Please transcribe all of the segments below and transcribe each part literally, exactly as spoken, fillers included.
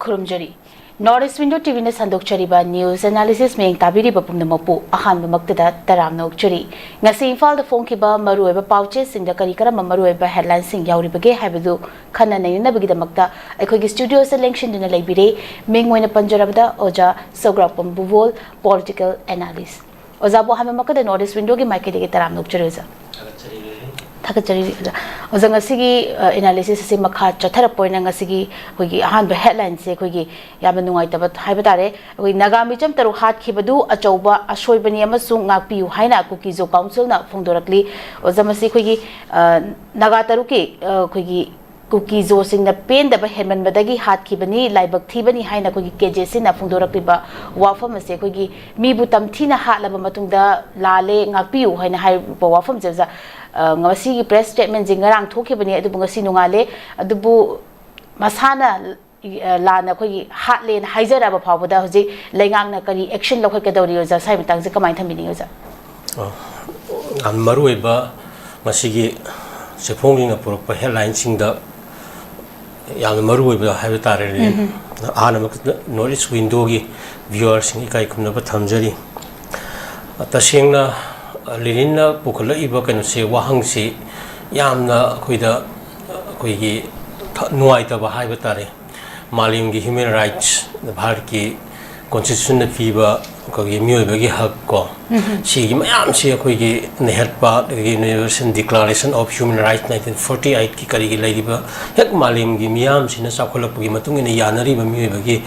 ꯈꯨꯔꯨꯝꯖꯔꯤ꯫ North East Window ꯇꯤꯚꯤꯅ ꯁꯟꯗꯣꯛꯆꯔꯤꯕ news analysis ꯃꯤꯠꯌꯦꯡ ꯇꯥꯕꯤꯔꯤꯕ ꯄꯨꯝꯅꯃꯛꯄꯨ ꯑꯍꯥꯟꯕꯃꯛꯇꯗ ꯇꯔꯥꯝꯅ ꯑꯣꯛꯆꯔꯤ꯫ ꯉꯁꯤ ꯏꯝꯐꯥꯜꯗ ꯐꯣꯡꯈꯤꯕ ꯃꯔꯨꯑꯣꯏꯕ ꯄꯥꯎꯆꯦꯁꯤꯡꯗ ꯀꯔꯤ ꯀꯔꯝꯕ ꯃꯔꯨꯑꯣꯏꯕ headlineꯁꯤꯡ ꯌꯥꯎꯔꯤꯕꯒꯦ ꯍꯥꯏꯕꯗꯨ ꯈꯟꯅ ꯅꯩꯅꯅꯕꯒꯤꯗꯃꯛꯇ ꯑꯩꯈꯣꯏꯒꯤ studioꯗ ꯂꯦꯡꯁꯤꯟꯗꯨꯅ ꯂꯩꯕꯤꯔꯦ꯫ ꯃꯤꯡ ꯑꯣꯏꯅ ꯄꯟꯖꯔꯕꯗ ꯑꯣꯖꯥ ꯁꯧꯒ꯭ꯔꯥꯛꯄꯝ ꯕꯨꯕꯣꯜ, political analyst꯫ ꯑꯣꯖꯥꯕꯨ ꯑꯍꯥꯟꯕꯃꯛꯇꯗ North East Windowꯒꯤ ꯃꯥꯏꯀꯩꯗꯒꯤ ꯇꯔꯥꯝꯅ ꯑꯣꯛꯆꯔꯤ ꯑꯣꯖꯥ꯫ ꯊꯥꯒꯠꯆꯔꯤ ꯑꯣꯖꯥ꯫ ꯑꯣꯖꯥ, ꯉꯁꯤꯒꯤ, ꯑ, analysisꯁꯤ ꯃꯈꯥ ꯆꯠꯊꯔꯛꯄ ꯑꯣꯏꯅ ꯉꯁꯤꯒꯤ ꯑꯩꯈꯣꯏꯒꯤ ꯑꯍꯥꯟꯕ headlineꯁꯦ ꯑꯩꯈꯣꯏꯒꯤ ꯌꯥꯝꯅ ꯅꯨꯡꯉꯥꯏꯇꯕ ꯍꯥꯏꯕ ꯇꯥꯔꯦ꯫ ꯑꯩꯈꯣꯏ ꯅꯥꯒꯥ ꯃꯤꯆꯝ ꯇꯔꯨꯛ ꯍꯥꯠꯈꯤꯕꯗꯨ ꯑꯆꯧꯕ ꯑꯁꯣꯏꯕꯅꯤ ꯑꯃꯁꯨꯡ ꯉꯥꯛꯄꯤꯌꯨ ꯍꯥꯏꯅ ꯀꯨꯀꯤ ꯖꯣ ꯀꯥꯎꯟꯁꯤꯜꯅ ꯐꯣꯡꯗꯣꯔꯛꯂꯤ꯫ ꯑꯣꯖꯥ, ꯃꯁꯤ ꯑꯩꯈꯣꯏꯒꯤ, ꯑ, ꯅꯥꯒꯥ ꯇꯔꯨꯛꯀꯤ, ꯑ, ꯑꯩꯈꯣꯏꯒꯤ ꯀꯨꯀꯤ ꯖꯣꯁꯤꯡꯅ ꯄꯦꯟꯗꯕ ꯍꯦꯟꯃꯟꯕꯗꯒꯤ ꯍꯥꯠꯈꯤꯕꯅꯤ, ꯂꯥꯏꯕꯛ ꯊꯤꯕꯅꯤ ꯍꯥꯏꯅ ꯑꯩꯈꯣꯏꯒꯤ KJCꯅ ꯐꯣꯡꯗꯣꯔꯛꯂꯤꯕ ꯋꯥꯐꯝ ꯑꯁꯦ ꯑꯩꯈꯣꯏꯒꯤ ꯃꯤꯕꯨ ꯇꯝꯊꯤꯅ ꯍꯥꯠꯂꯕ ꯃꯇꯨꯡꯗ ꯂꯥꯜꯂꯦ, ꯉꯥꯛꯄꯤꯌꯨ ꯍꯥꯏꯅ ꯍꯥꯏꯔꯤꯕ ꯋꯥꯐꯝꯁꯦ ꯑꯣꯖꯥ, ꯑ, ꯉꯁꯤꯒꯤ press statementꯁꯦ ꯉꯔꯥꯡ ꯊꯣꯛꯈꯤꯕꯅꯤ, ꯑꯗꯨꯕꯨ ꯉꯁꯤ ꯅꯣꯡꯉꯥꯜꯂꯦ꯫ ꯑꯗꯨꯕꯨ ꯃꯁꯥꯅ, ꯑ, ꯂꯥꯟꯅ ꯑꯩꯈꯣꯏꯒꯤ ꯍꯥꯠꯂꯦꯅ ꯍꯥꯏꯖꯔꯛꯑꯕ ꯐꯥꯎꯕꯗ ꯍꯧꯖꯤꯛ ꯂꯩꯉꯥꯛꯅ ꯀꯔꯤ action ꯂꯧꯈꯠꯀꯗꯧꯔꯤ ꯑꯣꯖꯥ? ꯁ꯭ꯋꯥꯏ ꯃꯇꯥꯡꯁꯦ ꯀꯃꯥꯏꯅ ꯊꯝꯕꯤꯅꯤꯡꯉꯤ ꯑꯣꯖꯥ? ꯑ, ꯌꯥꯝ ꯃꯔꯨꯑꯣꯏꯕ ꯉꯁꯤꯒꯤ ꯆꯦꯐꯣꯡꯁꯤꯡꯅ ꯄꯨꯔꯛꯄ headlineꯁꯤꯡꯗ ꯌꯥꯝꯅ ꯃꯔꯨꯑꯣꯏꯕ ꯍꯥꯏꯕ ꯇꯥꯔꯦ꯫ ꯑꯍꯥꯟꯕꯃꯛꯇꯗ North East Windowꯒꯤ viewerꯁꯤꯡ ꯏꯀꯥꯏ ꯈꯨꯝꯅꯕ ꯊꯝꯖꯔꯤ꯫ ꯇꯁꯦꯡꯅ ꯂꯤꯅꯤꯟꯅ ꯄꯨꯈꯠꯂꯛꯏꯕ ꯀꯩꯅꯣꯁꯦ, ꯋꯥꯍꯪꯁꯤ ꯌꯥꯝꯅ ꯑꯩꯈꯣꯏꯗ, ꯑꯩꯈꯣꯏꯒꯤ ꯊ-, ꯅꯨꯡꯉꯥꯏꯇꯕ ꯍꯥꯏꯕ ꯇꯥꯔꯦ꯫ ꯃꯥꯂꯦꯝꯒꯤ human rights, ꯚꯥꯔꯠꯀꯤ constitutionꯅ ꯄꯤꯕ ꯑꯩꯈꯣꯏꯒꯤ ꯃꯤꯑꯣꯏꯕꯒꯤ ꯍꯛ ꯀꯣ, ꯁꯤꯒꯤ ꯃꯌꯥꯝꯁꯤ ꯑꯩꯈꯣꯏꯒꯤ ꯅꯦꯍꯠꯄ, ꯑꯗꯒꯤ Universal Declaration of Human Rights nineteen forty eightꯀꯤ ꯀꯔꯤꯒꯤ ꯂꯩꯔꯤꯕ ꯍꯦꯛ ꯃꯥꯂꯦꯝꯒꯤ ꯃꯤꯌꯥꯝꯁꯤꯅ ꯆꯥꯎꯈꯠꯂꯛꯄꯒꯤ ꯃꯇꯨꯡ ꯏꯟꯅ ꯌꯥꯅꯔꯤꯕ ꯃꯤꯑꯣꯏꯕꯒꯤ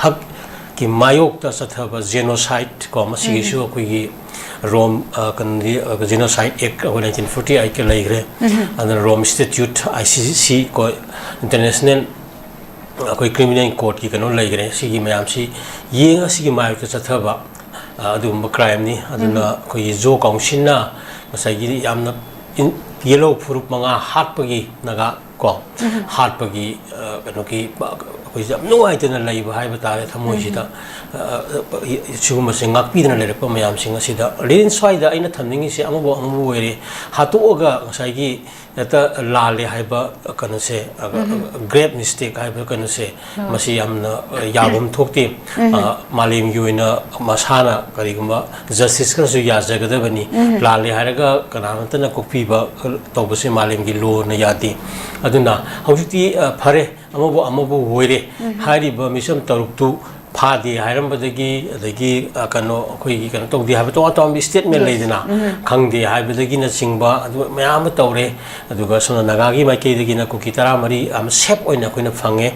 ꯍꯛꯀꯤ ꯃꯥꯌꯣꯛꯇ ꯆꯠꯊꯕ genocide ꯀꯣ, ꯃꯁꯤꯒꯤꯁꯨ ꯑꯩꯈꯣꯏꯒꯤ ꯔꯣꯝ, ꯑ, ꯀꯩꯅꯣꯗꯤ, ꯑ, Genocide Act ꯑꯩꯈꯣꯏ nineteen forty eightꯀ ꯂꯩꯈ꯭ꯔꯦ꯫ ꯑꯗꯨꯅ ꯔꯣꯝ Statute, ICC ꯀꯣ, International ꯑꯩꯈꯣꯏ criminal courtꯀꯤ ꯀꯩꯅꯣ ꯂꯩꯈ꯭ꯔꯦ꯫ ꯁꯤꯒꯤ ꯃꯌꯥꯝꯁꯤ ꯌꯦꯡꯉ ꯁꯤꯒꯤ ꯃꯥꯌꯣꯛꯇ ꯆꯠꯊꯕ, ꯑ, ꯑꯗꯨꯒꯨꯝꯕ crimeꯅꯤ꯫ ꯑꯗꯨꯅ ꯑꯩꯈꯣꯏꯒꯤ ꯖꯣ ꯀꯥꯎꯟꯁꯤꯜꯅ ꯉꯁꯥꯏꯒꯤ ꯌꯥꯝꯅ ꯏꯟ-, ꯌꯦꯜꯍꯧ ꯐꯨꯔꯨꯞ ꯃꯉꯥ ꯍꯥꯠꯄꯒꯤ, ꯅꯥꯒꯥ ꯀꯣ, ꯍꯥꯠꯄꯒꯤ, ꯑ, ꯀꯩꯅꯣꯒꯤ, ꯑ, ꯑꯩꯈꯣꯏꯁꯦ ꯌꯥꯝ ꯅꯨꯡꯉꯥꯏꯇꯅ ꯂꯩꯕ ꯍꯥꯏꯕ ꯇꯥꯔꯦ, ꯊꯃꯣꯏꯁꯤꯗ꯫ ꯑ, ꯑ, ꯁꯤꯒꯨꯝꯕꯁꯦ ꯉꯥꯛꯄꯤꯗꯅ ꯂꯩꯔꯛꯄ ꯃꯌꯥꯝꯁꯤꯡ ꯑꯁꯤꯗ꯫ ꯂꯤꯔꯤꯟ, ꯁ꯭ꯋꯥꯏꯗ ꯑꯩꯅ ꯊꯝꯅꯤꯡꯉꯤꯁꯦ, ꯑꯃꯕꯨ ꯑꯃꯕꯨ ꯑꯣꯏꯔꯦ, ꯍꯥꯠꯇꯣꯛꯑꯒ ꯉꯁꯥꯏꯒꯤ ꯍꯦꯛꯇ ꯂꯥꯜꯂꯦ ꯍꯥꯏꯕ ꯀꯩꯅꯣꯁꯦ, ꯑ, grave mistake ꯍꯥꯏꯕ ꯀꯩꯅꯣꯁꯦ, ꯃꯁꯤ ꯌꯥꯝꯅ, ꯑ, ꯌꯥꯐꯝ ꯊꯣꯛꯇꯦ꯫ ꯑ, ꯃꯥꯂꯦꯝꯒꯤ ꯑꯣꯏꯅ ꯃꯁꯥꯅ ꯀꯔꯤꯒꯨꯝꯕ justice ꯈꯔꯁꯨ ꯌꯥꯖꯒꯗꯕꯅꯤ꯫ ꯂꯥꯜꯂꯦ ꯍꯥꯏꯔꯒ ꯀꯅꯥꯃꯠꯇꯅ ꯀꯣꯛꯄꯤꯕ ꯇꯧꯕꯁꯦ ꯃꯥꯂꯦꯝꯒꯤ lawꯅ ꯌꯥꯗꯦ꯫ ꯑꯗꯨꯅ ꯍꯧꯖꯤꯛꯇꯤ, ꯑ, ꯐꯔꯦ, ꯑꯃꯕꯨ ꯑꯃꯕꯨ ꯑꯣꯏꯔꯦ꯫ ꯍꯥꯏꯔꯤꯕ ꯃꯤꯆꯝ ꯇꯔꯨꯛꯇꯨ ꯐꯥꯗꯦ ꯍꯥꯏꯔꯝꯕꯗꯒꯤ, ꯑꯗꯒꯤ, ꯑ, ꯀꯩꯅꯣ, ꯑꯩꯈꯣꯏꯒꯤ ꯀꯩꯅꯣ ꯇꯧꯗꯦ ꯍꯥꯏꯕ ꯇꯣꯉꯥꯟ ꯇꯣꯉꯥꯟꯕ statement ꯂꯩꯗꯅ, ꯈꯪꯗꯦ ꯍꯥꯏꯕꯗꯒꯤꯅꯆꯤꯡꯕ ꯑꯗꯨ ꯃꯌꯥꯝ ꯑꯃ ꯇꯧꯔꯦ꯫ ꯑꯗꯨꯒ ꯁꯣꯝꯅ ꯅꯥꯒꯥꯒꯤ ꯃꯥꯏꯀꯩꯗꯒꯤꯅ ꯀꯨꯀꯤ ꯇꯔꯥꯃꯔꯤ ꯑꯃ safe ꯑꯣꯏꯅ ꯑꯩꯈꯣꯏꯅ ꯐꯪꯉꯦ꯫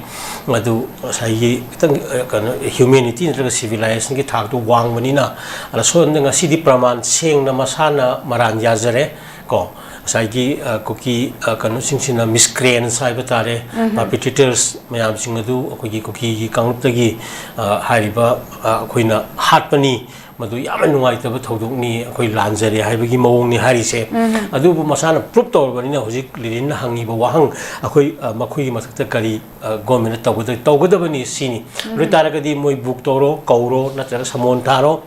ꯑꯗꯨ ꯉꯁꯥꯏꯒꯤ ꯈꯤꯇꯪ, ꯑ, ꯀꯩꯅꯣ, humanity ꯅꯠꯇ꯭ꯔꯒ civilizationꯒꯤ ꯊꯥꯛꯇꯨ ꯋꯥꯡꯕꯅꯤꯅ, ꯑꯗ ꯁꯣꯝꯗ ꯉꯁꯤꯗꯤ ꯄ꯭ꯔꯃꯥꯟ ꯁꯦꯡꯅ ꯃꯁꯥꯅ ꯃꯔꯥꯟ ꯌꯥꯖꯔꯦ꯫ ꯀꯣ, ꯉꯁꯥꯏꯒꯤ, ꯑ, ꯀꯨꯀꯤ, ꯑ, ꯀꯩꯅꯣꯁꯤꯡꯁꯤꯅ miscreants ꯍꯥꯏꯕ ꯇꯥꯔꯦ, perpetrators ꯃꯌꯥꯝꯁꯤꯡ ꯑꯗꯨ ꯑꯩꯈꯣꯏꯒꯤ ꯀꯨꯀꯤꯒꯤ ꯀꯥꯡꯂꯨꯞꯇꯒꯤ, ꯑ, ꯍꯥꯏꯔꯤꯕ, ꯑ, ꯑꯩꯈꯣꯏꯅ ꯍꯥꯠꯄꯅꯤ, ꯃꯗꯨ ꯌꯥꯝꯅ ꯅꯨꯡꯉꯥꯏꯇꯕ ꯊꯧꯗꯣꯛꯅꯤ, ꯑꯩꯈꯣꯏ ꯂꯥꯟꯖꯔꯦ ꯍꯥꯏꯕꯒꯤ ꯃꯑꯣꯡꯅꯤ ꯍꯥꯏꯔꯤꯁꯦ꯫ ꯑꯗꯨꯕꯨ ꯃꯁꯥꯅ proof ꯇꯧꯔꯕꯅꯤꯅ ꯍꯧꯖꯤꯛ ꯂꯤꯔꯤꯟꯅ ꯍꯪꯉꯤꯕ ꯋꯥꯍꯪ, ꯑꯩꯈꯣꯏ, ꯑ, ꯃꯈꯣꯏꯒꯤ ꯃꯊꯛꯇ ꯀꯔꯤ, ꯑ, governmentꯅ ꯇꯧꯒꯗ-, ꯇꯧꯒꯗꯕꯅꯤ ꯁꯤꯅꯤ꯫ ꯑꯗꯨ ꯑꯣꯏ ꯇꯥꯔꯒꯗꯤ ꯃꯣꯏ book ꯇꯧꯔꯣ, ꯀꯧꯔꯣ, ꯅꯠꯇ꯭ꯔꯒ summon ꯊꯥꯔꯣ꯫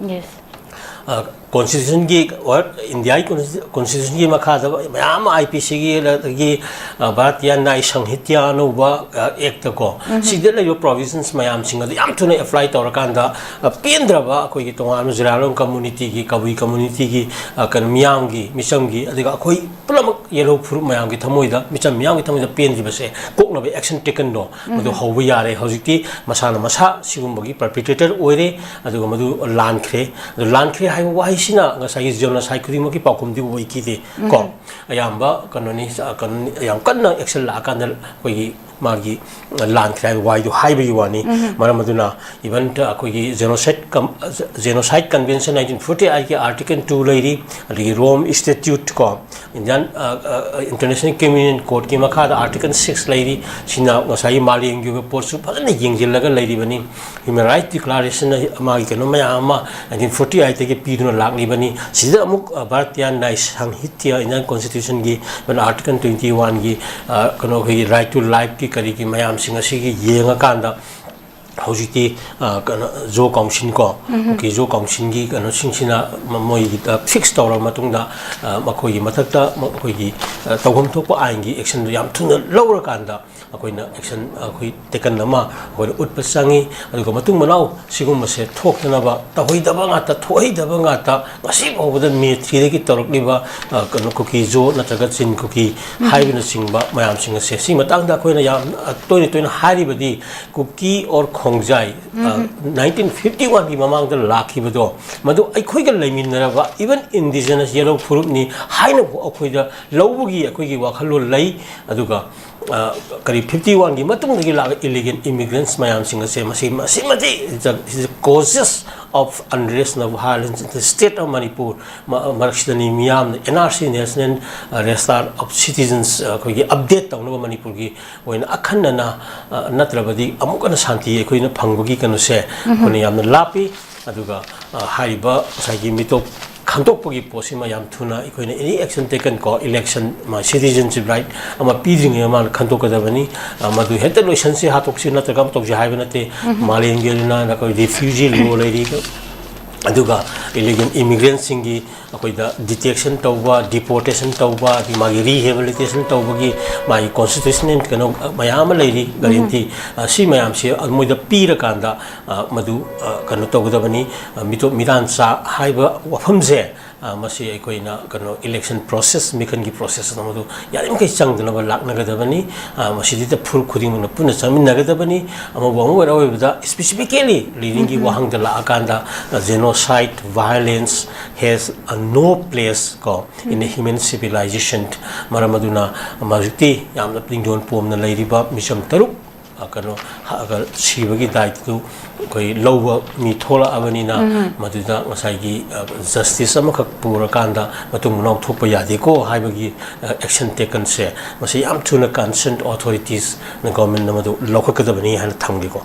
ꯑ, constitutionꯒꯤ, or Indiaꯒꯤ consti-, constitutionꯒꯤ ꯃꯈꯥꯗ ꯃꯌꯥꯝ ꯑꯃ IPCꯒꯤ, ꯑꯗꯒꯤ, ꯑ, ꯚꯥꯔꯇꯤꯌꯥ ꯅ꯭ꯌꯥꯌ ꯁꯪꯍꯤꯇ꯭ꯌꯥ ꯑꯅꯧꯕ, ꯑ, actꯀꯣ, ꯁꯤꯗ ꯂꯩꯕ provisions ꯃꯌꯥꯝꯁꯤꯡ ꯑꯗꯨ ꯌꯥꯝ ꯊꯨꯅ apply ꯇꯧꯔꯀꯥꯟꯗ, ꯑ, ꯄꯦꯟꯗ꯭ꯔꯕ ꯑꯩꯈꯣꯏꯒꯤ ꯇꯣꯉꯥꯟꯕ ꯖꯨꯔꯥꯂꯣꯡ communityꯒꯤ, ꯀꯕꯨꯏ communityꯒꯤ, ꯑ, ꯀꯩꯅꯣ, ꯃꯤꯌꯥꯝꯒꯤ, ꯃꯤꯆꯝꯒꯤ, ꯑꯗꯨꯒ ꯑꯩꯈꯣꯏ ꯄꯨꯝꯅꯃꯛ ꯌꯦꯜꯍꯧ ꯐꯨꯔꯨꯞ ꯃꯌꯥꯝꯒꯤ ꯊꯃꯣꯏꯗ, ꯃꯤꯆꯝ ꯃꯤꯌꯥꯝꯒꯤ ꯊꯃꯣꯏꯗ ꯄꯦꯟꯗ꯭ꯔꯤꯕꯁꯦ ꯀꯣꯛꯅꯕ action takenꯗꯣ ꯃꯗꯨ ꯍꯧꯕ ꯌꯥꯔꯦ꯫ ꯍꯧꯖꯤꯛꯇꯤ ꯃꯁꯥꯅ ꯃꯁꯥ ꯁꯤꯒꯨꯝꯕꯒꯤ perpetrator ꯑꯣꯏꯔꯦ, ꯑꯗꯨꯒ ꯃꯗꯨ ꯂꯥꯟꯈ꯭ꯔꯦ꯫ ꯑꯗꯨ ꯂꯥꯟꯈ꯭ꯔꯦ ꯍꯥꯏꯕ ꯋꯥꯍꯩꯁꯤꯅ ꯉꯁꯥꯏꯒꯤ genocide ꯈꯨꯗꯤꯡꯃꯛꯀꯤ ꯄꯥꯎꯈꯨꯝꯗꯤ ꯑꯣꯏꯈꯤꯗꯦ ꯀꯣ꯫ ꯑꯌꯥꯝꯕ ꯀꯩꯅꯣꯅꯤ, ꯀꯩꯅꯣꯅꯤ, ꯌꯥꯝ ꯀꯟꯅ action ꯂꯥꯛꯑꯀꯥꯟꯗ ꯑꯩꯈꯣꯏꯒꯤ ꯃꯥꯒꯤ ꯂꯥꯟꯈ꯭ꯔꯦ ꯍꯥꯏꯕ ꯋꯥꯍꯩꯗꯨ ꯍꯥꯏꯕꯒꯤ ꯋꯥꯅꯤ꯫ ꯃꯔꯝ ꯑꯗꯨꯅ even ꯑꯩꯈꯣꯏꯒꯤ genocide com-, genocide convention nineteen forty eightꯀꯤ article two ꯂꯩꯔꯤ, ꯑꯗꯒꯤ Rome Statute ꯀꯣ, Indian, ꯑ, ꯑ, International Criminal Courtꯀꯤ ꯃꯈꯥꯗ article six ꯂꯩꯔꯤ꯫ ꯁꯤꯅ ꯉꯁꯥꯏꯒꯤ ꯃꯥꯂꯦꯝꯒꯤ ꯑꯣꯏꯕ ꯄꯣꯠꯁꯨ ꯐꯖꯅ ꯌꯦꯡꯁꯤꯜꯂꯒ ꯂꯩꯔꯤꯕꯅꯤ꯫ Human Rights Declarationꯅ ꯃꯥꯒꯤ ꯀꯩꯅꯣ ꯃꯌꯥꯝ ꯑꯃ nineteen forty eightꯇꯒꯤ ꯄꯤꯗꯨꯅ ꯂꯥꯛ ꯂꯥꯛꯂꯤꯕꯅꯤ꯫ ꯁꯤꯗ ꯑꯃꯨꯛ, ꯑ, ꯚꯥꯔꯇꯤꯌꯥ ꯅ꯭ꯌꯥꯌ ꯁꯪꯍꯤꯇ꯭ꯌ, Indian Constitution ꯒꯤ ꯑꯥꯔꯇꯤꯀꯜ ꯇ꯭ꯋꯦꯟꯇꯤ ꯋꯥꯟꯒꯤ, ꯑ, ꯀꯩꯅꯣ, ꯑꯩꯈꯣꯏꯒꯤ right to life ꯀꯤ ꯀꯔꯤꯒꯤ ꯃꯌꯥꯝꯁꯤꯡ ꯑꯁꯤꯒꯤ ꯌꯦꯡꯉꯀꯥꯟꯗ, ꯍꯧꯖꯤꯛꯇꯤ, ꯑ, ꯀꯩꯅꯣ, ꯖꯣ ꯀꯥꯎꯟꯁꯤꯜ ꯀꯣ, ꯎꯝꯍꯨꯝ꯫ ꯑꯩꯈꯣꯏꯒꯤ ꯖꯣ ꯀꯥꯎꯟꯁꯤꯜꯒꯤ ꯀꯩꯅꯣꯁꯤꯡꯁꯤꯅ ꯃ-, ꯃꯣꯏꯒꯤꯗ ꯐꯤꯛꯁ ꯇꯧꯔꯕ ꯃꯇꯨꯡꯗ, ꯑ, ꯃꯈꯣꯏꯒꯤ ꯃꯊꯛꯇ ꯃ-, ꯑꯩꯈꯣꯏꯒꯤ, ꯑ, ꯇꯧꯐꯝ ꯊꯣꯛꯄ ꯑꯥꯏꯟꯒꯤ ꯑꯦꯛꯁꯟꯗꯨ ꯌꯥꯝ ꯊꯨꯅ ꯂꯧꯔꯀꯥꯟꯗ ꯑꯩꯈꯣꯏꯅ ꯑꯦꯛꯁꯟ, ꯑꯩꯈꯣꯏ ꯇꯦꯀꯟ ꯑꯃ ꯑꯩꯈꯣꯏꯅ ꯎꯠꯄ ꯆꯪꯉꯤ꯫ ꯑꯗꯨꯒ ꯃꯇꯨꯡ ꯃꯅꯥꯎ ꯁꯤꯒꯨꯝꯕꯁꯦ ꯊꯣꯛꯇꯅꯕ, ꯇꯧꯍꯩꯗꯕ ꯉꯥꯛꯇ, ꯊꯣꯛꯍꯩꯗꯕ ꯉꯥꯛꯇ, ꯉꯁꯤ ꯐꯥꯎꯕꯗ ꯃꯦ ꯊ꯭ꯔꯤꯗꯒꯤ ꯇꯧꯔꯛꯂꯤꯕ, ꯑ, ꯀꯩꯅꯣ, ꯀꯨꯀꯤ ꯖꯣ ꯅꯠꯇ꯭ꯔꯒ ꯆꯤꯟ ꯀꯨꯀꯤ ꯎꯝ꯫ ꯍꯥꯏꯕꯅꯆꯤꯡꯕ ꯃꯌꯥꯝꯁꯤꯡ ꯑꯁꯦ, ꯁꯤ ꯃꯇꯥꯡꯗ ꯑꯩꯈꯣꯏꯅ ꯌꯥꯝ, ꯑ, ꯇꯣꯏꯅ ꯇꯣꯏꯅ ꯍꯥꯏꯔꯤꯕꯗꯤ, ꯀꯨꯀꯤ ꯑꯣꯔ ꯈꯣꯡꯖꯥꯏ, ꯑ, ꯎꯝ꯫ ꯅꯥꯏꯟꯇꯤꯟ ꯐꯤꯐꯇꯤ ꯋꯥꯟꯒꯤ ꯃꯃꯥꯡꯗ ꯂꯥꯛꯈꯤꯕꯗꯣ, ꯃꯗꯨ ꯑꯩꯈꯣꯏꯒ ꯂꯩꯃꯤꯟꯅꯔꯕ, even indigenous ꯌꯦꯂꯧ ꯐꯨꯔꯨꯞꯅꯤ ꯍꯥꯏꯅꯕꯨ ꯑꯩꯈꯣꯏꯗ ꯂꯧꯕꯒꯤ ꯑꯩꯈꯣꯏꯒꯤ ꯋꯥꯈꯜꯂꯣꯟ ꯂꯩ꯫ ꯑꯗꯨꯒ, ꯑ, ꯀꯔꯤ, ꯐꯤꯐꯇꯤ ꯋꯥꯟꯒꯤ ꯃꯇꯨꯡꯗꯒꯤ ꯂꯥꯛꯄ illegal immigrants ꯃꯌꯥꯝꯁꯤꯡ ꯑꯁꯦ, ꯃꯁꯤ, ꯃꯁꯤꯃꯗꯤ is the, is the causes of unrest and violence in the state of Manipur꯫ ꯃ-, ꯃꯔꯛꯁꯤꯗꯅꯤ ꯃꯤꯌꯥꯝꯅ N R C, National Register of Citizens, ꯑ, ꯑꯩꯈꯣꯏꯒꯤ ꯑꯞꯗꯦꯠ ꯇꯧꯅꯕ ꯃꯅꯤꯄꯨꯔꯒꯤ ꯑꯣꯏꯅ ꯑꯈꯟꯅꯅ, ꯑ, ꯅꯠꯇ꯭ꯔꯕꯗꯤ ꯑꯃꯨꯛ ꯍꯟꯅ ꯁꯥꯟꯇꯤ ꯑꯩꯈꯣꯏꯅ ꯐꯪꯕꯒꯤ ꯀꯩꯅꯣꯁꯦ ꯎꯝꯍꯨꯝ꯫ ꯑꯩꯈꯣꯏꯅ ꯌꯥꯝꯅ ꯂꯥꯞꯄꯤ꯫ ꯑꯗꯨꯒ, ꯑ, ꯍꯥꯏꯔꯤꯕ ꯉꯁꯥꯏꯒꯤ ꯃꯤꯇꯣꯞ ꯈꯟꯗꯣꯛꯄꯒꯤ ꯄꯣꯠꯁꯤꯃ ꯌꯥꯝ ꯊꯨꯅ ꯑꯩꯈꯣꯏꯅ any action taken ꯀꯣ, election, ꯃꯥ citizenship right ꯑꯃ ꯄꯤꯗ꯭ꯔꯤꯉꯩ ꯃꯃꯥꯡꯗ ꯈꯟꯗꯣꯛꯀꯗꯕꯅꯤ꯫ ꯑ, ꯃꯗꯨ ꯍꯦꯛꯇ ꯂꯣꯏꯁꯟꯁꯤ, ꯍꯥꯠꯇꯣꯛꯁꯤ ꯅꯠꯇ꯭ꯔꯒ ꯑꯃ ꯇꯧꯁꯤ ꯍꯥꯏꯕ ꯅꯠꯇꯦ꯫ ꯎꯝꯍꯨꯝ꯫ ꯃꯥꯂꯦꯝꯒꯤ ꯑꯣꯏꯅ ꯑꯩꯈꯣꯏ refugee law ꯂꯩꯔꯤ, ꯑꯗꯨꯒ illegal immigrantꯁꯤꯡꯒꯤ ꯑꯩꯈꯣꯏꯗ detection ꯇꯧꯕ, deportation ꯇꯧꯕ, ꯑꯗꯒꯤ ꯃꯥꯒꯤ rehabilitation ꯇꯧꯕꯒꯤ ꯃꯥꯒꯤ constitutional ꯀꯩꯅꯣ ꯃꯌꯥꯝ ꯑꯃ ꯂꯩꯔꯤ, ꯎꯝꯍꯨꯝ꯫ Guarantee꯫ ꯑ, ꯁꯤ ꯃꯌꯥꯝꯁꯤ ꯃꯣꯏꯗ ꯄꯤꯔꯀꯥꯟꯗ, ꯑ, ꯃꯗꯨ, ꯑ, ꯀꯩꯅꯣ ꯇꯧꯒꯗꯕꯅꯤ꯫ ꯑ, ꯃꯤꯇꯣꯞ ꯃꯤꯇꯥꯟ ꯆꯥ ꯍꯥꯏꯕ ꯋꯥꯐꯝꯁꯦ, ꯑ, ꯃꯁꯤ ꯑꯩꯈꯣꯏꯅ ꯀꯩꯅꯣ election process, ꯃꯤꯈꯜꯒꯤ process ꯑꯃꯗꯨ ꯌꯥꯔꯤꯃꯈꯩ ꯆꯪꯗꯅꯕ ꯂꯥꯛꯅꯒꯗꯕꯅꯤ꯫ ꯑ, ꯃꯁꯤꯗꯩꯗ ꯐꯨꯔꯨꯞ ꯈꯨꯗꯤꯡꯃꯛꯅ ꯄꯨꯟꯅ ꯆꯪꯃꯤꯟꯅꯒꯗꯕꯅꯤ꯫ ꯑꯃꯕꯨ ꯑꯃꯕꯨ ꯑꯣꯏꯔ ꯑꯣꯏꯕꯗ specifically ꯂꯤꯅꯤꯡꯒꯤ ꯎꯝꯍꯨꯝ꯫ ꯋꯥꯍꯪꯗ ꯂꯥꯛꯑꯀꯥꯟꯗ, ꯑ, genocide, violence has a no place ꯀꯣ, in a um. Human civilization꯫ ꯃꯔꯝ ꯑꯗꯨꯅ ꯍꯧꯖꯤꯛꯇꯤ ꯌꯥꯝꯅ ꯅꯤꯡꯖꯣꯟ ꯄꯣꯝꯅ ꯂꯩꯔꯤꯕ ꯃꯤꯆꯝ ꯇꯔꯨꯛ, ꯑ, ꯀꯩꯅꯣ, ꯍ-, ꯀ-, ꯁꯤꯕꯒꯤ ꯗꯥꯏꯇꯨ ꯑꯩꯈꯣꯏ ꯂꯧꯕ ꯃꯤ ꯊꯣꯛꯂꯛꯑꯕꯅꯤꯅ, ꯃꯗꯨꯗ ꯉꯁꯥꯏꯒꯤ ꯖꯁꯇꯤꯁ ꯑꯃꯈꯛ ꯄꯨꯔꯀꯥꯟꯗ ꯃꯇꯨꯡ ꯃꯅꯥꯎ ꯊꯣꯛꯄ ꯌꯥꯗꯦꯀꯣ ꯍꯥꯏꯕꯒꯤ ꯑꯦꯛꯁꯟ ꯇꯦꯀꯟꯁꯦ, ꯃꯁꯤ ꯌꯥꯝ ꯊꯨꯅ ꯀꯟꯁꯔꯟ ꯑꯣꯊꯣꯔꯤꯇꯤꯁꯅ, ꯒꯣꯔꯃꯦꯟꯅ ꯃꯗꯨ ꯂꯧꯈꯠꯀꯗꯕꯅꯤ ꯍꯥꯏꯅ ꯊꯝꯒꯦꯀꯣ꯫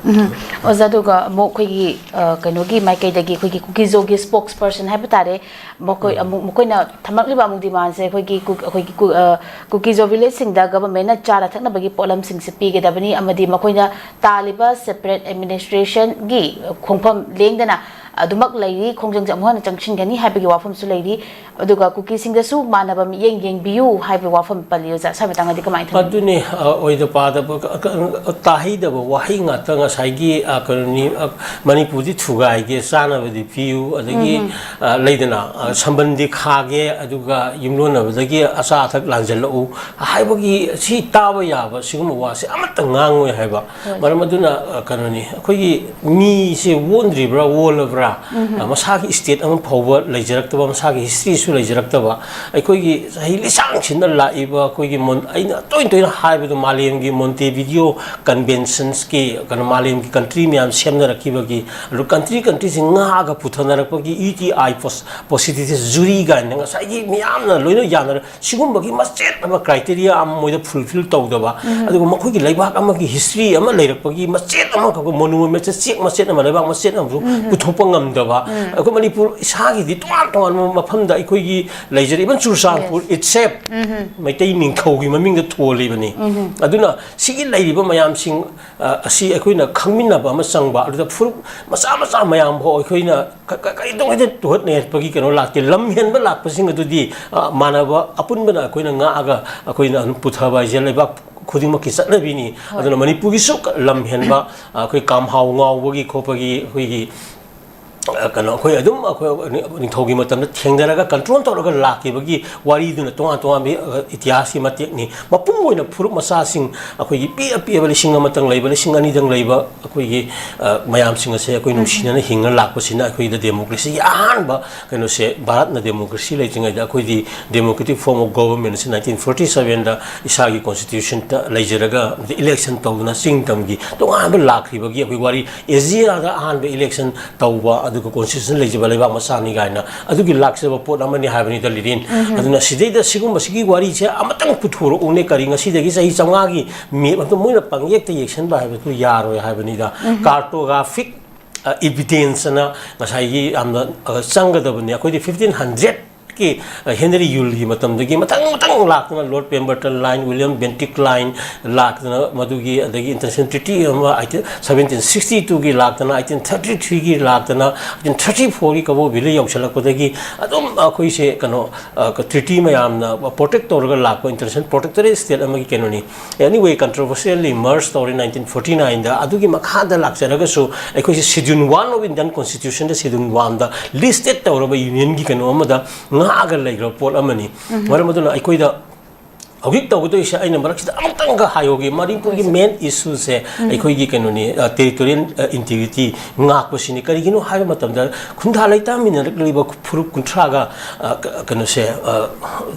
ꯑꯣꯖꯥ, ꯑꯗꯨꯒ ꯑꯃꯨꯛ ꯑꯩꯈꯣꯏꯒꯤ ꯑ, ꯀꯩꯅꯣꯒꯤ ꯃꯥꯏꯀꯩꯗꯒꯤ ꯑꯩꯈꯣꯏꯒꯤ ꯀꯨꯀꯤꯖꯣꯒꯤ ꯁ꯭ꯄꯣꯛꯁ ꯄꯔꯁꯟ ꯍꯥꯏꯕ ꯇꯥꯔꯦ, ꯃꯈꯣꯏ ꯑꯃꯨꯛ ꯃꯈꯣꯏꯅ ꯊꯝꯂꯛꯂꯤꯕ ꯑꯃꯨꯛ ꯗꯤꯃꯥꯟꯁꯦ ꯑꯩꯈꯣꯏꯒꯤ ꯀꯨ- ꯑꯩꯈꯣꯏꯒꯤ ꯀꯨ- ꯑ, ꯀꯨꯀꯤꯖꯣ ꯚꯤꯂꯦꯖꯁꯤꯡꯗ ꯒꯚꯔꯟꯃꯦꯟꯠꯅ ꯆꯥꯅ ꯊꯛꯅꯕꯒꯤ ꯄꯣꯠꯂꯝꯁꯤꯡꯁꯦ ꯄꯤꯒꯗꯕꯅꯤ ꯑꯃꯗꯤ ꯃꯈꯣꯏꯅ ꯇꯥꯜꯂꯤꯕ ꯁꯦꯄꯔꯦꯠ ꯑꯦꯗꯃꯤꯅꯤꯁꯇ꯭ꯔꯦꯁꯟꯒꯤ ꯈꯣꯡꯐꯝ ꯂꯦꯡꯗꯅ ꯑꯗꯨꯃꯛ ꯂꯩꯔꯤ, ꯈꯣꯡꯖꯪꯁꯦ ꯑꯃꯨꯛ ꯍꯟꯅ ꯆꯪꯁꯤꯟꯒꯅꯤ ꯍꯥꯏꯕꯒꯤ ꯋꯥꯐꯝꯁꯨ ꯂꯩꯔꯤ꯫ ꯑꯗꯨꯒ ꯀꯨꯀꯤꯁꯤꯡꯗꯁꯨ ꯃꯥꯟꯅꯕ ꯃꯤꯠꯌꯦꯡ ꯌꯦꯡꯕꯤꯌꯨ ꯍꯥꯏꯕꯒꯤ ꯋꯥꯐꯝ ꯄꯜꯂꯤ ꯑꯣꯖꯥ, ꯁ꯭ꯋꯥꯏ ꯃꯇꯥꯡꯗꯗꯤ ꯀꯃꯥꯏꯅ ꯊꯝꯕꯤ? ꯑꯗꯨꯅꯤ, ꯑ, ꯑꯣꯏꯗ ꯄꯥꯗꯕ, ꯑ, ꯑ, ꯇꯥꯍꯩꯗꯕ ꯋꯥꯍꯩ ꯉꯥꯛꯇ ꯉꯁꯥꯏꯒꯤ, ꯑ, ꯀꯩꯅꯣꯅꯤ, ꯑ, ꯃꯅꯤꯄꯨꯔꯗꯤ ꯊꯨꯒꯥꯏꯒꯦ, ꯆꯥꯅꯕꯗꯤ ꯄꯤꯌꯨ, ꯑꯗꯒꯤ, ꯑ, ꯂꯩꯗꯅ, ꯑ, ꯁꯝꯕꯟꯗꯤ ꯈꯥꯒꯦ, ꯑꯗꯨꯒ ꯌꯨꯝꯂꯣꯟꯅꯕꯗꯒꯤ ꯑꯆꯥ ꯑꯊꯛ ꯂꯥꯟꯖꯜꯂꯛꯎ ꯍꯥꯏꯕꯒꯤ, ꯁꯤ ꯇꯥꯕ ꯌꯥꯕ ꯁꯤꯒꯨꯝꯕ ꯋꯥꯁꯦ ꯑꯃꯠꯇ ꯉꯥꯡꯉꯣꯏ ꯍꯥꯏꯕ꯫ ꯃꯔꯝ ꯑꯗꯨꯅ, ꯑ, ꯀꯩꯅꯣꯅꯤ, ꯑꯩꯈꯣꯏꯒꯤ ꯃꯤꯁꯦ ꯑꯣꯟꯗ꯭ꯔꯤꯕ꯭ꯔꯥ, ꯑꯣꯜꯂꯕ꯭ꯔꯥ, ꯑ, ꯃꯁꯥꯒꯤ ꯁ꯭ꯇꯦꯠ ꯑꯃ ꯐꯥꯎꯕ ꯂꯩꯖꯔꯛꯇꯕ, ꯃꯁꯥꯒꯤ ꯍꯤꯁꯇ꯭ꯔꯤꯁꯨ ꯂꯩꯖꯔꯛꯇꯕ, ꯑꯩꯈꯣꯏꯒꯤ ꯆꯍꯤ ꯂꯤꯁꯥꯡꯁꯤꯟꯅ ꯂꯥꯛꯏꯕ ꯑꯩꯈꯣꯏꯒꯤ ꯃꯣꯟ-, ꯑꯩꯅ ꯇꯣꯏꯅ ꯇꯣꯏꯅ ꯍꯥꯏꯕꯗꯣ, ꯃꯥꯂꯦꯝꯒꯤ ꯃꯣꯟꯇꯦꯚꯤꯗꯤꯑꯣ ꯀꯟꯚꯦꯟꯁꯟꯁꯀꯤ ꯀꯩꯅꯣ, ꯃꯥꯂꯦꯝꯒꯤ ꯀꯟꯇ꯭ꯔꯤ ꯃꯌꯥꯝ ꯁꯦꯝꯅꯔꯛꯈꯤꯕꯒꯤ, ꯑꯗꯨ ꯀꯟꯇ꯭ꯔꯤ ꯀꯟꯇ꯭ꯔꯤꯁꯤ ꯉꯥꯛꯑꯒ ꯄꯨꯊꯅꯔꯛꯄꯒꯤ ꯌꯨ ꯇꯤ ꯑꯥꯏ ꯄꯣꯁ-, ꯄꯣꯁꯤꯇꯤꯚ ꯖꯨꯔꯤ ꯀꯥꯏꯅ ꯉꯁꯥꯏꯒꯤ ꯃꯤꯌꯥꯝꯅ ꯂꯣꯏꯅ ꯌꯥꯅꯔ-, ꯁꯤꯒꯨꯝꯕꯒꯤ ꯃꯆꯦꯠ ꯑꯃ, ꯀ꯭ꯔꯥꯏꯇꯦꯔꯤꯌꯥ ꯑꯃ ꯃꯣꯏꯗ ꯐꯨꯜꯐꯤꯜ ꯇꯧꯗꯕ, ꯑꯗꯨꯒ ꯃꯈꯣꯏꯒꯤ ꯂꯩꯕꯥꯛ ꯑꯃꯒꯤ ꯍꯤꯁꯇ꯭ꯔꯤ ꯑꯃ ꯂꯩꯔꯛꯄꯒꯤ ꯃꯆꯦꯠ ꯑꯃꯈꯛ, ꯃꯣꯅꯨꯃꯦꯟꯠꯁꯦ ꯆꯦꯛ ꯃꯆꯦꯠ ꯑꯃ, ꯂꯩꯕꯥꯛ ꯃꯆꯦꯠ ꯑꯃꯁꯨ ꯄꯨꯊꯣꯛꯄ ꯉꯝꯗꯕ, ꯑꯩꯈꯣꯏ ꯃꯅꯤꯄꯨꯔ ꯏꯁꯥꯒꯤꯗꯤ ꯇꯣꯉꯥꯟ ꯇꯣꯉꯥꯟꯕ ꯃꯐꯝꯗ ꯑꯩꯈꯣꯏꯒꯤ ꯂꯩꯖꯔꯤꯕ, ꯏꯚꯟ ꯆꯨꯔꯆꯥꯟꯄꯨꯔ ꯏꯠꯁꯦꯞ ꯃꯩꯇꯩ ꯅꯤꯡꯊꯧꯒꯤ ꯃꯃꯤꯡꯗ ꯊꯣꯜꯂꯤꯕꯅꯤ꯫ ꯑꯗꯨꯅ ꯁꯤꯒꯤ ꯂꯩꯔꯤꯕ ꯃꯌꯥꯝꯁꯤꯡ, ꯑ, ꯑꯁꯤ ꯑꯩꯈꯣꯏꯅ ꯈꯪꯃꯤꯟꯅꯕ ꯑꯃ ꯆꯪꯕ, ꯑꯗꯨꯗ ꯐꯨꯔꯨꯞ ꯃꯆꯥ ꯃꯆꯥ ꯃꯌꯥꯝ ꯐꯥꯎ ꯑꯩꯈꯣꯏꯅ ꯀ-, ꯀ-, ꯀꯔꯤꯗꯧꯉꯩꯗ ꯇꯨꯍꯠ ꯅꯩꯍꯠꯄꯒꯤ ꯀꯩꯅꯣ ꯂꯥꯛꯇꯦ꯫ ꯂꯝ ꯍꯦꯟꯕ ꯂꯥꯛꯄꯁꯤꯡ ꯑꯗꯨꯗꯤ, ꯑ, ꯃꯥꯟꯅꯕ ꯑꯄꯨꯟꯕꯅ ꯑꯩꯈꯣꯏꯅ ꯉꯥꯛꯑꯒ ꯑꯩꯈꯣꯏꯅ ꯑꯗꯨꯝ ꯄꯨꯊꯕ ꯍꯥꯏꯁꯦ ꯂꯩꯕꯥꯛ ꯈꯨꯗꯤꯡꯃꯛꯀꯤ ꯆꯠꯅꯕꯤꯅꯤ꯫ ꯑꯗꯨꯅ ꯃꯅꯤꯄꯨꯔꯒꯤꯁꯨ ꯀ-, ꯂꯝ ꯍꯦꯟꯕ, ꯑ, ꯑꯩꯈꯣꯏ ꯀꯥꯝꯍꯥꯎ ꯉꯥꯎꯕꯒꯤ ꯈꯣꯠꯄꯒꯤ ꯑꯩꯈꯣꯏꯒꯤ ꯑ, ꯀꯩꯅꯣ, ꯑꯩꯈꯣꯏ ꯑꯗꯨꯝ ꯑꯩꯈꯣꯏ ꯅꯤꯡꯊꯧꯒꯤ ꯃꯇꯝꯗ ꯊꯦꯡꯅꯔꯒ control ꯇꯧꯔꯒ ꯂꯥꯛꯈꯤꯕꯒꯤ ꯋꯥꯔꯤꯗꯨꯅ ꯇꯣꯉꯥꯟ ꯇꯣꯉꯥꯟꯕ, ꯑ, ꯏꯇꯤꯍꯥꯁꯀꯤ ꯃꯇꯦꯛꯅꯤ꯫ ꯃꯄꯨꯡ ꯑꯣꯏꯅ ꯐꯨꯔꯨꯞ ꯃꯆꯥꯁꯤꯡ, ꯑꯩꯈꯣꯏꯒꯤ ꯄꯤꯛꯑ ꯄꯤꯛꯑꯕ ꯂꯤꯁꯤꯡ ꯑꯃꯇꯪ ꯂꯩꯕ, ꯂꯤꯁꯤꯡ ꯑꯅꯤꯗꯪ ꯂꯩꯕ ꯑꯩꯈꯣꯏꯒꯤ, ꯑ, ꯃꯌꯥꯝꯁꯤꯡ ꯑꯁꯦ ꯑꯩꯈꯣꯏ ꯅꯨꯡꯁꯤꯅꯅ ꯍꯤꯡꯅ ꯂꯥꯛꯄꯁꯤꯅ ꯑꯩꯈꯣꯏꯗ democracyꯒꯤ ꯑꯍꯥꯟꯕ ꯀꯩꯅꯣꯁꯦ, ꯚꯥꯔꯠꯅ democracy ꯂꯩꯇ꯭ꯔꯤꯉꯩꯗ ꯑꯩꯈꯣꯏꯗꯤ democratic form of government ꯑꯁꯤ nineteen forty sevenꯗ ꯏꯁꯥꯒꯤ constitutionꯇ ꯂꯩꯖꯔꯒ election ꯇꯧꯗꯨꯅ ꯆꯤꯡ ꯇꯝꯒꯤ ꯇꯣꯉꯥꯟꯕ ꯂꯥꯛꯈꯤꯕꯒꯤ ꯑꯩꯈꯣꯏ ꯋꯥꯔꯤ꯫ ꯑꯦꯁꯤꯌꯥꯗ ꯑꯍꯥꯟꯕ election ꯇꯧꯕ, ꯑꯗꯨꯒ constitution ꯂꯩꯖꯕ ꯂꯩꯕꯥꯛ ꯃꯆꯥꯅꯤ ꯀꯥꯏꯅ ꯑꯗꯨꯒꯤ ꯂꯥꯛꯆꯕ ꯄꯣꯠ ꯑꯃꯅꯤ ꯍꯥꯏꯕꯅꯤꯗ, ꯂꯤꯔꯤꯟ꯫ ꯑꯗꯨꯅ ꯁꯤꯗꯩꯗ ꯁꯤꯒꯨꯝꯕꯁꯤꯒꯤ ꯋꯥꯔꯤꯁꯦ ꯑꯃꯇꯪ ꯄꯨꯊꯣꯔꯛꯎꯅꯦ꯫ ꯀꯔꯤ ꯉꯁꯤꯗꯒꯤ ꯆꯍꯤ ꯆꯥꯝꯃꯉꯥꯒꯤ map ꯑꯃꯇ ꯃꯣꯏꯅ ꯄꯪꯌꯦꯛꯇ ꯌꯦꯛꯁꯟꯕ ꯍꯥꯏꯕꯗꯨ ꯌꯥꯔꯣꯏ ꯍꯥꯏꯕꯅꯤꯗ꯫ Cartographic, ꯑ, evidence ꯑꯅ ꯉꯁꯥꯏꯒꯤ ꯌꯥꯝꯅ, ꯑ, ꯆꯪꯒꯗꯕꯅꯤ꯫ ꯑꯩꯈꯣꯏꯗꯤ fifteen hundred ꯀꯤ, ꯑ, ꯍꯦꯅꯔꯤ ꯌꯨꯜꯒꯤ ꯃꯇꯝꯗꯒꯤ ꯃꯊꯪ ꯃꯊꯪ ꯂꯥꯛꯇꯨꯅ, Lord Pemberton Line, William Bentinck Line ꯂꯥꯛꯇꯅ, ꯃꯗꯨꯒꯤ, ꯑꯗꯒꯤ international treaty ꯑꯃ seventeen sixty twoꯒꯤ ꯂꯥꯛꯇꯅ, eighteen thirty threeꯒꯤ ꯂꯥꯛꯇꯅ, eighteen thirty fourꯒꯤ ꯀꯕꯣ ꯚꯦꯂꯤ ꯌꯧꯁꯜꯂꯛꯄꯗꯒꯤ ꯑꯗꯨꯝ ꯑꯩꯈꯣꯏꯁꯦ ꯀꯩꯅꯣ, ꯑ, treaty ꯃꯌꯥꯝꯅ protect ꯇꯧꯔꯒ ꯂꯥꯛꯄ, international protectorate state ꯑꯃꯒꯤ ꯀꯩꯅꯣꯅꯤ꯫ Anyway, controversially merge ꯇꯧꯔꯦ nineteen forty nineꯗ꯫ ꯑꯗꯨꯒꯤ ꯃꯈꯥꯗ ꯂꯥꯛꯆꯔꯒꯁꯨ ꯑꯩꯈꯣꯏꯁꯦ Schedule one of Indian Constitutionꯗ, Schedule oneꯗ listed ꯇꯧꯔꯕ unionꯒꯤ ꯀꯩꯅꯣ ꯑꯃꯗ ꯉꯥꯛꯑꯒ ꯂꯩꯈ꯭ꯔꯕ ꯄꯣꯠ ꯑꯃꯅꯤ꯫ ꯃꯔꯝ ꯑꯗꯨꯅ ꯑꯩꯈꯣꯏꯗ ꯍꯧꯖꯤꯛ ꯇꯧꯒꯗꯣꯏꯁꯦ, ꯑꯩꯅ ꯃꯔꯛꯁꯤꯗ ꯑꯃꯨꯛꯇꯪꯒ ꯍꯥꯏꯍꯧꯒꯦ, ꯃꯅꯤꯄꯨꯔꯒꯤ main issueꯁꯦ ꯑꯩꯈꯣꯏꯒꯤ ꯀꯩꯅꯣꯅꯤ, ꯑ, territorial, ꯑ, integrity ꯉꯥꯛꯄꯁꯤꯅꯤ꯫ ꯀꯔꯤꯒꯤꯅꯣ ꯍꯥꯏꯕ ꯃꯇꯝꯗ, ꯈꯨꯟꯗꯥ ꯂꯩꯇꯥꯃꯤꯟꯅꯔꯛꯂꯤꯕ ꯐꯨꯔꯨꯞ ꯀꯨꯟꯊ꯭ꯔꯥꯒ, ꯑ, ꯀ-, ꯀꯩꯅꯣꯁꯦ, ꯑ,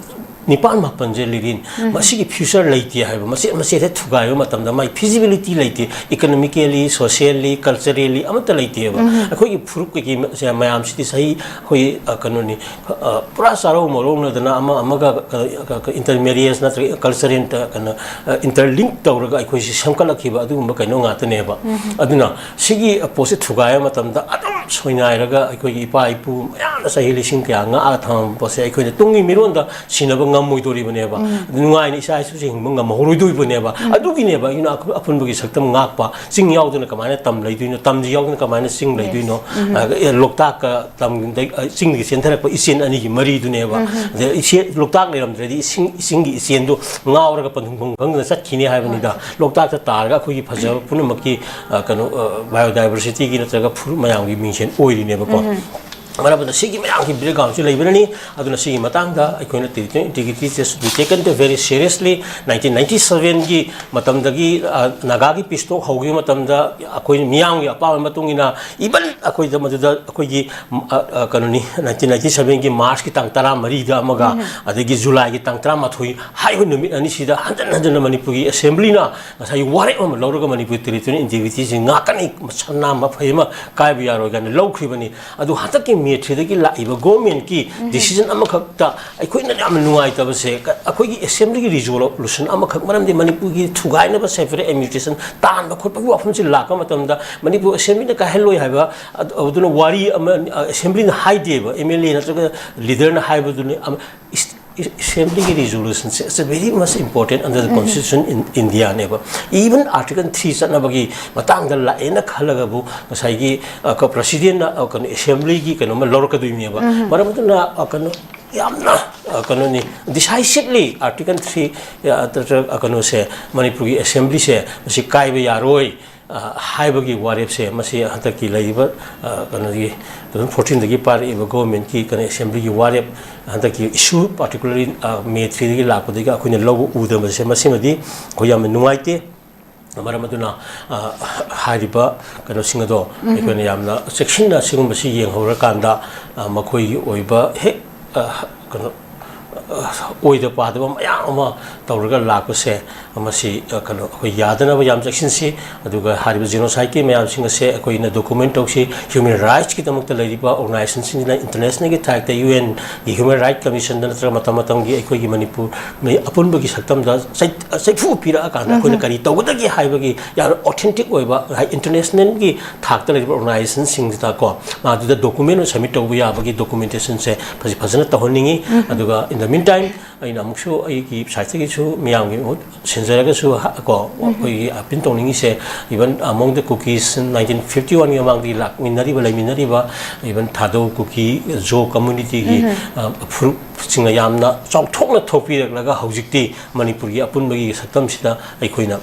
ꯅꯤꯄꯥꯟ ꯃꯥꯄꯟꯁꯦ, ꯂꯤꯔꯤꯟ, ꯃꯁꯤꯒꯤ future ꯂꯩꯇꯦ ꯍꯥꯏꯕ, ꯃꯆꯦꯠ ꯃꯆꯦꯠ ꯍꯦꯛ ꯊꯨꯒꯥꯏꯕ ꯃꯇꯝꯗ ꯃꯥꯒꯤ feasibility ꯂꯩꯇꯦ, economically, socially, culturally ꯑꯃꯠꯇ ꯂꯩꯇꯦꯕ꯫ ꯑꯩꯈꯣꯏꯒꯤ ꯐꯨꯔꯨꯞ ꯀꯩꯀꯩ ꯃ-, ꯁꯦ ꯃꯌꯥꯝꯁꯤꯗꯤ ꯆꯍꯤ ꯑꯩꯈꯣꯏ, ꯑ, ꯀꯩꯅꯣꯅꯤ, ꯑ, ꯄꯨꯔꯥ ꯆꯥꯔꯧ ꯃꯔꯧꯅꯗꯅ ꯑꯃ ꯑꯃꯒ, ꯑ, ꯀ-, ꯀ-, intermarriage ꯅꯠꯇ꯭ꯔꯒ cultural inter-, ꯀꯩꯅꯣ, ꯑ, interlink ꯇꯧꯔꯒ ꯑꯩꯈꯣꯏꯁꯤ ꯁꯦꯝꯒꯠꯂꯛꯈꯤꯕ ꯑꯗꯨꯒꯨꯝꯕ ꯀꯩꯅꯣ ꯉꯥꯛꯇꯅꯦꯕ꯫ ꯑꯗꯨꯅ ꯁꯤꯒꯤ ꯄꯣꯠꯁꯦ ꯊꯨꯒꯥꯏꯕ ꯃꯇꯝꯗ ꯑꯗꯨꯝ ꯁꯣꯏꯅꯥꯏꯔꯒ ꯑꯩꯈꯣꯏꯒꯤ ꯏꯄꯥ ꯏꯄꯨ ꯃꯌꯥꯝꯅ ꯆꯍꯤ ꯂꯤꯁꯤꯡ ꯀꯌꯥ ꯉꯥꯛꯑ ꯊꯝꯃꯝꯕ ꯄꯣꯠꯁꯦ ꯑꯩꯈꯣꯏꯅ ꯇꯨꯡꯒꯤ ꯃꯤꯔꯣꯟꯗ ꯁꯤꯟꯅꯕ ꯉꯝꯃꯣꯏꯗꯣꯔꯤꯕꯅꯦꯕ꯫ ꯎꯝ꯫ ꯅꯨꯡꯉꯥꯏꯅ ꯏꯆꯥ ꯏꯁꯨꯁꯤꯡ ꯍꯤꯡꯕ ꯉꯝꯍꯧꯔꯣꯏꯗꯣꯔꯤꯕꯅꯦꯕ꯫ ꯎꯝ꯫ ꯑꯗꯨꯒꯤꯅꯦꯕ ꯑꯩꯅ ꯑꯄꯨ-, ꯑꯄꯨꯟꯕꯒꯤ ꯁꯛꯇꯝ ꯉꯥꯛꯄ꯫ ꯆꯤꯡ ꯌꯥꯎꯗꯅ ꯀꯃꯥꯏꯅ ꯇꯝ ꯂꯩꯗꯣꯏꯅꯣ? ꯇꯝꯁꯤ ꯌꯥꯎꯗꯅ ꯀꯃꯥꯏꯅ ꯆꯤꯡ Yes. ꯂꯩꯗꯣꯏꯅꯣ? ꯎꯝ꯫ ꯑ, ꯑꯦ, ꯂꯣꯛꯇꯥꯛꯀ ꯇꯝꯗ-, ꯑ, ꯆꯤꯡꯗꯒꯤ ꯆꯦꯟꯊꯔꯛꯄ ꯏꯆꯦꯜ ꯑꯅꯤꯒꯤ ꯃꯔꯤꯗꯨꯅꯦꯕ꯫ ꯎꯝ꯫ ꯑꯗ ꯏꯆꯦ-, ꯂꯣꯛꯇꯥꯛ ꯂꯩꯔꯝꯗ꯭ꯔꯗꯤ ꯏꯁꯤꯡ, ꯏꯁꯤꯡꯒꯤ ꯏꯆꯦꯜꯗꯣ ꯉꯥꯎꯔꯒ ꯄꯟꯊꯨꯡꯐꯝ ꯈꯪꯗꯅ ꯆꯠꯈꯤꯅꯤ ꯍꯥꯏꯕꯅꯤꯗ꯫ ꯍꯣꯏ꯫ ꯂꯣꯛꯇꯥꯛꯇ ꯇꯥꯔꯒ ꯑꯩꯈꯣꯏꯒꯤ ꯐꯖꯕ ꯄꯨꯝꯅꯃꯛꯀꯤ, ꯑ, ꯀꯩꯅꯣ, ꯑ, biodiversityꯒꯤ ꯅꯠꯇ꯭ꯔꯒ ꯐꯨꯔꯨꯞ ꯃꯌꯥꯝꯒꯤ ꯃꯤꯡ ꯑꯣꯏꯔꯤꯅꯦꯕꯀꯣ꯫ ꯃꯔꯝ ꯑꯗꯨꯅ ꯁꯤꯒꯤ ꯃꯌꯥꯝꯒꯤ background ꯁꯤ ꯂꯩꯕꯅꯅꯤ꯫ ꯑꯗꯨꯅ ꯁꯤꯒꯤ ꯃꯇꯥꯡꯗ ꯑꯩꯈꯣꯏꯅ territorial integrity ꯁꯦ we taken it very seriously꯫ Nineteen ninety ꯁꯚꯦꯟꯒꯤ ꯃꯇꯝꯗꯒꯤ, ꯑ, ꯅꯥꯒꯥꯒꯤ peace talk ꯍꯧꯈꯤꯕ ꯃꯇꯝꯗ ꯑꯩꯈꯣꯏ ꯃꯤꯌꯥꯝꯒꯤ ꯑꯄꯥꯝꯕ ꯃꯇꯨꯡ ꯏꯟꯅ, even ꯑꯩꯈꯣꯏꯗ ꯃꯗꯨꯗ ꯑꯩꯈꯣꯏꯒꯤ, ꯎꯝ, ꯑ, ꯑ, ꯀꯩꯅꯣꯅꯤ, ꯅꯥꯏꯟꯇꯤꯟ ꯅꯥꯏꯟꯇꯤ ꯁꯚꯦꯟꯒꯤ March ꯀꯤ ꯇꯥꯡ ꯇꯔꯥꯃꯔꯤꯗ ꯑꯃꯒ, ꯑꯗꯒꯤ July ꯒꯤ ꯇꯥꯡ ꯇꯔꯥꯃꯥꯊꯣꯏ ꯍꯥꯏꯕ ꯅꯨꯃꯤꯠ ꯑꯅꯤꯁꯤꯗ ꯍꯟꯖꯟ ꯍꯟꯖꯟꯅ ꯃꯅꯤꯄꯨꯔꯒꯤ assembly ꯅ ꯉꯁꯥꯏꯒꯤ ꯋꯥꯔꯦꯞ ꯑꯃ ꯂꯧꯔꯒ ꯃꯅꯤꯄꯨꯔꯒꯤ territorial integrity ꯁꯤ ꯉꯥꯛꯀꯅꯤ, ꯁꯅꯥ ꯃꯐꯩ ꯑꯃ ꯀꯥꯏꯕ ꯌꯥꯔꯣꯏ ꯀꯥꯏꯅ ꯂꯧꯈ꯭ꯔꯤꯕꯅꯤ꯫ ꯑꯗꯨ ꯍꯟꯗꯛꯀꯤ May three ꯗꯒꯤ ꯂꯥꯛꯏꯕ government ꯀꯤ decision ꯑꯃꯈꯛꯇ ꯑꯩꯈꯣꯏꯅ ꯌꯥꯝꯅ ꯅꯨꯡꯉꯥꯏꯇꯕꯁꯦ, ꯀ-, ꯑꯩꯈꯣꯏꯒꯤ assembly ꯒꯤ resolution ꯑꯃꯈꯛ, ꯃꯔꯝꯗꯤ ꯃꯅꯤꯄꯨꯔꯒꯤ ꯊꯨꯒꯥꯏꯅꯕ separate administration ꯇꯥꯟꯕ ꯈꯣꯠꯄꯒꯤ ꯋꯥꯐꯝꯁꯤ ꯂꯥꯛꯄ ꯃꯇꯝꯗ ꯃꯅꯤꯄꯨꯔ assembly ꯅ ꯀꯥꯏꯍꯜꯂꯣꯏ ꯍꯥꯏꯕ ꯑꯗꯨ-, ꯑꯗꯨꯅ ꯋꯥꯔꯤ ꯑꯃ, ꯑ, assembly ꯅ ꯍꯥꯏꯗꯦꯕ, MLA ꯅꯠꯇ꯭ꯔꯒ leader ꯅ ꯍꯥꯏꯕꯗꯨꯅꯤ꯫ ꯑꯃ, is-, is-, assembly ꯒꯤ resolution say, it's a very much important under the constitution in India ꯅꯦꯕ꯫ Even Article three ꯆꯠꯅꯕꯒꯤ ꯃꯇꯥꯡꯗ ꯂꯥꯛꯑꯦꯅ ꯈꯜꯂꯒꯕꯨ ꯉꯁꯥꯏꯒꯤ, ꯑ, ꯀ-, president ꯅ, ꯑ, ꯀꯩꯅꯣ, assembly ꯒꯤ ꯀꯩꯅꯣꯝꯃ ꯂꯧꯔꯛꯀꯗꯣꯏꯅꯦꯕ꯫ ꯃꯔꯝ ꯑꯗꯨꯅ, ꯑ, ꯀꯩꯅꯣ, ꯌꯥꯝꯅ, ꯑ, ꯀꯩꯅꯣꯅꯤ, decisively Article three, ꯑ, ꯅꯠꯇ꯭ꯔꯒ, ꯑ, ꯀꯩꯅꯣꯁꯦ, ꯃꯅꯤꯄꯨꯔꯒꯤ assembly ꯁꯦ ꯃꯁꯤ ꯀꯥꯏꯕ ꯌꯥꯔꯣꯏ, ꯑ, ꯍꯥꯏꯕꯒꯤ ꯋꯥꯔꯦꯞꯁꯦ ꯃꯁꯤ ꯍꯟꯗꯛꯀꯤ ꯂꯩꯔꯤꯕ, ꯑ, ꯀꯩꯅꯣꯒꯤ two thousand fourteen ꯗꯒꯤ ꯄꯥꯏꯔꯛꯏꯕ government ꯀꯤ ꯀꯩꯅꯣ assembly ꯒꯤ ꯋꯥꯔꯦꯞ, ꯍꯟꯗꯛꯀꯤ issue particularly, ꯑ, May three ꯗꯒꯤ ꯂꯥꯛꯄꯗꯒꯤ ꯑꯩꯈꯣꯏꯅ ꯂꯧꯕ ꯎꯗꯕꯁꯦ ꯃꯁꯤꯃꯗꯤ ꯑꯩꯈꯣꯏ ꯌꯥꯝꯅ ꯅꯨꯡꯉꯥꯏꯇꯦ꯫ ꯃꯔꯝ ꯑꯗꯨꯅ, ꯑ, ꯍꯥꯏꯔꯤꯕ ꯀꯩꯅꯣꯁꯤꯡ ꯑꯗꯣ ꯑꯩꯈꯣꯏꯅ ꯌꯥꯝꯅ ꯆꯦꯛꯁꯤꯟꯅ ꯁꯤꯒꯨꯝꯕꯁꯤ ꯌꯦꯡꯍꯧꯔꯀꯥꯟꯗ, ꯑ, ꯃꯈꯣꯏꯒꯤ ꯑꯣꯏꯕ ꯍꯦꯛ, ꯑ, ꯀꯩꯅꯣ, ꯑ, ꯑꯣꯏꯗ ꯄꯥꯗꯕ ꯃꯌꯥꯝ ꯑꯃ ꯇꯧꯔꯒ ꯂꯥꯛꯄꯁꯦ, ꯃꯁꯤ, ꯑ, ꯀꯩꯅꯣ, ꯑꯩꯈꯣꯏ ꯌꯥꯗꯅꯕ ꯌꯥꯝ ꯆꯦꯛꯁꯤꯟꯁꯤ꯫ ꯑꯗꯨꯒ ꯍꯥꯏꯔꯤꯕ genocide ꯀꯤ ꯃꯌꯥꯝꯁꯤꯡ ꯑꯁꯦ ꯑꯩꯈꯣꯏꯅ document ꯇꯧꯁꯤ꯫ Human rights ꯀꯤꯗꯃꯛꯇ ꯂꯩꯔꯤꯕ organization ꯁꯤꯡꯁꯤꯅ international ꯒꯤ ꯊꯥꯛꯇ UN ꯒꯤ Human Rights Commission ꯗ ꯅꯠꯇ꯭ꯔꯒ ꯃꯇꯝ ꯃꯇꯝꯒꯤ ꯑꯩꯈꯣꯏꯒꯤ ꯃꯅꯤꯄꯨꯔ ꯃꯤ ꯑꯄꯨꯟꯕꯒꯤ ꯁꯛꯇꯝꯗ ꯆꯩ-, ꯆꯩꯐꯨ ꯄꯤꯔꯛꯑꯀꯥꯟꯗ ꯑꯩꯈꯣꯏꯅ ꯀꯔꯤ ꯇꯧꯒꯗꯒꯦ ꯍꯥꯏꯕꯒꯤ ꯌꯥꯝꯅ authentic ꯑꯣꯏꯕ, ꯉꯁꯥꯏ international ꯒꯤ ꯊꯥꯛꯇ ꯂꯩꯔꯤꯕ organization ꯁꯤꯡꯁꯤꯗꯀꯣ, ꯃꯗꯨꯗ document ꯑꯣꯏꯅ submit ꯇꯧꯕ ꯌꯥꯕꯒꯤ documentation ꯁꯦ ꯐꯖ-, ꯐꯖꯅ ꯇꯧꯍꯟꯅꯤꯡꯉꯤ꯫ ꯑꯗꯨꯒ in the meantime ꯑꯩꯅ ꯑꯃꯨꯛꯁꯨ ꯑꯩꯒꯤ side ꯇꯒꯤꯁꯨ ꯃꯤꯌꯥꯝꯒꯤ ꯃꯍꯨꯠ ꯁꯤꯟꯖꯔꯒꯁꯨ ꯍ-, ꯀꯣ, ꯑꯩꯈꯣꯏꯒꯤ appeal ꯇꯧꯅꯤꯡꯉꯤꯁꯦ, even among the Kukis nineteen fifty one ꯒꯤ ꯃꯃꯥꯡꯗꯒꯤ ꯂꯥꯛꯃꯤꯟꯅꯔꯤꯕ, ꯂꯩꯃꯤꯟꯅꯔꯤꯕ, even ꯊꯥꯗꯧ ꯀꯨꯀꯤ ꯖꯣ community ꯒꯤ, ꯑ, ꯐꯨꯔꯨꯞꯁꯤꯡꯅ ꯌꯥꯝꯅ ꯆꯥꯎꯊꯣꯛꯅ ꯊꯣꯛꯄꯤꯔꯛꯂꯒ ꯍꯧꯖꯤꯛꯇꯤ ꯃꯅꯤꯄꯨꯔꯒꯤ ꯑꯄꯨꯟꯕꯒꯤ ꯁꯛꯇꯝꯁꯤꯗ ꯑꯩꯈꯣꯏꯅ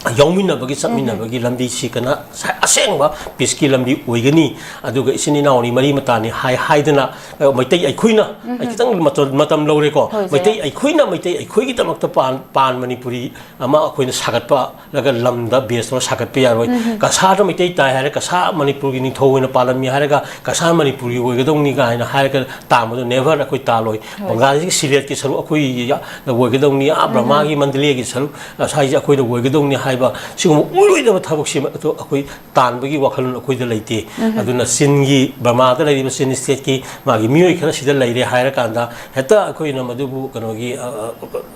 ꯌꯥꯎꯃꯤꯟꯅꯕꯒꯤ ꯆꯠꯃꯤꯟꯅꯕꯒꯤ ꯂꯝꯕꯤꯁꯤ ꯀꯅ ꯑꯁꯦꯡꯕ ꯄꯤꯁꯀꯤ ꯂꯝꯕꯤ ꯑꯣꯏꯒꯅꯤ꯫ ꯑꯗꯨꯒ ꯏꯆꯤꯟ ꯏꯅꯥꯎꯅꯤ, ꯃꯔꯤ ꯃꯇꯥꯅꯤ ꯍꯥꯏ ꯍꯥꯏꯗꯅ, ꯑ, ꯃꯩꯇꯩ ꯑꯩꯈꯣꯏꯅ, ꯑꯩ ꯈꯤꯇꯪ ꯃꯇꯝ, ꯃꯇꯝ ꯂꯧꯔꯦꯀꯣ꯫ ꯍꯣꯏ, ꯖꯦ꯫ ꯃꯩꯇꯩ ꯑꯩꯈꯣꯏꯅ ꯃꯩꯇꯩ ꯑꯩꯈꯣꯏꯒꯤꯗꯃꯛꯇ ꯄꯥꯟ, ꯄꯥꯟ ꯃꯅꯤꯄꯨꯔꯤ ꯑꯃ ꯑꯩꯈꯣꯏꯅ ꯁꯥꯒꯠꯄ ꯂꯒ ꯂꯝꯗ ꯕꯦꯁ ꯇꯧꯔ ꯁꯥꯒꯠꯄ ꯌꯥꯔꯣꯏ꯫ ꯀꯁꯥꯔꯗ ꯃꯩꯇꯩ ꯇꯥꯏ ꯍꯥꯏꯔꯦ, ꯀꯁꯥꯔ ꯃꯅꯤꯄꯨꯔꯒꯤ ꯅꯤꯡꯊꯧ ꯑꯣꯏꯅ ꯄꯥꯜꯂꯝꯃꯤ ꯍꯥꯏꯔꯒ ꯀꯁꯥꯔ ꯃꯅꯤꯄꯨꯔꯒꯤ ꯑꯣꯏꯒꯗꯧꯅꯤ ꯀꯥꯏꯅ ꯍꯥꯏꯔꯒ ꯇꯥꯟꯕꯗꯣ never ꯑꯩꯈꯣꯏ ꯇꯥꯜꯂꯣꯏ꯫ ꯍꯣꯏ꯫ ꯕꯪꯒ꯭ꯂꯥꯗꯦꯁꯀꯤ ꯁꯤꯂꯦꯠꯀꯤ ꯁꯔꯨꯛ ꯑꯩꯈꯣꯏꯒꯤ ꯌꯥ-, ꯑꯣꯏꯒꯗꯧꯅꯤ, ꯑꯥ, ꯕ꯭ꯔꯍꯃꯥꯒꯤ ꯃꯟꯗꯂꯦꯒꯤ ꯁꯔꯨꯛ, ꯑ, ꯁ꯭ꯋꯥꯏꯁꯦ ꯑꯩꯈꯣꯏꯗ ꯑꯣꯏꯒꯗꯧꯅꯤ ꯍꯥꯏꯕ ꯁꯤꯒꯨꯝꯕ ꯑꯣꯏꯔꯣꯏꯗꯕ ꯊꯕꯛꯁꯤ ꯑꯩꯈꯣꯏ ꯇꯥꯟꯕꯒꯤ ꯋꯥꯈꯜꯂꯣꯟ ꯑꯩꯈꯣꯏꯗ ꯂꯩꯇꯦ꯫ ꯑꯗꯨꯅ ꯆꯤꯟꯒꯤ, ꯕꯔꯃꯥꯗ ꯂꯩꯔꯤꯕ ꯆꯤꯟ state-ꯀꯤ ꯃꯥꯒꯤ ꯃꯤꯑꯣꯏ ꯈꯔ ꯁꯤꯗ ꯂꯩꯔꯦ ꯍꯥꯏꯔꯀꯥꯟꯗ ꯍꯦꯛꯇ ꯑꯩꯈꯣꯏꯅ ꯃꯗꯨꯕꯨ ꯀꯩꯅꯣꯒꯤ, ꯑ,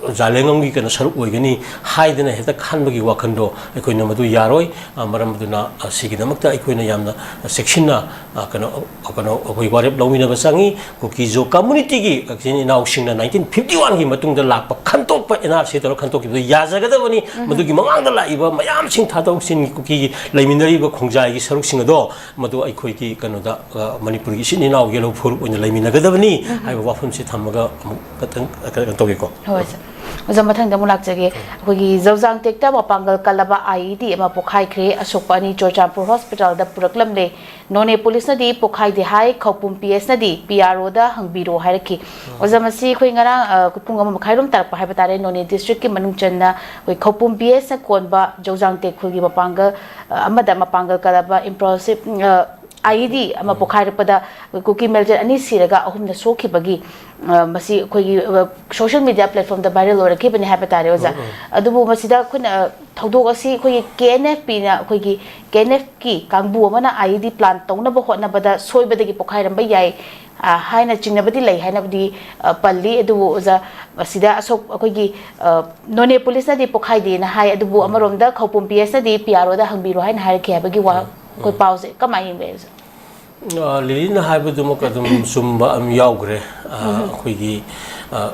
ꯑ, ꯖꯥꯂꯦꯡꯉꯝꯒꯤ ꯀꯩꯅꯣ ꯁꯔꯨꯛ ꯑꯣꯏꯒꯅꯤ ꯍꯥꯏꯗꯅ ꯍꯦꯛꯇ ꯈꯟꯕꯒꯤ ꯋꯥꯈꯜꯗꯣ ꯑꯩꯈꯣꯏꯅ ꯃꯗꯨ ꯌꯥꯔꯣꯏ꯫ ꯑ, ꯃꯔꯝ ꯑꯗꯨꯅ, ꯑ, ꯁꯤꯒꯤꯗꯃꯛꯇ ꯑꯩꯈꯣꯏꯅ ꯌꯥꯝꯅ ꯆꯦꯛꯁꯤꯟꯅ, ꯑ, ꯀꯩꯅꯣ, ꯑ, ꯀꯩꯅꯣ, ꯑꯩꯈꯣꯏ ꯋꯥꯔꯦꯞ ꯂꯧꯃꯤꯟꯅꯕ ꯆꯪꯉꯤ꯫ ꯀꯨꯀꯤ ꯖꯣ community-ꯒꯤ ꯏꯆꯤꯟ ꯏꯅꯥꯎꯁꯤꯡꯅ nineteen fifty-one-ꯒꯤ ꯃꯇꯨꯡꯗ ꯂꯥꯛꯄ ꯈꯟꯇꯣꯛꯄ N R C ꯇꯧꯔꯒ ꯈꯟꯇꯣꯛꯈꯤꯕꯗꯨ ꯌꯥꯖꯒꯗꯕꯅꯤ꯫ ꯃꯗꯨꯒꯤ ꯃꯃꯥꯡꯗ ꯂꯥꯛꯏꯕ ꯃꯌꯥꯝꯁꯤꯡ ꯊꯥꯗꯣꯛ ꯆꯤꯟꯒꯤ ꯀꯨꯀꯤꯒꯤ ꯂꯩꯃꯤꯟꯅꯔꯤꯕ ꯈꯣꯡꯖꯥꯏꯒꯤ ꯁꯔꯨꯛꯁꯤꯡ ꯑꯗꯣ ꯃꯗꯨ ꯑꯩꯈꯣꯏꯒꯤ ꯀꯩꯅꯣꯗ, ꯑ, ꯃꯅꯤꯄꯨꯔꯒꯤ ꯏꯆꯤꯟ ꯏꯅꯥꯎ ꯌꯦꯜꯍꯧ ꯐꯨꯔꯨꯞ ꯑꯣꯏꯅ ꯂꯩꯃꯤꯟꯅꯒꯗꯕꯅꯤ ꯍꯥꯏꯕ ꯋꯥꯐꯝꯁꯤ ꯊꯝꯃꯒ ꯑꯃꯨꯛ ꯈꯇꯪ, ꯑ, ꯀꯩꯅꯣ ꯇꯧꯒꯦꯀꯣ꯫ ꯍꯣꯏ, ꯁꯥꯔ꯫ ꯑꯣꯖꯥ, ꯃꯊꯪꯗ ꯑꯃꯨꯛ ꯂꯥꯛꯆꯒꯦ꯫ ꯑꯩꯈꯣꯏꯒꯤ ꯖꯧꯖꯥꯡ ꯇꯦꯛꯇ ꯃꯄꯥꯡꯒꯜ ꯀꯜꯂꯕ I E D ꯑꯃ ꯄꯣꯈꯥꯏꯈ꯭ꯔꯦ꯫ ꯑꯁꯣꯛꯄ ꯑꯅꯤ ꯆꯨꯔꯆꯥꯟꯄꯨꯔ hospital-ꯗ ꯄꯨꯔꯛꯂꯝꯂꯦ꯫ ꯅꯣꯅꯦ ꯄꯨꯂꯤꯁꯅꯗꯤ ꯄꯣꯈꯥꯏꯗꯦ ꯍꯥꯏ, ꯈꯧꯄꯨꯝ P S-ꯅꯗꯤ P R O-ꯗ ꯍꯪꯕꯤꯔꯣ ꯍꯥꯏꯔꯛꯈꯤ꯫ ꯑꯣꯖꯥ, ꯃꯁꯤ ꯑꯩꯈꯣꯏ ꯉꯔꯥꯡ, ꯑ, ꯄꯨꯡ ꯑꯃ ꯃꯈꯥꯏꯔꯣꯝ ꯇꯥꯔꯛꯄ ꯍꯥꯏꯕ ꯇꯥꯔꯦ, ꯅꯣꯅꯦ district-ꯀꯤ ꯃꯅꯨꯡ ꯆꯟꯅ ꯑꯩꯈꯣꯏ ꯈꯧꯄꯨꯝ P S-ꯅ ꯀꯣꯟꯕ ꯖꯧꯖꯥꯡ ꯇꯦꯛ ꯈꯨꯜꯒꯤ ꯃꯄꯥꯡꯒꯜ, ꯑ, ꯑꯃꯗ ꯃꯄꯥꯡꯒꯜ ꯀꯜꯂꯕ implosive, ꯑ, I E D ꯑꯃ ꯄꯣꯈꯥꯏꯔꯛꯄꯗ ꯀꯨꯀꯤ ꯃꯦꯜꯖꯦꯜ ꯑꯅꯤ ꯁꯤꯔꯒ ꯑꯍꯨꯝꯅ ꯁꯣꯛꯈꯤꯕꯒꯤ, ꯑ, ꯃꯁꯤ ꯑꯩꯈꯣꯏꯒꯤ, ꯑ, social media platform-ꯗ viral ꯑꯣꯏꯔꯛꯈꯤꯕꯅꯤ ꯍꯥꯏꯕ ꯇꯥꯔꯦ, ꯑꯣꯖꯥ꯫ ꯑꯗꯨꯕꯨ ꯃꯁꯤꯗ ꯑꯩꯈꯣꯏꯅ, ꯑ, ꯊꯧꯗꯣꯛ ꯑꯁꯤ ꯑꯩꯈꯣꯏꯒꯤ K N F P-ꯅ, ꯑꯩꯈꯣꯏꯒꯤ K N F-ꯀꯤ ꯀꯥꯡꯕꯨ ꯑꯃꯅ I E D plant ꯇꯧꯅꯕ ꯍꯣꯠꯅꯕꯗ ꯁꯣꯏꯕꯗꯒꯤ ꯄꯣꯈꯥꯏꯔꯝꯕ ꯌꯥꯏ, ꯑ, ꯍꯥꯏꯅ ꯆꯤꯡꯅꯕꯗꯤ ꯂꯩ ꯍꯥꯏꯅꯕꯗꯤ, ꯑ, ꯄꯜꯂꯤ꯫ ꯑꯗꯨꯕꯨ ꯑꯣꯖꯥ, ꯃꯁꯤꯗ ꯑꯁꯣꯛ-, ꯑꯩꯈꯣꯏꯒꯤ, ꯑ, ꯅꯣꯅꯦ ꯄꯨꯂꯤꯁꯅꯗꯤ ꯄꯣꯈꯥꯏꯗꯦꯅ ꯍꯥꯏ, ꯑꯗꯨꯕꯨ ꯑꯃꯔꯣꯝꯗ ꯈꯧꯄꯨꯝ P S-ꯅꯗꯤ P R O-ꯗ ꯍꯪꯕꯤꯔꯣ ꯍꯥꯏꯅ ꯍꯥꯏꯔꯛꯈꯤ ꯍꯥꯏꯕꯒꯤ ꯋꯥ-, ꯑꯩꯈꯣꯏ ꯄꯥꯎꯁꯦ ꯀꯃꯥꯏꯅ ꯌꯦꯡꯕ ꯌꯥꯏ, ꯑꯣꯖꯥ? ꯑ, ꯂꯤꯂꯤꯅ ꯍꯥꯏꯕꯗꯨꯃꯛ ꯑꯗꯨꯝ ꯆꯨꯝꯕ ꯑꯃ ꯌꯥꯎꯈ꯭ꯔꯦ꯫ ꯑ, ꯑꯩꯈꯣꯏꯒꯤ, ꯑ,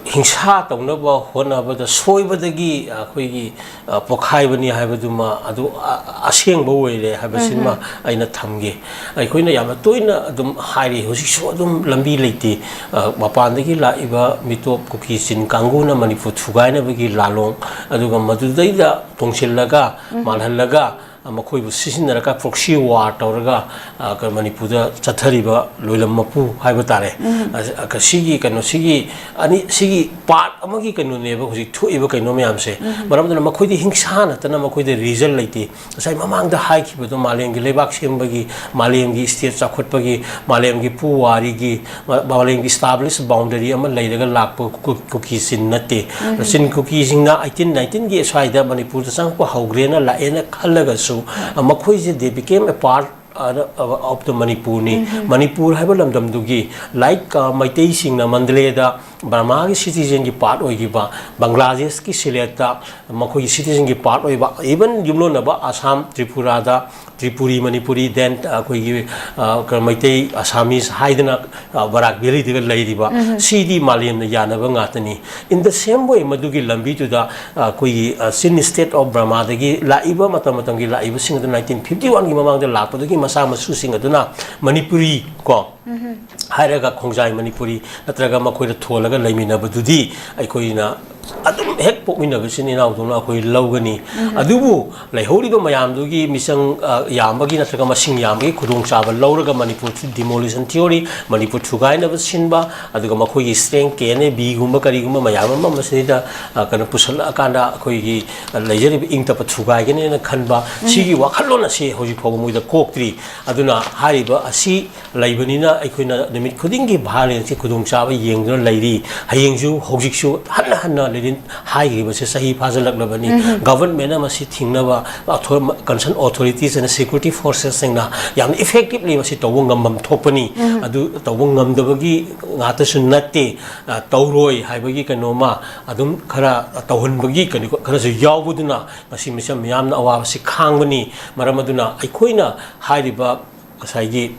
ꯍꯤꯡꯁꯥ ꯇꯧꯅꯕ ꯍꯣꯠꯅꯕꯗ ꯁꯣꯏꯕꯗꯒꯤ ꯑꯩꯈꯣꯏꯒꯤ, ꯑ, ꯄꯣꯛꯈꯥꯏꯕꯅꯤ ꯍꯥꯏꯕꯗꯨꯃ ꯑꯗꯨ, ꯑ, ꯑꯁꯦꯡꯕ ꯑꯣꯏꯔꯦ ꯍꯥꯏꯕꯁꯤꯃ ꯑꯩꯅ ꯊꯝꯒꯦ꯫ ꯑꯩꯈꯣꯏꯅ ꯌꯥꯝꯅ ꯇꯣꯏꯅ ꯑꯗꯨꯝ ꯍꯥꯏꯔꯤ, ꯍꯧꯖꯤꯛꯁꯨ ꯑꯗꯨꯝ ꯂꯝꯕꯤ ꯂꯩꯇꯦ꯫ ꯑ, ꯃꯄꯥꯟꯗꯒꯤ ꯂꯥꯛꯏꯕ ꯃꯤꯇꯣꯞ ꯀꯨꯀꯤ ꯆꯤꯟ ꯀꯥꯡꯕꯨꯅ ꯃꯅꯤꯄꯨꯔ ꯊꯨꯒꯥꯏꯅꯕꯒꯤ ꯂꯥꯂꯣꯡ, ꯑꯗꯨꯒ ꯃꯗꯨꯗꯩꯗ ꯇꯣꯡꯁꯤꯜꯂꯒ, ꯃꯥꯜꯍꯜꯂꯒ, ꯑ, ꯃꯈꯣꯏꯕꯨ ꯁꯤꯖꯤꯟꯅꯔꯒ proxy war ꯇꯧꯔꯒ, ꯑ, ꯀ-, ꯃꯅꯤꯄꯨꯔꯗ ꯆꯠꯊꯔꯤꯕ ꯂꯣꯏꯂꯝ ꯃꯄꯨ ꯍꯥꯏꯕ ꯇꯥꯔꯦ꯫ ꯑ, ꯁꯤꯒꯤ ꯀꯩꯅꯣꯁꯤꯒꯤ ꯑꯅꯤ, ꯁꯤꯒꯤ part ꯑꯃꯒꯤ ꯀꯩꯅꯣꯅꯦꯕ ꯍꯧꯖꯤꯛ ꯊꯣꯛꯏꯕ ꯀꯩꯅꯣ ꯃꯌꯥꯝꯁꯦ꯫ ꯃꯔꯝ ꯑꯗꯨꯅ ꯃꯈꯣꯏꯗꯤ ꯍꯤꯡꯁꯥ ꯅꯠꯇꯅ ꯃꯈꯣꯏꯗ reason ꯂꯩꯇꯦ꯫ ꯉꯁꯥꯏ ꯃꯃꯥꯡꯗ ꯍꯥꯏꯈꯤꯕꯗꯣ, ꯃꯥꯂꯦꯝꯒꯤ ꯂꯩꯕꯥꯛ ꯁꯦꯝꯕꯒꯤ, ꯃꯥꯂꯦꯝꯒꯤ state ꯆꯥꯎꯈꯠꯄꯒꯤ, ꯃꯥꯂꯦꯝꯒꯤ ꯄꯨꯋꯥꯔꯤꯒꯤ, ꯃꯥ-, ꯃꯥꯂꯦꯝꯒꯤ established boundary ꯑꯃ ꯂꯩꯔꯒ ꯂꯥꯛꯄ ꯀꯨ-, ꯀꯨꯀꯤ ꯆꯤꯟ ꯅꯠꯇꯦ꯫ ꯆꯤꯟ ꯀꯨꯀꯤꯁꯤꯡꯅ eighteen nineteenꯒꯤ ꯁ꯭ꯋꯥꯏꯗ ꯃꯅꯤꯄꯨꯔꯗ ꯆꯪꯉꯛꯄ ꯍꯧꯈ꯭ꯔꯦꯅ ꯂꯥꯛꯑꯦꯅ ꯈꯜꯂꯒꯁꯨ, ꯑ, ꯃꯈꯣꯏꯁꯦ they became a part, ꯑ, of the ꯃꯅꯤꯄꯨꯔꯅꯤ꯫ ꯃꯅꯤꯄꯨꯔ ꯍꯥꯏꯕ ꯂꯝꯗꯝꯗꯨꯒꯤ, like, ꯑ, ꯃꯩꯇꯩꯁꯤꯡꯅ ꯃꯟꯗꯂꯦꯗ ꯕꯔꯃꯥꯒꯤ citizenꯒꯤ part ꯑꯣꯏꯈꯤꯕ, ꯕꯪꯒ꯭ꯂꯥꯗꯦꯁꯀꯤ ꯁꯤꯂꯦꯠꯇ ꯃꯈꯣꯏꯒꯤ citizenꯒꯤ part ꯑꯣꯏꯕ, even ꯌꯨꯝꯂꯣꯟꯅꯕ ꯑꯁꯥꯝ, ꯇ꯭ꯔꯤꯄꯨꯔꯥꯗ ꯇ꯭ꯔꯤꯄꯨꯔꯤ, ꯃꯅꯤꯄꯨꯔꯤ, then ꯑꯩꯈꯣꯏꯒꯤ, ꯑ, ꯀ-, ꯃꯩꯇꯩ, Assamese ꯍꯥꯏꯗꯅ, ꯑ, ꯕꯔꯥꯛ ꯚꯦꯂꯤꯗꯒ ꯂꯩꯔꯤꯕ, ꯁꯤꯗꯤ ꯃꯥꯂꯦꯝꯅ ꯌꯥꯅꯕ ꯉꯥꯛꯇꯅꯤ꯫ In the same way, ꯃꯗꯨꯒꯤ ꯂꯝꯕꯤꯗꯨꯗ, ꯑ, ꯑꯩꯈꯣꯏꯒꯤ, ꯑ, Chin State of Burmaꯗꯒꯤ ꯂꯥꯛꯏꯕ, ꯃꯇꯝ ꯃꯇꯝꯒꯤ ꯂꯥꯛꯏꯕꯁꯤꯡ ꯑꯗꯨ, nineteen fifty oneꯒꯤ ꯃꯃꯥꯡꯗ ꯂꯥꯛꯄꯗꯨꯒꯤ ꯃꯆꯥ ꯃꯁꯨꯁꯤꯡ ꯑꯗꯨꯅ ꯃꯅꯤꯄꯨꯔꯤ ꯀꯣ, ꯍꯥꯏꯔꯒ ꯈꯣꯡꯖꯥꯏ ꯃꯅꯤꯄꯨꯔꯤ ꯅꯠꯇ꯭ꯔꯒ ꯃꯈꯣꯏꯗ ꯊꯣꯜꯂꯒ ꯂꯩꯃꯤꯟꯅꯕꯗꯨꯗꯤ ꯑꯩꯈꯣꯏꯅ ꯑꯗꯨꯝ ꯍꯦꯛ ꯄꯣꯛꯃꯤꯟꯅꯕ ꯏꯆꯤꯟ ꯏꯅꯥꯎꯗꯧꯅ ꯑꯩꯈꯣꯏ ꯂꯧꯒꯅꯤ꯫ ꯑꯗꯨꯕꯨ ꯂꯩꯍꯧꯔꯤꯕ ꯃꯌꯥꯝꯗꯨꯒꯤ ꯃꯤꯆꯪ, ꯑ, ꯌꯥꯝꯕꯒꯤ ꯅꯠꯇ꯭ꯔꯒ ꯃꯁꯤꯡ ꯌꯥꯝꯕꯒꯤ ꯈꯨꯗꯣꯡꯆꯥꯕ ꯂꯧꯔꯒ ꯃꯅꯤꯄꯨꯔ demolition theory, ꯃꯅꯤꯄꯨꯔ ꯊꯨꯒꯥꯏꯅꯕ ꯁꯤꯟꯕ, ꯑꯗꯨꯒ ꯃꯈꯣꯏꯒꯤ strength K N A Bꯒꯨꯝꯕ ꯀꯔꯤꯒꯨꯝꯕ ꯃꯌꯥꯝ ꯑꯃ ꯃꯁꯤꯗ, ꯑ, ꯀꯩꯅꯣ ꯄꯨꯁꯜꯂꯛꯑꯀꯥꯟꯗ ꯑꯩꯈꯣꯏꯒꯤ, ꯑ, ꯂꯩꯖꯔꯤꯕ ꯏꯪ ꯇꯞꯄ ꯊꯨꯒꯥꯏꯒꯅꯦꯅ ꯈꯟꯕ, ꯁꯤꯒꯤ ꯋꯥꯈꯜꯂꯣꯟ ꯑꯁꯤ ꯍꯧꯖꯤꯛ ꯐꯥꯎꯕ ꯃꯣꯏꯗ ꯀꯣꯛꯇ꯭ꯔꯤ꯫ ꯑꯗꯨꯅ ꯍꯥꯏꯔꯤꯕ ꯑꯁꯤ ꯂꯩꯕꯅꯤꯅ ꯑꯩꯈꯣꯏꯅ ꯅꯨꯃꯤꯠ ꯈꯨꯗꯤꯡꯒꯤ violenceꯀꯤ ꯈꯨꯗꯣꯡꯆꯥꯕ ꯌꯦꯡꯗꯨꯅ ꯂꯩꯔꯤ꯫ ꯍꯌꯦꯡꯁꯨ ꯍꯧꯖꯤꯛꯁꯨ ꯍꯟꯅ ꯍꯟꯅ ꯂꯤꯂꯤꯅ ꯍꯥꯏꯈꯤꯕꯁꯦ ꯆꯍꯤ ꯐꯥꯖꯤꯜꯂꯛꯂꯕꯅꯤ꯫ Governmentꯅ ꯃꯁꯤ ꯊꯤꯡꯅꯕ ꯑꯊꯣ-, concern authoritiesꯅ, security forcesꯁꯤꯡꯅ ꯌꯥꯝꯅ effectively ꯃꯁꯤ ꯇꯧꯕ ꯉꯝꯐꯝ ꯊꯣꯛꯄꯅꯤ꯫ ꯑꯗꯨ ꯇꯧꯕ ꯉꯝꯗꯕꯒꯤ ꯉꯥꯛꯇꯁꯨ ꯅꯠꯇꯦ, ꯑ, ꯇꯧꯔꯣꯏ ꯍꯥꯏꯕꯒꯤ ꯀꯩꯅꯣꯃ ꯑꯗꯨꯝ ꯈꯔ ꯇꯧꯍꯟꯕꯒꯤ ꯀꯩꯅꯣ ꯈꯔꯁꯨ ꯌꯥꯎꯕꯗꯨꯅ ꯃꯁꯤ ꯃꯤꯆꯝ ꯃꯤꯌꯥꯝꯅ ꯑꯋꯥꯕꯁꯤ ꯈꯥꯡꯕꯅꯤ꯫ ꯃꯔꯝ ꯑꯗꯨꯅ ꯑꯩꯈꯣꯏꯅ ꯍꯥꯏꯔꯤꯕ ꯉꯁꯥꯏꯒꯤ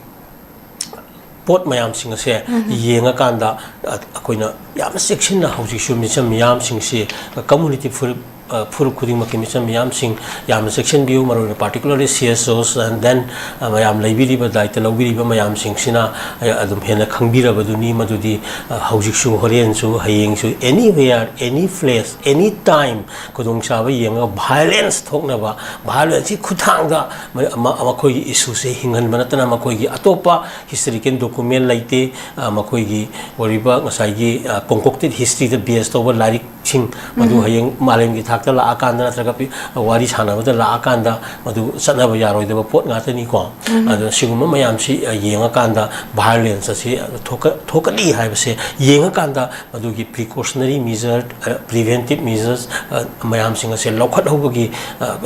ꯄꯣꯠ ꯃꯌꯥꯝꯁꯤꯡ ꯑꯁꯦ ꯌꯦꯡꯉꯀꯥꯟꯗ, ꯑ, ꯑꯩꯈꯣꯏꯅ ꯌꯥꯝꯅ ꯆꯦꯛꯁꯤꯟꯅ ꯍꯧꯖꯤꯛꯁꯨ ꯃꯤꯆꯝ ꯃꯤꯌꯥꯝꯁꯤꯡꯁꯤ, ꯀꯝꯃꯨꯅꯤꯇꯤ ꯐꯨꯔꯨꯞ, ꯑ, ꯐꯨꯔꯨꯞ ꯈꯨꯗꯤꯡꯃꯛꯀꯤ ꯃꯤꯆꯝ ꯃꯤꯌꯥꯝꯁꯤꯡ ꯌꯥꯝꯅ ꯆꯦꯛꯁꯤꯟꯕꯤꯌꯨ, ꯃꯔꯨꯑꯣꯏꯅ particularly C S Os and then, ꯑ, ꯃꯌꯥꯝ ꯂꯩꯕꯤꯔꯤꯕ, ꯗꯥꯏꯇ ꯂꯧꯕꯤꯔꯤꯕ ꯃꯌꯥꯝꯁꯤꯡꯁꯤꯅ, ꯑ, ꯑꯗꯨꯝ ꯍꯦꯟꯅ ꯈꯪꯕꯤꯔꯕꯗꯨꯅꯤ꯫ ꯃꯗꯨꯗꯤ, ꯑ, ꯍꯧꯖꯤꯛꯁꯨ, ꯍꯣꯔꯦꯟꯁꯨ, ꯍꯌꯦꯡꯁꯨ, anywhere, any place, any time ꯈꯨꯗꯣꯡꯆꯥꯕ ꯌꯦꯡꯉꯒ violence ꯊꯣꯛꯅꯕ, violence ꯀꯤ ꯈꯨꯠꯊꯥꯡꯗ ꯃ-, ꯃ-, ꯃꯈꯣꯏꯒꯤ issue ꯁꯦ ꯍꯤꯡꯍꯟꯕ ꯅꯠꯇꯅ ꯃꯈꯣꯏꯒꯤ ꯑꯇꯣꯞꯄ historical document ꯂꯩꯇꯦ꯫ ꯑ, ꯃꯈꯣꯏꯒꯤ ꯑꯣꯏꯔꯤꯕ ꯉꯁꯥꯏꯒꯤ, ꯑ, concocted history ꯗ base ꯇꯧꯕ ꯂꯥꯏꯔꯤꯛꯁꯤꯡ ꯃꯗꯨ ꯍꯌꯦꯡ ꯃꯥꯂꯦꯝꯒꯤ ꯊꯥꯛꯇ ꯂꯥꯛꯑꯀꯥꯟꯗ ꯅꯠꯇ꯭ꯔꯒ ꯄꯤ-, ꯋꯥꯔꯤ ꯁꯥꯟꯅꯕꯗ ꯂꯥꯛꯑꯀꯥꯟꯗ ꯃꯗꯨ ꯆꯠꯅꯕ ꯌꯥꯔꯣꯏꯗꯕ ꯄꯣꯠ ꯉꯥꯛꯇꯅꯤꯀꯣ꯫ ꯑꯗꯨꯅ ꯁꯤꯒꯨꯝꯕ ꯃꯌꯥꯝꯁꯤ, ꯑ, ꯌꯦꯡꯉꯀꯥꯟꯗ violence ꯑꯁꯤ ꯊꯣꯛꯀ-, ꯊꯣꯛꯀꯅꯤ ꯍꯥꯏꯕꯁꯦ ꯌꯦꯡꯉꯀꯥꯟꯗ ꯃꯗꯨꯒꯤ precautionary measure, ꯑ, preventive measures, ꯑ, ꯃꯌꯥꯝꯁꯤꯡ ꯑꯁꯦ ꯂꯧꯈꯠꯍꯧꯕꯒꯤ, ꯑ,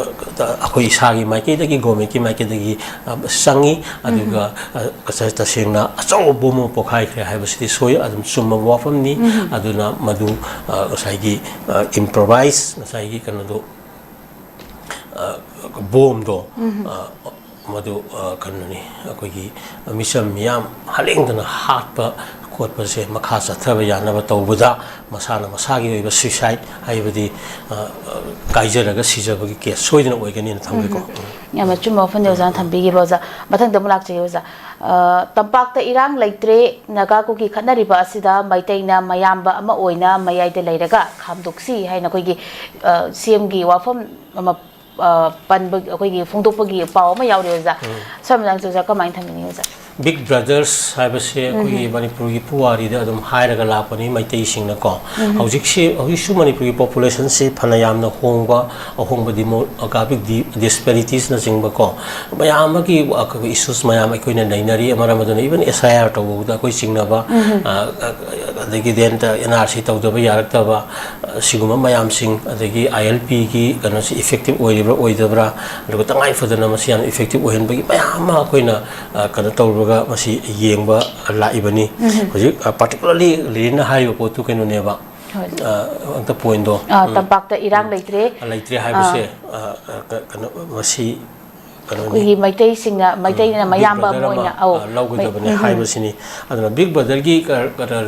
ꯑꯩꯈꯣꯏ ꯏꯁꯥꯒꯤ ꯃꯥꯏꯀꯩꯗꯒꯤ, government ꯀꯤ ꯃꯥꯏꯀꯩꯗꯒꯤ, ꯑ, ꯆꯪꯉꯤ꯫ ꯑꯗꯨꯒ, ꯑ, ꯉꯁꯥꯏ ꯇꯁꯦꯡꯅ ꯑꯆꯧꯕ ꯕꯣꯝ ꯑꯃ ꯄꯣꯈꯥꯏꯈ꯭ꯔꯦ ꯍꯥꯏꯕꯁꯤꯗꯤ ꯁꯣꯏ, ꯑꯗꯨꯝ ꯆꯨꯝꯕ ꯋꯥꯐꯝꯅꯤ꯫ ꯑꯗꯨꯅ ꯃꯗꯨ, ꯑ, ꯉꯁꯥꯏꯒꯤ, ꯑ, improvise, ꯉꯁꯥꯏꯒꯤ ꯀꯩꯅꯣꯗꯣ, ꯑ, ꯕꯣꯝꯗꯣ, ꯑ, ꯃꯗꯨ, ꯑ, ꯀꯩꯅꯣꯅꯤ, ꯑꯩꯈꯣꯏꯒꯤ ꯃꯤꯆꯝ ꯃꯤꯌꯥꯝ ꯍꯥꯠꯂꯦꯡꯗꯅ ꯍꯥꯠꯄ ꯈꯣꯠꯄꯁꯦ ꯃꯈꯥ ꯆꯠꯊꯕ ꯌꯥꯅꯕ ꯇꯧꯕꯗ ꯃꯁꯥꯅ ꯃꯁꯥꯒꯤ ꯑꯣꯏꯕ suicide, ꯍꯥꯏꯕꯗꯤ, ꯑ, ꯑ, ꯀꯥꯏꯖꯔꯒ ꯁꯤꯖꯕꯒꯤ case ꯁꯣꯏꯗꯅ ꯑꯣꯏꯒꯅꯤꯅ ꯊꯝꯒꯦꯀꯣ꯫ ꯌꯥꯝꯅ ꯑꯆꯨꯝꯕ ꯋꯥꯐꯝꯅꯤ ꯑꯣꯖꯥꯅ ꯊꯝꯕꯤꯈꯤꯕ꯫ ꯑꯣꯖꯥ, ꯃꯊꯪꯗ ꯑꯃꯨꯛ ꯂꯥꯛꯆꯒꯦ ꯑꯣꯖꯥ꯫ ꯑ, ꯇꯝꯄꯥꯛꯇ ꯏꯔꯥꯡ ꯂꯩꯇ꯭ꯔꯦ, ꯅꯥꯒꯥ ꯀꯨꯀꯤ ꯈꯠꯅꯔꯤꯕ ꯑꯁꯤꯗ ꯃꯩꯇꯩꯅ ꯃꯌꯥꯝꯕ ꯑꯃ ꯑꯣꯏꯅ ꯃꯌꯥꯏꯗ ꯂꯩꯔꯒ ꯈꯥꯝꯗꯣꯛꯁꯤ ꯍꯥꯏꯅ ꯑꯩꯈꯣꯏꯒꯤ, ꯑ, C M ꯒꯤ ꯋꯥꯐꯝ ꯑꯃ, ꯑ, ꯄꯟꯕ, ꯑꯩꯈꯣꯏꯒꯤ ꯐꯣꯡꯗꯣꯛꯄꯒꯤ ꯄꯥꯎ ꯑꯃ ꯌꯥꯎꯔꯤ ꯑꯣꯖꯥ꯫ ꯁ꯭ꯋꯥꯏ ꯃꯇꯥꯡꯁꯤꯗ ꯑꯣꯖꯥ ꯀꯃꯥꯏꯅ ꯊꯝꯕꯤꯅꯤ ꯑꯣꯖꯥ? Big Brothers ꯍꯥꯏꯕꯁꯦ ꯑꯩꯈꯣꯏꯒꯤ ꯃꯅꯤꯄꯨꯔꯒꯤ ꯄꯨꯋꯥꯔꯤꯗ ꯑꯗꯨꯝ ꯍꯥꯏꯔꯒ ꯂꯥꯛꯄꯅꯤ ꯃꯩꯇꯩꯁꯤꯡꯅꯀꯣ꯫ ꯍꯧꯖꯤꯛꯁꯤ, ꯍꯧꯖꯤꯛꯁꯨ ꯃꯅꯤꯄꯨꯔꯒꯤ population ꯁꯦ ꯐꯅ ꯌꯥꯝꯅ ꯍꯣꯡꯕ, ꯑꯍꯣꯡꯕ demographic di-, disparities ꯅꯆꯤꯡꯕꯀꯣ, ꯃꯌꯥꯝ ꯑꯃꯒꯤ ꯑꯩꯈꯣꯏꯒꯤ issues ꯃꯌꯥꯝ ꯑꯩꯈꯣꯏꯅ ꯅꯩꯅꯔꯤ꯫ ꯃꯔꯝ ꯑꯗꯨꯅ even S I R ꯇꯧꯕꯗ ꯑꯩꯈꯣꯏ ꯆꯤꯡꯅꯕ, ꯑ, ꯑ, ꯑꯗꯒꯤ then N R C ꯇꯧꯗꯕ ꯌꯥꯔꯛꯇꯕ, ꯑ, ꯁꯤꯒꯨꯝꯕ ꯃꯌꯥꯝꯁꯤꯡ, ꯑꯗꯒꯤ I L P ꯒꯤ ꯀꯩꯅꯣꯁꯤ effective ꯑꯣꯏꯔꯤꯕ꯭ꯔꯥ ꯑꯣꯏꯗꯕ꯭ꯔꯥ, ꯑꯗꯨꯒ ꯇꯉꯥꯏ ꯐꯗꯅ ꯃꯁꯤ ꯌꯥꯝ effective ꯑꯣꯏꯍꯟꯕꯒꯤ ꯃꯌꯥꯝ ꯑꯃ ꯑꯩꯈꯣꯏꯅ, ꯑ, ꯀꯩꯅꯣ ꯇꯧꯔꯒ ꯃꯁꯤ ꯌꯦꯡꯕ ꯂꯥꯛꯏꯕꯅꯤ꯫ ꯍꯧꯖꯤꯛ, ꯑ, particularly ꯂꯤꯂꯤꯅ ꯍꯥꯏꯔꯤꯕ ꯄꯣꯠꯇꯨ ꯀꯩꯅꯣꯅꯦꯕ, ꯍꯣꯏ꯫ ꯑ, ꯑꯝꯇ point ꯗꯣ, ꯑ, ꯎꯝ꯫ ꯇꯝꯄꯥꯛꯇ ꯏꯔꯥꯡ ꯎꯝ꯫ ꯂꯩꯇ꯭ꯔꯦ꯫ ꯂꯩꯇ꯭ꯔꯦ ꯍꯥꯏꯕꯁꯦ, ꯑ, ꯑ, ꯀ-, ꯀꯩꯅꯣ, ꯃꯁꯤ ꯑꯩꯈꯣꯏꯒꯤ ꯃꯩꯇꯩꯁꯤꯡꯅ, ꯃꯩꯇꯩꯅ ꯃꯌꯥꯝꯕ ꯑꯃ ꯑꯣꯏꯅ, ꯑꯧ, ꯂꯧꯒꯗꯕꯅꯤ ꯍꯥꯏꯕꯁꯤꯅꯤ꯫ ꯑꯗꯨꯅ ꯕꯤꯛ ꯕ꯭ꯔꯗꯔꯒꯤ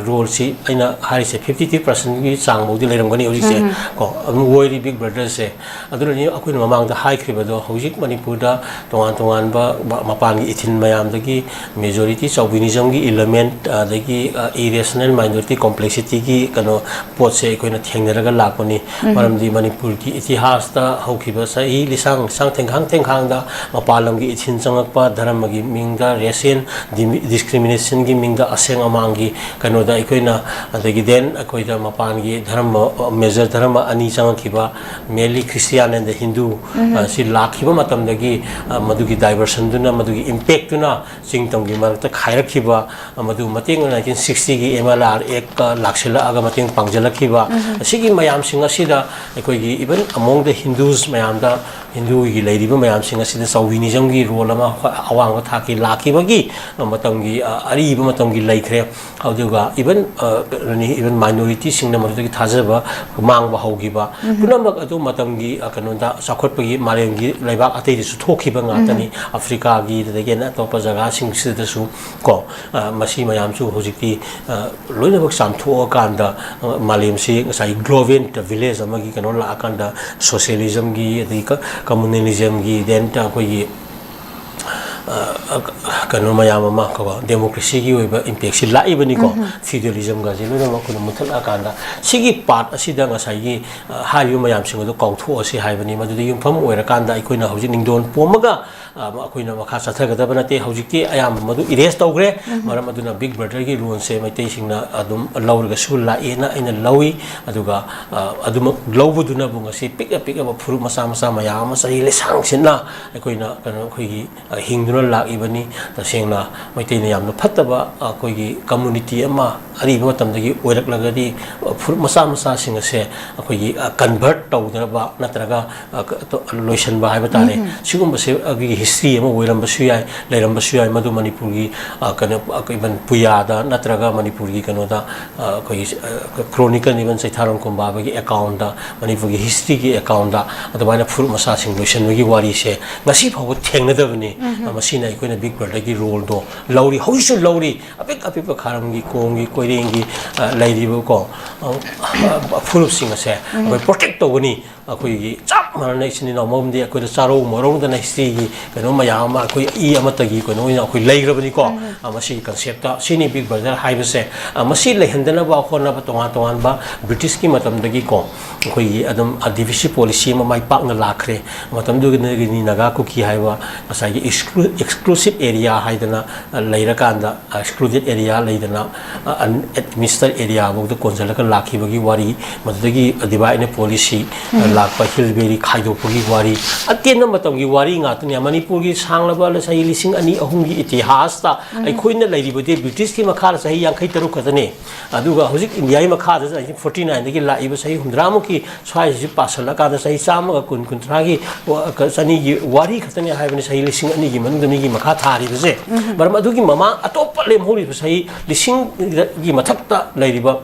ꯔꯣꯜꯁꯤ ꯑꯩꯅ ꯍꯥꯏꯔꯤꯁꯦ ꯐꯤꯐꯇꯤ ꯊ꯭ꯔꯤ ꯄꯥꯔꯁꯦꯟꯒꯤ ꯆꯥꯡꯐꯥꯎꯗꯤ ꯂꯩꯔꯝꯒꯅꯤ ꯍꯧꯖꯤꯛꯁꯦ꯫ ꯀꯣ, ꯑꯗꯨꯝ ꯑꯣꯏꯔꯤ ꯕꯤꯛ ꯕ꯭ꯔꯗꯔꯁꯦ꯫ ꯑꯗꯨꯅꯅꯤ ꯑꯩꯈꯣꯏꯅ ꯃꯃꯥꯡꯗ ꯍꯥꯏꯈ꯭ꯔꯤꯕꯗꯣ, ꯍꯧꯖꯤꯛ ꯃꯅꯤꯄꯨꯔꯗ ꯇꯣꯉꯥꯟ ꯇꯣꯉꯥꯟꯕ ꯃꯄꯥꯟꯒꯤ ꯏꯊꯤꯜ ꯃꯌꯥꯝꯗꯒꯤ majority ꯆꯥꯎꯕꯤꯅꯤꯖꯝꯒꯤ element, ꯑꯗꯒꯤ irrational minority complexityꯒꯤ ꯀꯩꯅꯣ ꯄꯣꯠꯁꯦ ꯑꯩꯈꯣꯏꯅ ꯊꯦꯡꯅꯔꯒ ꯂꯥꯛꯄꯅꯤ꯫ ꯃꯔꯝꯗꯤ ꯃꯅꯤꯄꯨꯔꯒꯤ ꯏꯇꯤꯍꯥꯁꯇ ꯍꯧꯈꯤꯕ ꯆꯍꯤ ꯂꯤꯁꯥꯡ ꯂꯤꯁꯥꯡ ꯊꯦꯡꯈꯥꯡ ꯊꯦꯡꯈꯥꯡꯗ ꯃꯄꯥꯟ ꯂꯝꯒꯤ ꯏꯊꯤꯜ ꯆꯪꯉꯛꯄ, ꯙꯔꯃꯒꯤ ꯃꯤꯡꯗ, racial discriminationꯒꯤ ꯃꯤꯡꯗ, ꯑꯁꯦꯡ ꯑꯃꯥꯡꯒꯤ ꯀꯩꯅꯣꯗ ꯑꯩꯈꯣꯏꯅ, ꯑꯗꯒꯤ then ꯑꯩꯈꯣꯏꯗ ꯃꯄꯥꯟꯒꯤ ꯙꯔꯃ, major ꯙꯔꯃ ꯑꯅꯤ ꯆꯪꯉꯛꯈꯤꯕ, mainly Christian and Hindu, ꯑ, ꯁꯤ ꯂꯥꯛꯈꯤꯕ ꯃꯇꯝꯗꯒꯤ, ꯑ, ꯃꯗꯨꯒꯤ diversionꯗꯨꯅ, ꯃꯗꯨꯒꯤ impactꯇꯨꯅ ꯆꯤꯡ ꯇꯝꯒꯤ ꯃꯔꯛꯇ ꯈꯥꯏꯔꯛꯈꯤꯕ, ꯑ, ꯃꯗꯨ ꯃꯇꯦꯡ nineteen sixtyꯒꯤ M L R Act ꯂꯥꯛꯁꯤꯜꯂꯛꯑꯒ ꯃꯇꯦꯡ ꯄꯥꯡꯖꯜꯂꯛꯈꯤꯕ, ꯑꯁꯤꯒꯤ ꯃꯌꯥꯝꯁꯤꯡ ꯑꯁꯤꯗ ꯑꯩꯈꯣꯏꯒꯤ even among the Hindus ꯃꯌꯥꯝꯗ, ꯍꯤꯟꯗꯨꯒꯤ ꯂꯩꯔꯤꯕ ꯃꯌꯥꯝꯁꯤꯡ ꯑꯁꯤꯗ ꯆꯥꯎꯕꯤꯅꯤꯖꯝꯒꯤ role ꯑꯃ ꯑꯋꯥꯡꯕ ꯊꯥꯛꯀꯤ ꯂꯥꯛꯈꯤꯕꯒꯤ, ꯑ, ꯃꯇꯝꯒꯤ, ꯑ, ꯑꯔꯤꯕ ꯃꯇꯝꯒꯤ ꯂꯩꯈ꯭ꯔꯦ꯫ ꯑꯗꯨꯒ even, ꯑ, ꯀꯩꯅꯣꯅꯤ, even minorityꯁꯤꯡꯅ ꯃꯗꯨꯗꯒꯤ ꯊꯥꯖꯕ ꯃꯥꯡꯕ ꯍꯧꯈꯤꯕ, ꯄꯨꯝꯅꯃꯛ ꯑꯗꯨ ꯃꯇꯝꯒꯤ, ꯑ, ꯀꯩꯅꯣꯗ ꯆꯥꯎꯈꯠꯄꯒꯤ ꯃꯥꯂꯦꯝꯒꯤ ꯂꯩꯕꯥꯛ ꯑꯇꯩꯗꯁꯨ ꯊꯣꯛꯈꯤꯕ ꯉꯥꯛꯇꯅꯤ꯫ ꯑꯐ꯭ꯔꯤꯀꯥꯒꯤ, ꯑꯗꯒꯤ ꯑꯇꯣꯞꯄ ꯖꯒꯥꯁꯤꯡꯁꯤꯗꯁꯨ ꯀꯣ, ꯑ, ꯃꯁꯤ ꯃꯌꯥꯝꯁꯨ ꯍꯧꯖꯤꯛꯇꯤ, ꯑ, ꯂꯣꯏꯅꯃꯛ ꯆꯥꯝꯊꯣꯛꯑꯀꯥꯟꯗ, ꯑ, ꯃꯥꯂꯦꯝꯁꯤ ꯉꯁꯥꯏ global village ꯑꯃꯒꯤ ꯀꯩꯅꯣ ꯂꯥꯛꯑꯀꯥꯟꯗ socialismꯒꯤ, ꯑꯗꯒꯤ ꯀ-, communalismꯒꯤ, then ꯑꯩꯈꯣꯏꯒꯤ, ꯑ, ꯀꯩꯅꯣ ꯃꯌꯥꯝ ꯑꯃ ꯀꯣ, democracyꯒꯤ ꯑꯣꯏꯕ impactꯁꯤ ꯂꯥꯛꯏꯕꯅꯤꯀꯣ꯫ Feudalismꯒꯁꯦ ꯂꯣꯏꯅꯃꯛ ꯑꯩꯈꯣꯏꯅ ꯃꯨꯠꯊꯠꯂꯛꯑꯀꯥꯟꯗ, ꯁꯤꯒꯤ part ꯑꯁꯤꯗ ꯉꯁꯥꯏꯒꯤ, ꯑ, ꯍꯥꯏꯔꯤꯕ ꯃꯌꯥꯝꯁꯤꯡ ꯑꯗꯨ ꯀꯥꯎꯊꯣꯛꯑꯁꯤ ꯍꯥꯏꯕꯅꯤ꯫ ꯃꯗꯨꯗ ꯌꯨꯝꯐꯝ ꯑꯣꯏꯔꯀꯥꯟꯗ ꯑꯩꯈꯣꯏꯅ ꯍꯧꯖꯤꯛ ꯅꯤꯡꯗꯣꯟ ꯄꯣꯝꯃꯒ, ꯑ, ꯑꯩꯈꯣꯏꯅ ꯃꯈꯥ ꯆꯠꯊꯒꯗꯕ ꯅꯠꯇꯦ꯫ ꯍꯧꯖꯤꯛꯇꯤ ꯑꯌꯥꯝꯕ ꯃꯗꯨ erase ꯇꯧꯈ꯭ꯔꯦ꯫ ꯃꯔꯝ ꯑꯗꯨꯅ ꯕꯤꯛ ꯕ꯭ꯔꯗꯔꯒꯤ ꯔꯣꯜꯁꯦ ꯃꯩꯇꯩꯁꯤꯡꯅ ꯑꯗꯨꯝ ꯂꯧꯔꯒꯁꯨ ꯂꯥꯛꯑꯦꯅ ꯑꯩꯅ ꯂꯧꯏ꯫ ꯑꯗꯨꯒ, ꯑ, ꯑꯗꯨꯃꯛ ꯂꯧꯕꯗꯨꯅꯕꯨ ꯉꯁꯤ ꯄꯤꯛꯑ ꯄꯤꯛꯑꯕ ꯐꯨꯔꯨꯞ ꯃꯆꯥ ꯃꯆꯥ ꯃꯌꯥꯝ ꯑꯃ ꯆꯍꯤ ꯂꯤꯁꯥꯡ ꯁꯤꯠꯅ ꯑꯩꯈꯣꯏꯅ ꯀꯩꯅꯣ ꯑꯩꯈꯣꯏꯒꯤ, ꯑ, ꯍꯤꯡꯗꯨꯅ ꯂꯥꯛꯏꯕꯅꯤ꯫ ꯇꯁꯦꯡꯅ ꯃꯩꯇꯩꯅ ꯌꯥꯝꯅ ꯐꯠꯇꯕ ꯑꯩꯈꯣꯏꯒꯤ community ꯑꯃ ꯑꯔꯤꯕ ꯃꯇꯝꯗꯒꯤ ꯑꯣꯏꯔꯛꯂꯒꯗꯤ, ꯑ, ꯐꯨꯔꯨꯞ ꯃꯆꯥ ꯃꯆꯥꯁꯤꯡ ꯑꯁꯦ ꯑꯩꯈꯣꯏꯒꯤ, ꯑ, convert ꯇꯧꯗꯅꯕ ꯅꯠꯇ꯭ꯔꯒ, ꯑ, ꯀ-, ꯇꯣ-, ꯂꯣꯏꯁꯤꯟꯕ ꯍꯥꯏꯕ ꯇꯥꯔꯦ꯫ ꯁꯤꯒꯨꯝꯕꯁꯦ ꯑꯩꯈꯣꯏꯒꯤ ꯍꯤꯁꯇ꯭ꯔꯤ ꯑꯃ ꯑꯣꯏꯔꯝꯕꯁꯨ ꯌꯥꯏ, ꯂꯩꯔꯝꯕꯁꯨ ꯌꯥꯏ꯫ ꯃꯗꯨ ꯃꯅꯤꯄꯨꯔꯒꯤ, ꯑ, ꯀꯩꯅꯣ, ꯑ, even ꯄꯨꯌꯥꯗ ꯅꯠꯇ꯭ꯔꯒ ꯃꯅꯤꯄꯨꯔꯒꯤ ꯀꯩꯅꯣꯗ, ꯑ, ꯑꯩꯈꯣꯏꯒꯤ, ꯑ, ꯀ꯭ꯔꯣꯅꯤꯀꯜ, even ꯆꯩꯊꯥꯔꯣꯟ ꯀꯨꯝꯕꯥꯕꯒꯤ ꯑꯦꯀꯥꯎꯟꯗ, ꯃꯅꯤꯄꯨꯔꯒꯤ ꯍꯤꯁꯇ꯭ꯔꯤꯒꯤ ꯑꯦꯀꯥꯎꯟꯗ ꯑꯗꯨꯃꯥꯏꯅ ꯐꯨꯔꯨꯞ ꯃꯆꯥꯁꯤꯡ ꯂꯣꯏꯁꯤꯟꯕꯒꯤ ꯋꯥꯔꯤꯁꯦ ꯉꯁꯤ ꯐꯥꯎꯕ ꯊꯦꯡꯅꯗꯕꯅꯤ꯫ ꯑ, ꯃꯁꯤꯅ ꯑꯩꯈꯣꯏꯅ ꯕꯤꯛ ꯕ꯭ꯔꯗꯔꯒꯤ ꯔꯣꯜꯗꯣ ꯂꯧꯔꯤ, ꯍꯧꯖꯤꯛꯁꯨ ꯂꯧꯔꯤ꯫ ꯑꯄꯤꯛ ꯑꯄꯤꯛꯄ ꯈꯥꯔꯝꯒꯤ, ꯀꯣꯝꯒꯤ, ꯀꯣꯏꯔꯦꯡꯒꯤ, ꯑ, ꯂꯩꯔꯤꯕꯀꯣ, ꯑ, ꯐꯨꯔꯨꯞꯁꯤꯡ ꯑꯁꯦ ꯑꯩꯈꯣꯏ ꯄ꯭ꯔꯣꯇꯦꯛ ꯇꯧꯒꯅꯤ꯫ ꯑꯩꯈꯣꯏꯒꯤ ꯆꯞ ꯃꯥꯟꯅꯅ ꯏꯆꯤꯟ ꯏꯅꯥꯎ, ꯃꯔꯝꯗꯤ ꯑꯩꯈꯣꯏꯗ ꯆꯥꯔꯧ ꯃꯔꯧꯗꯅ ꯍꯤꯁꯇ꯭ꯔꯤꯒꯤ ꯀꯩꯅꯣ ꯃꯌꯥꯝ ꯑꯃ ꯑꯩꯈꯣꯏ ꯏ ꯑꯃꯠꯇꯒꯤ ꯀꯩꯅꯣ ꯑꯣꯏꯅ ꯑꯩꯈꯣꯏ ꯂꯩꯈ꯭ꯔꯕꯅꯤꯀꯣ꯫ ꯑ, ꯃꯁꯤꯒꯤ ꯀꯟꯁꯦꯞꯇ ꯁꯤꯅꯤ ꯕꯤꯛ ꯕ꯭ꯔꯗꯔ ꯍꯥꯏꯕꯁꯦ꯫ ꯑ, ꯃꯁꯤ ꯂꯩꯍꯟꯗꯅꯕ ꯍꯣꯠꯅꯕ ꯇꯣꯉꯥꯟ ꯇꯣꯉꯥꯟꯕ ꯕ꯭ꯔꯤꯇꯤꯁꯀꯤ ꯃꯇꯝꯗꯒꯤꯀꯣ, ꯑꯩꯈꯣꯏꯒꯤ ꯑꯗꯨꯝ, ꯑ, ꯗꯤꯚꯤꯁꯤꯞ ꯄꯣꯂꯤꯁꯤ ꯑꯃ ꯃꯥꯏ ꯄꯥꯛꯅ ꯂꯥꯛꯈ꯭ꯔꯦ꯫ ꯃꯇꯝꯗꯨꯒꯤ ꯅꯥꯒꯥ ꯀꯨꯀꯤ ꯍꯥꯏꯕ ꯉꯁꯥꯏꯒꯤ ꯑꯦꯛꯁꯀ꯭ꯂꯨ-, ꯑꯦꯛꯁꯀ꯭ꯂꯨꯁꯤꯞ ꯑꯦꯔꯤꯌꯥ ꯍꯥꯏꯗꯅ, ꯑ, ꯂꯩꯔꯀꯥꯟꯗ, ꯑꯦꯛꯁꯀ꯭ꯂꯨꯗꯦꯠ ꯑꯦꯔꯤꯌꯥ ꯂꯩꯗꯅ, ꯑ, ꯑꯟ-, ꯑꯦꯗꯃꯤꯅꯤꯁꯇꯔ ꯑꯦꯔꯤꯌꯥ ꯐꯥꯎꯗ ꯀꯣꯟꯁꯤꯜꯂꯒ ꯂꯥꯛꯈꯤꯕꯒꯤ ꯋꯥꯔꯤ, ꯃꯗꯨꯗꯒꯤ ꯗꯤꯚꯥꯏꯠ ꯑꯦꯟ ꯄꯣꯂꯤꯁꯤ, ꯑ, ꯂꯥꯛꯄ, ꯍꯤꯜ ꯚꯦꯂꯤ ꯈꯥꯏꯗꯣꯛꯄꯒꯤ ꯋꯥꯔꯤ, ꯑꯇꯦꯟꯕ ꯃꯇꯝꯒꯤ ꯋꯥꯔꯤ ꯉꯥꯛꯇꯅꯤ꯫ ꯃꯅꯤꯄꯨꯔꯒꯤ ꯁꯥꯡꯂꯕ ꯆꯍꯤ ꯂꯤꯁꯤꯡ ꯑꯅꯤ ꯑꯍꯨꯝꯒꯤ ꯏꯇꯤꯍꯥꯁꯇ ꯑꯩꯈꯣꯏꯅ ꯂꯩꯔꯤꯕꯗꯤ ꯕ꯭ꯔꯤꯇꯤꯁꯀꯤ ꯃꯈꯥꯗ ꯆꯍꯤ ꯌꯥꯡꯈꯩ ꯇꯔꯨꯛ ꯈꯛꯇꯅꯤ꯫ ꯑꯗꯨꯒ ꯍꯧꯖꯤꯛ ꯏꯟꯗꯤꯌꯥꯒꯤ ꯃꯈꯥꯗ ꯅꯥꯏꯟꯇꯤꯟ ꯐꯣꯔꯇꯤ ꯅꯥꯏꯟꯗꯒꯤ ꯂꯥꯛꯏꯕ ꯆꯍꯤ ꯍꯨꯝꯗ꯭ꯔꯥꯃꯨꯛꯀꯤ ꯁ꯭ꯋꯥꯏꯁꯤ ꯄꯥꯁꯜꯂꯀꯥꯟꯗ ꯆꯍꯤ ꯆꯥꯝꯃꯒ ꯀꯨꯟ, ꯀꯨꯟꯊ꯭ꯔꯥꯒꯤ ꯋꯥ-, ꯆꯅꯤꯒꯤ ꯋꯥꯔꯤ ꯈꯛꯇꯅꯤ ꯍꯥꯏꯕꯅꯤ, ꯆꯍꯤ ꯂꯤꯁꯤꯡ ꯑꯅꯤꯒꯤ ꯃꯅꯨꯡꯗ ꯃꯤꯒꯤ ꯃꯈꯥ ꯊꯥꯔꯤꯕꯁꯦ꯫ ꯃꯔꯝ ꯑꯗꯨꯒꯤ ꯃꯃꯥꯡ ꯑꯇꯣꯞꯄ ꯂꯦꯝꯍꯧꯔꯤꯕ ꯆꯍꯤ ꯂꯤꯁꯤꯡꯒꯤ ꯃꯊꯛꯇ ꯂꯩꯔꯤꯕ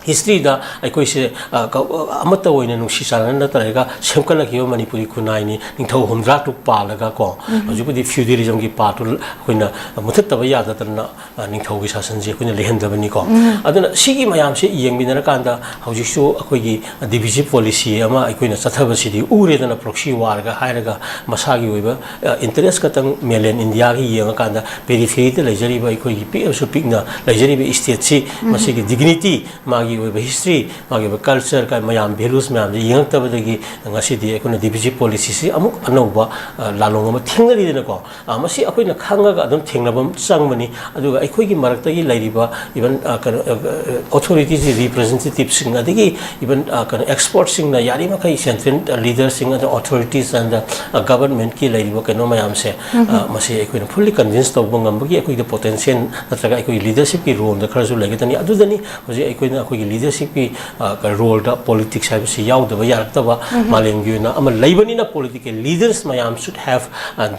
ꯍꯤꯁꯇ꯭ꯔꯤꯗ ꯑꯩꯈꯣꯏꯁꯦ, ꯑ, ꯀ-, ꯑꯃꯠꯇ ꯑꯣꯏꯅ ꯅꯨꯡꯁꯤ ꯆꯥꯟꯅꯅ ꯇꯧꯔꯒ ꯁꯦꯝꯒꯠꯂꯛꯈꯤꯕ ꯃꯅꯤꯄꯨꯔꯤ ꯈꯨꯟꯅꯥꯏꯅꯤ꯫ ꯅꯤꯡꯊꯧ ꯍꯨꯝꯗ꯭ꯔꯥ ꯇꯔꯨꯛ ꯄꯥꯜꯂꯒ ꯀꯣ, ꯍꯧꯖꯤꯛꯄꯨꯗꯤ ꯐ꯭ꯌꯨꯗꯦꯂꯤꯖꯝꯒꯤ ꯄꯥꯔꯠꯇꯨ ꯑꯩꯈꯣꯏꯅ ꯃꯨꯊꯠꯇꯕ ꯌꯥꯗꯗꯅ, ꯑ, ꯅꯤꯡꯊꯧꯒꯤ ꯁꯥꯁꯟꯁꯦ ꯑꯩꯈꯣꯏꯅ ꯂꯩꯍꯟꯗꯕꯅꯤꯀꯣ꯫ ꯑꯗꯨꯅ ꯁꯤꯒꯤ ꯃꯌꯥꯝꯁꯦ ꯌꯦꯡꯃꯤꯟꯅꯔꯀꯥꯟꯗ ꯍꯧꯖꯤꯛꯁꯨ ꯑꯩꯈꯣꯏꯒꯤ ꯗꯤꯚꯤꯖꯤꯞ ꯄꯣꯂꯤꯁꯤ ꯑꯃ ꯑꯩꯈꯣꯏꯅ ꯆꯠꯊꯕꯁꯤꯗꯤ ꯎꯔꯦꯗꯅ, ꯄ꯭ꯔꯣꯛꯁꯤ ꯋꯥꯔꯒ ꯍꯥꯏꯔꯒ ꯃꯁꯥꯒꯤ ꯑꯣꯏꯕ, ꯑ, ꯏꯟꯇꯔꯦꯁ ꯈꯛꯇꯪ ꯃꯦꯂꯦꯟ ꯏꯟꯗꯤꯌꯥꯒꯤ ꯌꯦꯡꯉꯀꯥꯟꯗ ꯄꯦꯔꯤꯐꯦꯔꯤꯗ ꯂꯩꯖꯔꯤꯕ ꯑꯩꯈꯣꯏꯒꯤ ꯄꯤꯛꯑꯁꯨ ꯄꯤꯛꯅ ꯂꯩꯖꯔꯤꯕ ꯏꯁꯇꯦꯠꯁꯤ, ꯃꯁꯤꯒꯤ ꯗꯤꯒꯅꯤꯇꯤ, ꯃꯥꯒꯤ ꯑꯣꯏꯕ ꯍꯤꯁꯇ꯭ꯔꯤ, ꯃꯥꯒꯤ ꯑꯣꯏꯕ ꯀꯜꯆꯔ, ꯀ-, ꯃꯌꯥꯝ ꯚꯦꯂꯨꯁ ꯃꯌꯥꯝꯁꯦ ꯌꯦꯡꯉꯛꯇꯕꯗꯒꯤ ꯉꯁꯤꯗꯤ ꯑꯩꯈꯣꯏꯅ ꯗꯤꯚꯤꯖꯤꯞ ꯄꯣꯂꯤꯁꯤꯁꯤ ꯑꯃꯨꯛ ꯑꯅꯧꯕ, ꯑ, ꯂꯥꯂꯣꯡ ꯑꯃ ꯊꯦꯡꯅꯔꯤꯗꯅꯀꯣ꯫ ꯑ, ꯃꯁꯤ ꯑꯩꯈꯣꯏꯅ ꯈꯪꯉꯒ ꯑꯗꯨꯝ ꯊꯦꯡꯅꯕ ꯑꯃ ꯆꯪꯕꯅꯤ꯫ ꯑꯗꯨꯒ ꯑꯩꯈꯣꯏꯒꯤ ꯃꯔꯛꯇꯒꯤ ꯂꯩꯔꯤꯕ even, ꯑ, ꯀꯩꯅꯣ, ꯑ, ꯑ, ꯑꯣꯊꯣꯔꯤꯇꯤꯁ ꯔꯤꯄ꯭ꯔꯖꯦꯟꯇꯦꯇꯤꯞꯁꯤꯡ, ꯑꯗꯒꯤ even, ꯑ, ꯀꯩꯅꯣ, ꯑꯦꯛꯁꯄꯔꯠꯁꯤꯡꯅ ꯌꯥꯔꯤꯃꯈꯩ ꯁꯦꯟꯇ꯭ꯔꯦꯜ ꯂꯤꯗꯔꯁꯤꯡ ꯑꯗ ꯑꯣꯊꯣꯔꯤꯇꯤꯁ ꯑꯦꯟ ꯒꯕꯔꯟꯃꯦꯟꯠꯀꯤ ꯂꯩꯔꯤꯕ ꯀꯩꯅꯣ ꯃꯌꯥꯝꯁꯦ, ꯑ, ꯃꯁꯤ ꯑꯩꯈꯣꯏꯅ ꯐꯨꯜꯂꯤ ꯀꯟꯚꯤꯟꯁ ꯇꯧꯕ ꯉꯝꯕꯒꯤ ꯑꯩꯈꯣꯏꯒꯤ ꯄꯣꯇꯦꯟꯁꯤꯌꯦꯜ ꯅꯠꯇ꯭ꯔꯒ ꯑꯩꯈꯣꯏꯒꯤ ꯂꯤꯗꯔꯁꯤꯞꯀꯤ ꯔꯣꯜꯗ ꯈꯔꯁꯨ ꯂꯩꯒꯗꯅꯤ꯫ ꯑꯗꯨꯗꯅꯤ ꯍꯧꯖꯤꯛ ꯑꯩꯈꯣꯏꯅ ꯑꯩꯈꯣꯏꯒꯤ ꯂꯤꯗꯔꯁꯤꯞꯀꯤ ꯔꯣꯜꯗ ꯄꯣꯂꯤꯇꯤꯛꯁ ꯍꯥꯏꯕꯁꯤ ꯌꯥꯎꯗꯕ ꯌꯥꯔꯛꯇꯕ꯫ ꯃꯥꯂꯦꯝꯒꯤ ꯑꯣꯏꯅ ꯑꯃ ꯂꯩꯕꯅꯤꯅ, political leaders ꯃꯌꯥꯝ should have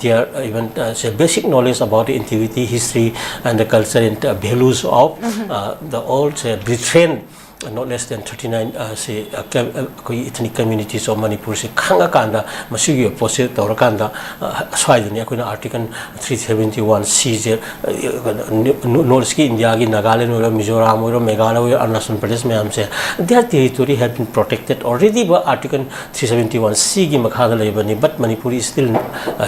their even basic knowledge about the integrity, history and the culture and values of the all brethren not less than thirty nine ꯁꯤ ꯑꯩꯈꯣꯏꯒꯤ ethnic communities of ꯃꯅꯤꯄꯨꯔꯁꯤ ꯈꯪꯉꯀꯥꯟꯗ, ꯃꯁꯤꯒꯤ ꯄꯣꯠꯁꯦ ꯇꯧꯔꯀꯥꯟꯗ, ꯁ꯭ꯋꯥꯏꯗꯅꯤ ꯑꯩꯈꯣꯏꯅ Article three seventy one C ꯁꯦ, north ꯏꯁꯀꯤ ꯏꯟꯗꯤꯌꯥꯒꯤ ꯅꯥꯒꯥꯂꯦꯟ ꯑꯣꯏꯔꯣ, ꯃꯤꯖꯣꯔꯥꯝ ꯑꯣꯏꯔꯣ, ꯃꯦꯘꯥꯂꯌꯥ ꯑꯣꯏꯔꯣ, ꯑꯔꯨꯅꯥꯆꯜ ꯄ꯭ꯔꯗꯦꯁ ꯃꯌꯥꯝꯁꯦ, their territory have been protected already by Article three seventy one C ꯒꯤ ꯃꯈꯥꯗ ꯂꯩꯕꯅꯤ, but Manipur is still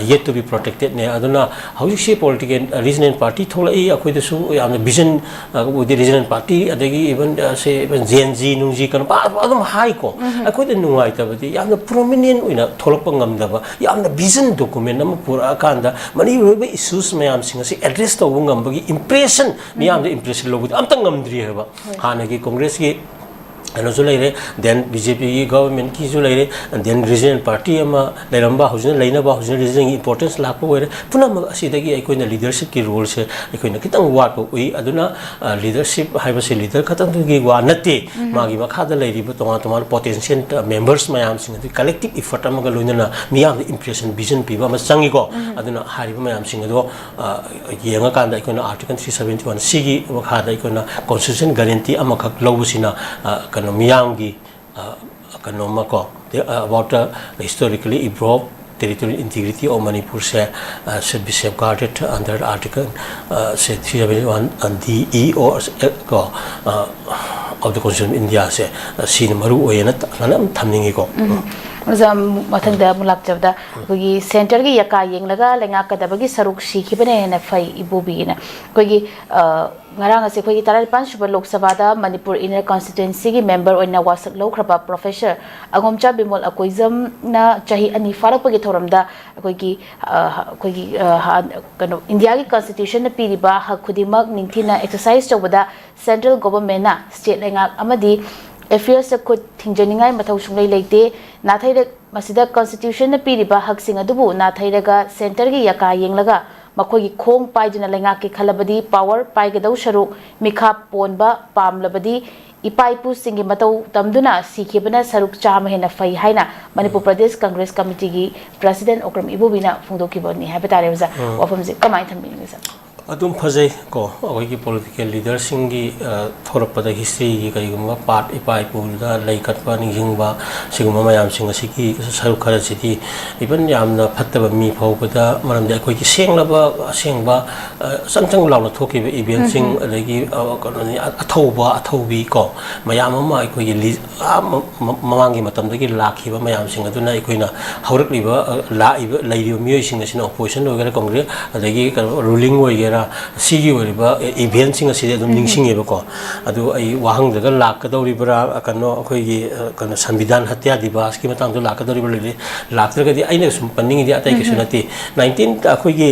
yet to be protected ꯅꯦ꯫ ꯑꯗꯨꯅ ꯍꯧꯖꯤꯛꯁꯤ political regional party ꯊꯣꯛꯂꯛꯏ, ꯑꯩꯈꯣꯏꯗꯁꯨ ꯌꯥꯝꯅ vision, ꯑꯩꯈꯣꯏꯗꯤ regional party, ꯑꯗꯒꯤ even ꯁꯦ even Gen Z ꯅꯨꯡꯖꯤ ꯀꯩꯅꯣ ꯑꯗꯨꯝ ꯍꯥꯏꯀꯣ꯫ ꯑꯩꯈꯣꯏꯗ ꯅꯨꯡꯉꯥꯏꯇꯕꯗꯤ ꯌꯥꯝꯅ prominent ꯑꯣꯏꯅ ꯊꯣꯛꯂꯛꯄ ꯉꯝꯗꯕ, ꯌꯥꯝꯅ vision document ꯑꯃ ꯄꯨꯔꯛꯑꯀꯥꯟꯗ ꯃꯅꯤꯄꯨꯔꯒꯤ issues ꯃꯌꯥꯝꯁꯤꯡ ꯑꯁꯤ address ꯇꯧꯕ ꯉꯝꯕꯒꯤ impression, ꯃꯤꯌꯥꯝꯗ impression ꯂꯧꯕꯗꯤ ꯑꯝꯇ ꯉꯝꯗ꯭ꯔꯤ ꯍꯥꯏꯕ꯫ ꯍꯥꯟꯅꯒꯤ ꯀꯣꯡꯒ꯭ꯔꯦꯁꯀꯤ ꯀꯩꯅꯣꯁꯨ ꯂꯩꯔꯦ, then BJP ꯒꯤ government ꯀꯤꯁꯨ ꯂꯩꯔꯦ, then regional party ꯑꯃ ꯂꯩꯔꯝꯕ, ꯍꯧꯖꯤꯛꯅ ꯂꯩꯅꯕ, ꯍꯧꯖꯤꯛꯅ region ꯒꯤ importance ꯂꯥꯛꯄ ꯑꯣꯏꯔꯦ꯫ ꯄꯨꯝꯅꯃꯛ ꯑꯁꯤꯗꯒꯤ ꯑꯩꯈꯣꯏꯅ leadership ꯀꯤ role ꯁꯦ ꯑꯩꯈꯣꯏꯅ ꯈꯤꯇꯪ ꯋꯥꯠꯄ ꯎꯏ꯫ ꯑꯗꯨꯅ leadership ꯍꯥꯏꯕꯁꯤ leader ꯈꯛꯇꯪꯗꯨꯒꯤ ꯋꯥ ꯅꯠꯇꯦ, ꯃꯥꯒꯤ ꯃꯈꯥꯗ ꯂꯩꯔꯤꯕ ꯇꯣꯉꯥꯟ ꯇꯣꯉꯥꯟꯕ potential members ꯃꯌꯥꯝꯁꯤꯡ ꯑꯗꯨ collective effort ꯑꯃꯒ ꯂꯣꯏꯅꯅ ꯃꯤꯌꯥꯝꯗ impression, vision ꯄꯤꯕ ꯑꯃ ꯆꯪꯉꯤꯀꯣ꯫ ꯑꯗꯨꯅ ꯍꯥꯏꯔꯤꯕ ꯃꯌꯥꯝꯁꯤꯡ ꯑꯗꯣ ꯌꯦꯡꯉꯀꯥꯟꯗ ꯑꯩꯈꯣꯏꯅ Article three seventy one C ꯒꯤ ꯃꯈꯥꯗ ꯑꯩꯈꯣꯏꯅ constitution guarantee ꯑꯃꯈꯛ ꯂꯧꯕꯁꯤꯅ ꯀꯩꯅꯣ ꯃꯤꯌꯥꯝꯒꯤ ꯀꯩꯅꯣꯝꯃ ꯀꯣ, about the historically evolved territorial integrity of Manipur say should be safeguarded under Article say three seventy one D E or ꯀꯣ, of the Constitution of India ꯁꯦ ꯁꯤꯅ ꯃꯔꯨ ꯑꯣꯏꯌꯦꯅ ꯁꯨꯃꯥꯏꯅ ꯑꯗꯨꯝ ꯊꯝꯅꯤꯡꯉꯤꯀꯣ꯫ ꯑꯣꯖꯥ, ꯃꯊꯪꯗ ꯑꯃꯨꯛ ꯂꯥꯛꯆꯕꯗ, ꯑꯩꯈꯣꯏꯒꯤ centre ꯒꯤ ꯌꯥꯀꯥ ꯌꯦꯡꯂꯒ ꯂꯩꯉꯥꯛꯀꯗꯕꯒꯤ ꯁꯔꯨꯛ ꯁꯤꯈꯤꯕꯅ ꯍꯦꯟꯅ ꯐꯩ, ꯏꯕꯣꯕꯤꯒꯤꯅ꯫ ꯑꯩꯈꯣꯏꯒꯤ ꯉꯔꯥꯡ ꯑꯁꯦ ꯑꯩꯈꯣꯏꯒꯤ ꯇꯔꯥꯅꯤꯄꯥꯟ ꯁꯨꯕ ꯂꯣꯛ ꯁꯚꯥꯗ ꯃꯅꯤꯄꯨꯔ inner constituency ꯒꯤ member ꯑꯣꯏꯅ ꯋꯥꯁꯛ ꯂꯧꯈ꯭ꯔꯕ Professor ꯑꯉꯣꯝꯆꯥ ꯕꯤꯃꯣꯜ ꯑꯀꯣꯏꯖꯝꯅ ꯆꯍꯤ ꯑꯅꯤ ꯐꯥꯔꯛꯄꯒꯤ ꯊꯧꯔꯝꯗ ꯑꯩꯈꯣꯏꯒꯤ, ꯑ, ꯑꯩꯈꯣꯏꯒꯤ, ꯑ, ꯍꯥ-, ꯀꯩꯅꯣ, ꯏꯟꯗꯤꯌꯥꯒꯤ constitution ꯅ ꯄꯤꯔꯤꯕ ꯍꯛ ꯈꯨꯗꯤꯡꯃꯛ ꯅꯤꯡꯊꯤꯅ exercise ꯇꯧꯕꯗ central government ꯅ state ꯂꯩꯉꯥꯛ ꯑꯃꯗꯤ affairs ꯇ ꯈꯨꯠ ꯊꯤꯡꯖꯅꯤꯡꯉꯥꯏ ꯃꯊꯧ ꯁꯨꯡꯂꯩ ꯂꯩꯇꯦ꯫ ꯅꯥꯊꯩꯔꯛ-, ꯃꯁꯤꯗ constitution ꯅ ꯄꯤꯔꯤꯕ ꯍꯛꯁꯤꯡ ꯑꯗꯨꯕꯨ ꯅꯥꯊꯩꯔꯒ centre ꯒꯤ ꯌꯥꯀꯥ ꯌꯦꯡꯂꯒ ꯃꯈꯣꯏꯒꯤ ꯈꯣꯡ ꯄꯥꯏꯗꯨꯅ ꯂꯩꯉꯥꯛꯀꯦ ꯈꯜꯂꯕꯗꯤ power ꯄꯥꯏꯒꯗꯧ ꯁꯔꯨꯛ ꯃꯤꯈꯥ ꯄꯣꯟꯕ ꯄꯥꯝꯂꯕꯗꯤ ꯏꯄꯥ ꯏꯄꯨꯁꯤꯡꯒꯤ ꯃꯇꯧ ꯇꯝꯗꯨꯅ ꯁꯤꯈꯤꯕꯅ ꯁꯔꯨꯛ ꯆꯥꯝꯃ ꯍꯦꯟꯅ ꯐꯩ ꯍꯥꯏꯅ ꯃꯅꯤꯄꯨꯔ ꯄ꯭ꯔꯗꯦꯁ ꯀꯪꯒ꯭ꯔꯦꯁ ꯀꯃꯤꯇꯤꯒꯤ ꯄ꯭ꯔꯁꯤꯗꯦꯟ ꯑꯣꯀ꯭ꯔꯝ ꯏꯕꯣꯕꯤꯅ ꯐꯣꯡꯗꯣꯛꯈꯤꯕꯅꯤ ꯍꯥꯏꯕ ꯇꯥꯔꯦ ꯑꯣꯖꯥ꯫ ꯎꯝ꯫ ꯋꯥꯐꯝꯁꯦ ꯀꯃꯥꯏꯅ ꯊꯝꯕꯤꯅꯤꯡꯉꯤ ꯁꯥꯔ? ꯑꯗꯨꯝ ꯐꯖꯩ ꯀꯣ, ꯑꯩꯈꯣꯏꯒꯤ ꯄꯣꯂꯤꯇꯤꯀꯦꯜ ꯂꯤꯗꯔꯁꯤꯡꯒꯤ, ꯑ, ꯊꯣꯛꯂꯛꯄꯗ ꯍꯤꯁꯇ꯭ꯔꯤꯒꯤ ꯀꯔꯤꯒꯨꯝꯕ ꯄꯥꯔꯠ, ꯏꯄꯥ ꯏꯄꯨꯗ ꯂꯩ ꯀꯠꯄ, ꯅꯤꯡꯁꯤꯡꯕ, ꯁꯤꯒꯨꯝꯕ ꯃꯌꯥꯝꯁꯤꯡ ꯑꯁꯤꯒꯤ ꯁꯔꯨꯛ ꯈꯔꯁꯤꯗꯤ ꯏꯚꯟ ꯌꯥꯝꯅ ꯐꯠꯇꯕ ꯃꯤ ꯐꯥꯎꯕꯗ, ꯃꯔꯝꯗꯤ ꯑꯩꯈꯣꯏꯒꯤ ꯁꯦꯡꯂꯕ, ꯑꯁꯦꯡꯕ, ꯑ, ꯆꯪ ꯆꯪ ꯂꯥꯎꯅ ꯊꯣꯛꯈꯤꯕ ꯏꯚꯦꯟꯁꯤꯡ, ꯎꯝ ꯍꯝ꯫ ꯑꯗꯒꯤ, ꯑ, ꯀꯩꯅꯣꯅꯤ, ꯑ-, ꯑꯊꯧꯕ, ꯑꯊꯧꯕꯤ ꯀꯣ, ꯃꯌꯥꯝ ꯑꯃ ꯑꯩꯈꯣꯏꯒꯤ ꯂꯤ-, ꯑꯥ, ꯃ-, ꯃ-, ꯃꯃꯥꯡꯒꯤ ꯃꯇꯝꯗꯒꯤ ꯂꯥꯛꯈꯤꯕ ꯃꯌꯥꯝꯁꯤꯡ ꯑꯗꯨꯅ ꯑꯩꯈꯣꯏꯅ ꯍꯧꯔꯛꯂꯤꯕ, ꯑ, ꯂꯥꯛꯏꯕ, ꯂꯩꯔꯤꯕ ꯃꯤꯑꯣꯏꯁꯤꯡ ꯑꯁꯤꯅ ꯑꯣꯄꯣꯖꯤꯁꯟ ꯑꯣꯏꯒꯦꯔꯥ, ꯀꯪꯒ꯭ꯔꯦꯁ, ꯑꯗꯒꯤ ꯀꯩꯅꯣ, ꯔꯨꯂꯤꯡ ꯑꯣꯏꯒꯦꯔꯥ, ꯁꯤꯒꯤ ꯑꯣꯏꯔꯤꯕ, ꯑ, ꯏꯚꯦꯟꯁꯤꯡ ꯑꯁꯤꯗꯤ ꯑꯗꯨꯝ ꯎꯝ꯫ ꯅꯤꯡꯁꯤꯡꯉꯦꯕꯀꯣ꯫ ꯑꯗꯨ ꯑꯩ ꯋꯥꯍꯪꯗꯒ ꯂꯥꯛꯀꯗꯧꯔꯤꯕ꯭ꯔꯥ, ꯀꯩꯅꯣ, ꯑꯩꯈꯣꯏꯒꯤ, ꯑ, ꯀꯩꯅꯣ, ꯁꯪꯕꯤꯙꯥꯟ ꯍꯇ꯭ꯌꯥ ꯗꯤꯕꯥꯁꯀꯤ ꯃꯇꯥꯡꯗ ꯂꯥꯛꯀꯗꯧꯔꯤꯕ꯭ꯔꯥ ꯂꯩꯔꯦ? ꯂꯥꯛꯇ꯭ꯔꯒꯗꯤ ꯑꯩꯅ ꯁꯨꯝ ꯄꯟꯅꯤꯡꯉꯤꯗꯤ ꯑꯇꯩ ꯀꯩꯁꯨ ꯎꯝ꯫ ꯅꯠꯇꯦ꯫ ꯅꯥꯏꯟꯇꯤꯟ ꯑꯩꯈꯣꯏꯒꯤ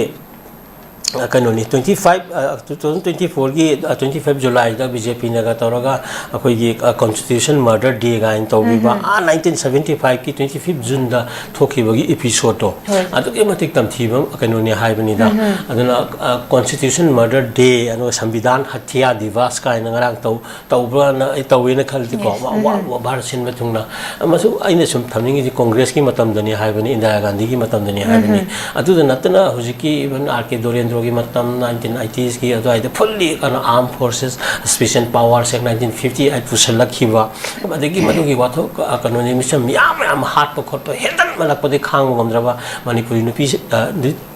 ꯑ, ꯀꯩꯅꯣꯅꯤ, ꯇ꯭ꯋꯦꯟꯇꯤ ꯐꯥꯏꯚ, ꯑ, ꯇꯨ ꯊꯥꯎꯖꯟ ꯇ꯭ꯋꯦꯟꯇꯤ ꯐꯣꯔꯒꯤ, ꯑ, ꯇ꯭ꯋꯦꯟꯇꯤ ꯐꯥꯏꯚ ꯖꯨꯂꯥꯏꯗ ꯕꯤ ꯖꯦ ꯄꯤꯅꯒ ꯇꯧꯔꯒ ꯑꯩꯈꯣꯏꯒꯤ, ꯑ, ꯀꯣꯟꯁꯇꯤꯇ꯭ꯌꯨꯁꯟ ꯃꯔꯗꯔ ꯗꯦ ꯀꯥꯏꯅ ꯇꯧꯕꯤꯕ, ꯎꯝ ꯍꯝ꯫ ꯑꯥ, ꯅꯥꯏꯟꯇꯤꯟ ꯁꯚꯦꯟꯇꯤ ꯐꯥꯏꯚꯀꯤ ꯇ꯭ꯋꯦꯟꯇꯤ ꯐꯤꯐ ꯖꯨꯟꯗ ꯊꯣꯛꯈꯤꯕꯒꯤ ꯏꯄꯤꯁꯣꯗꯇꯣ, ꯍꯣꯏ꯫ ꯑꯗꯨꯛꯀꯤ ꯃꯇꯤꯛ ꯇꯝꯊꯤꯕ ꯀꯩꯅꯣꯅꯤ ꯍꯥꯏꯕꯅꯤꯗ꯫ ꯎꯝ ꯍꯝ꯫ ꯑꯗꯨꯅ, ꯑ, ꯀꯣꯟꯁꯇꯤꯇ꯭ꯌꯨꯁꯟ ꯃꯔꯗꯔ ꯗꯦ, ꯑꯗꯨꯒ ꯁꯪꯕꯤꯙꯥꯟ ꯍꯇ꯭ꯌꯥ ꯗꯤꯕꯥꯁ ꯀꯥꯏꯅ ꯉꯔꯥꯡ ꯇꯧ-, ꯇꯧꯕ꯭ꯔꯅ ꯑꯩ ꯇꯧꯋꯦꯅ ꯈꯜꯂꯤꯀꯣ꯫ Yes. ꯋꯥ-, ꯎꯝ ꯋꯥ-, ꯎꯝ꯫ ꯋꯥ-, ꯚꯥꯔꯠ ꯁꯤꯟꯕ ꯊꯨꯡꯅ꯫ ꯑꯃꯁꯨ ꯑꯩꯅ ꯁꯨꯝ ꯊꯝꯅꯤꯡꯉꯤꯁꯤ ꯀꯣꯡꯒ꯭ꯔꯦꯁꯀꯤ ꯃꯇꯝꯗꯅꯤ ꯍꯥꯏꯕꯅꯤ, ꯏꯟꯗꯤꯔꯥ ꯒꯥꯟꯙꯤꯒꯤ ꯃꯇꯝꯗꯅꯤ ꯎꯝ ꯍꯥꯏꯕꯅꯤ꯫ ꯎꯝ꯫ ꯑꯗꯨꯗ ꯅꯠꯇꯅ ꯍꯧꯖꯤꯛꯀꯤ even ꯑꯥꯔ ꯀꯦ ꯗꯣꯔꯦꯟꯗ꯭ꯔꯣꯒꯤ ꯃꯇꯝ, ꯅꯥꯏꯟꯇꯤꯟ ꯑꯥꯏꯇꯤꯁꯀꯤ ꯑꯗꯨꯋꯥꯏꯗ fully ꯀꯩꯅꯣ Armed Forces Special Powers Act nineteen fifty eight ꯄꯨꯁꯜꯂꯛꯈꯤꯕ, ꯑꯗꯒꯤ ꯃꯗꯨꯒꯤ ꯋꯥꯊꯣꯛ, ꯑ, ꯀꯩꯅꯣꯅꯤ, ꯃꯤꯆꯝ ꯃꯤꯌꯥꯝ ꯃꯌꯥꯝ ꯍꯥꯠꯄ ꯈꯣꯠꯄ ꯍꯦꯟꯃꯟꯂꯛꯄꯗꯒꯤ ꯈꯥꯡꯕ ꯉꯝꯗ꯭ꯔꯕ ꯃꯅꯤꯄꯨꯔꯤ ꯅꯨꯄꯤ, ꯑ,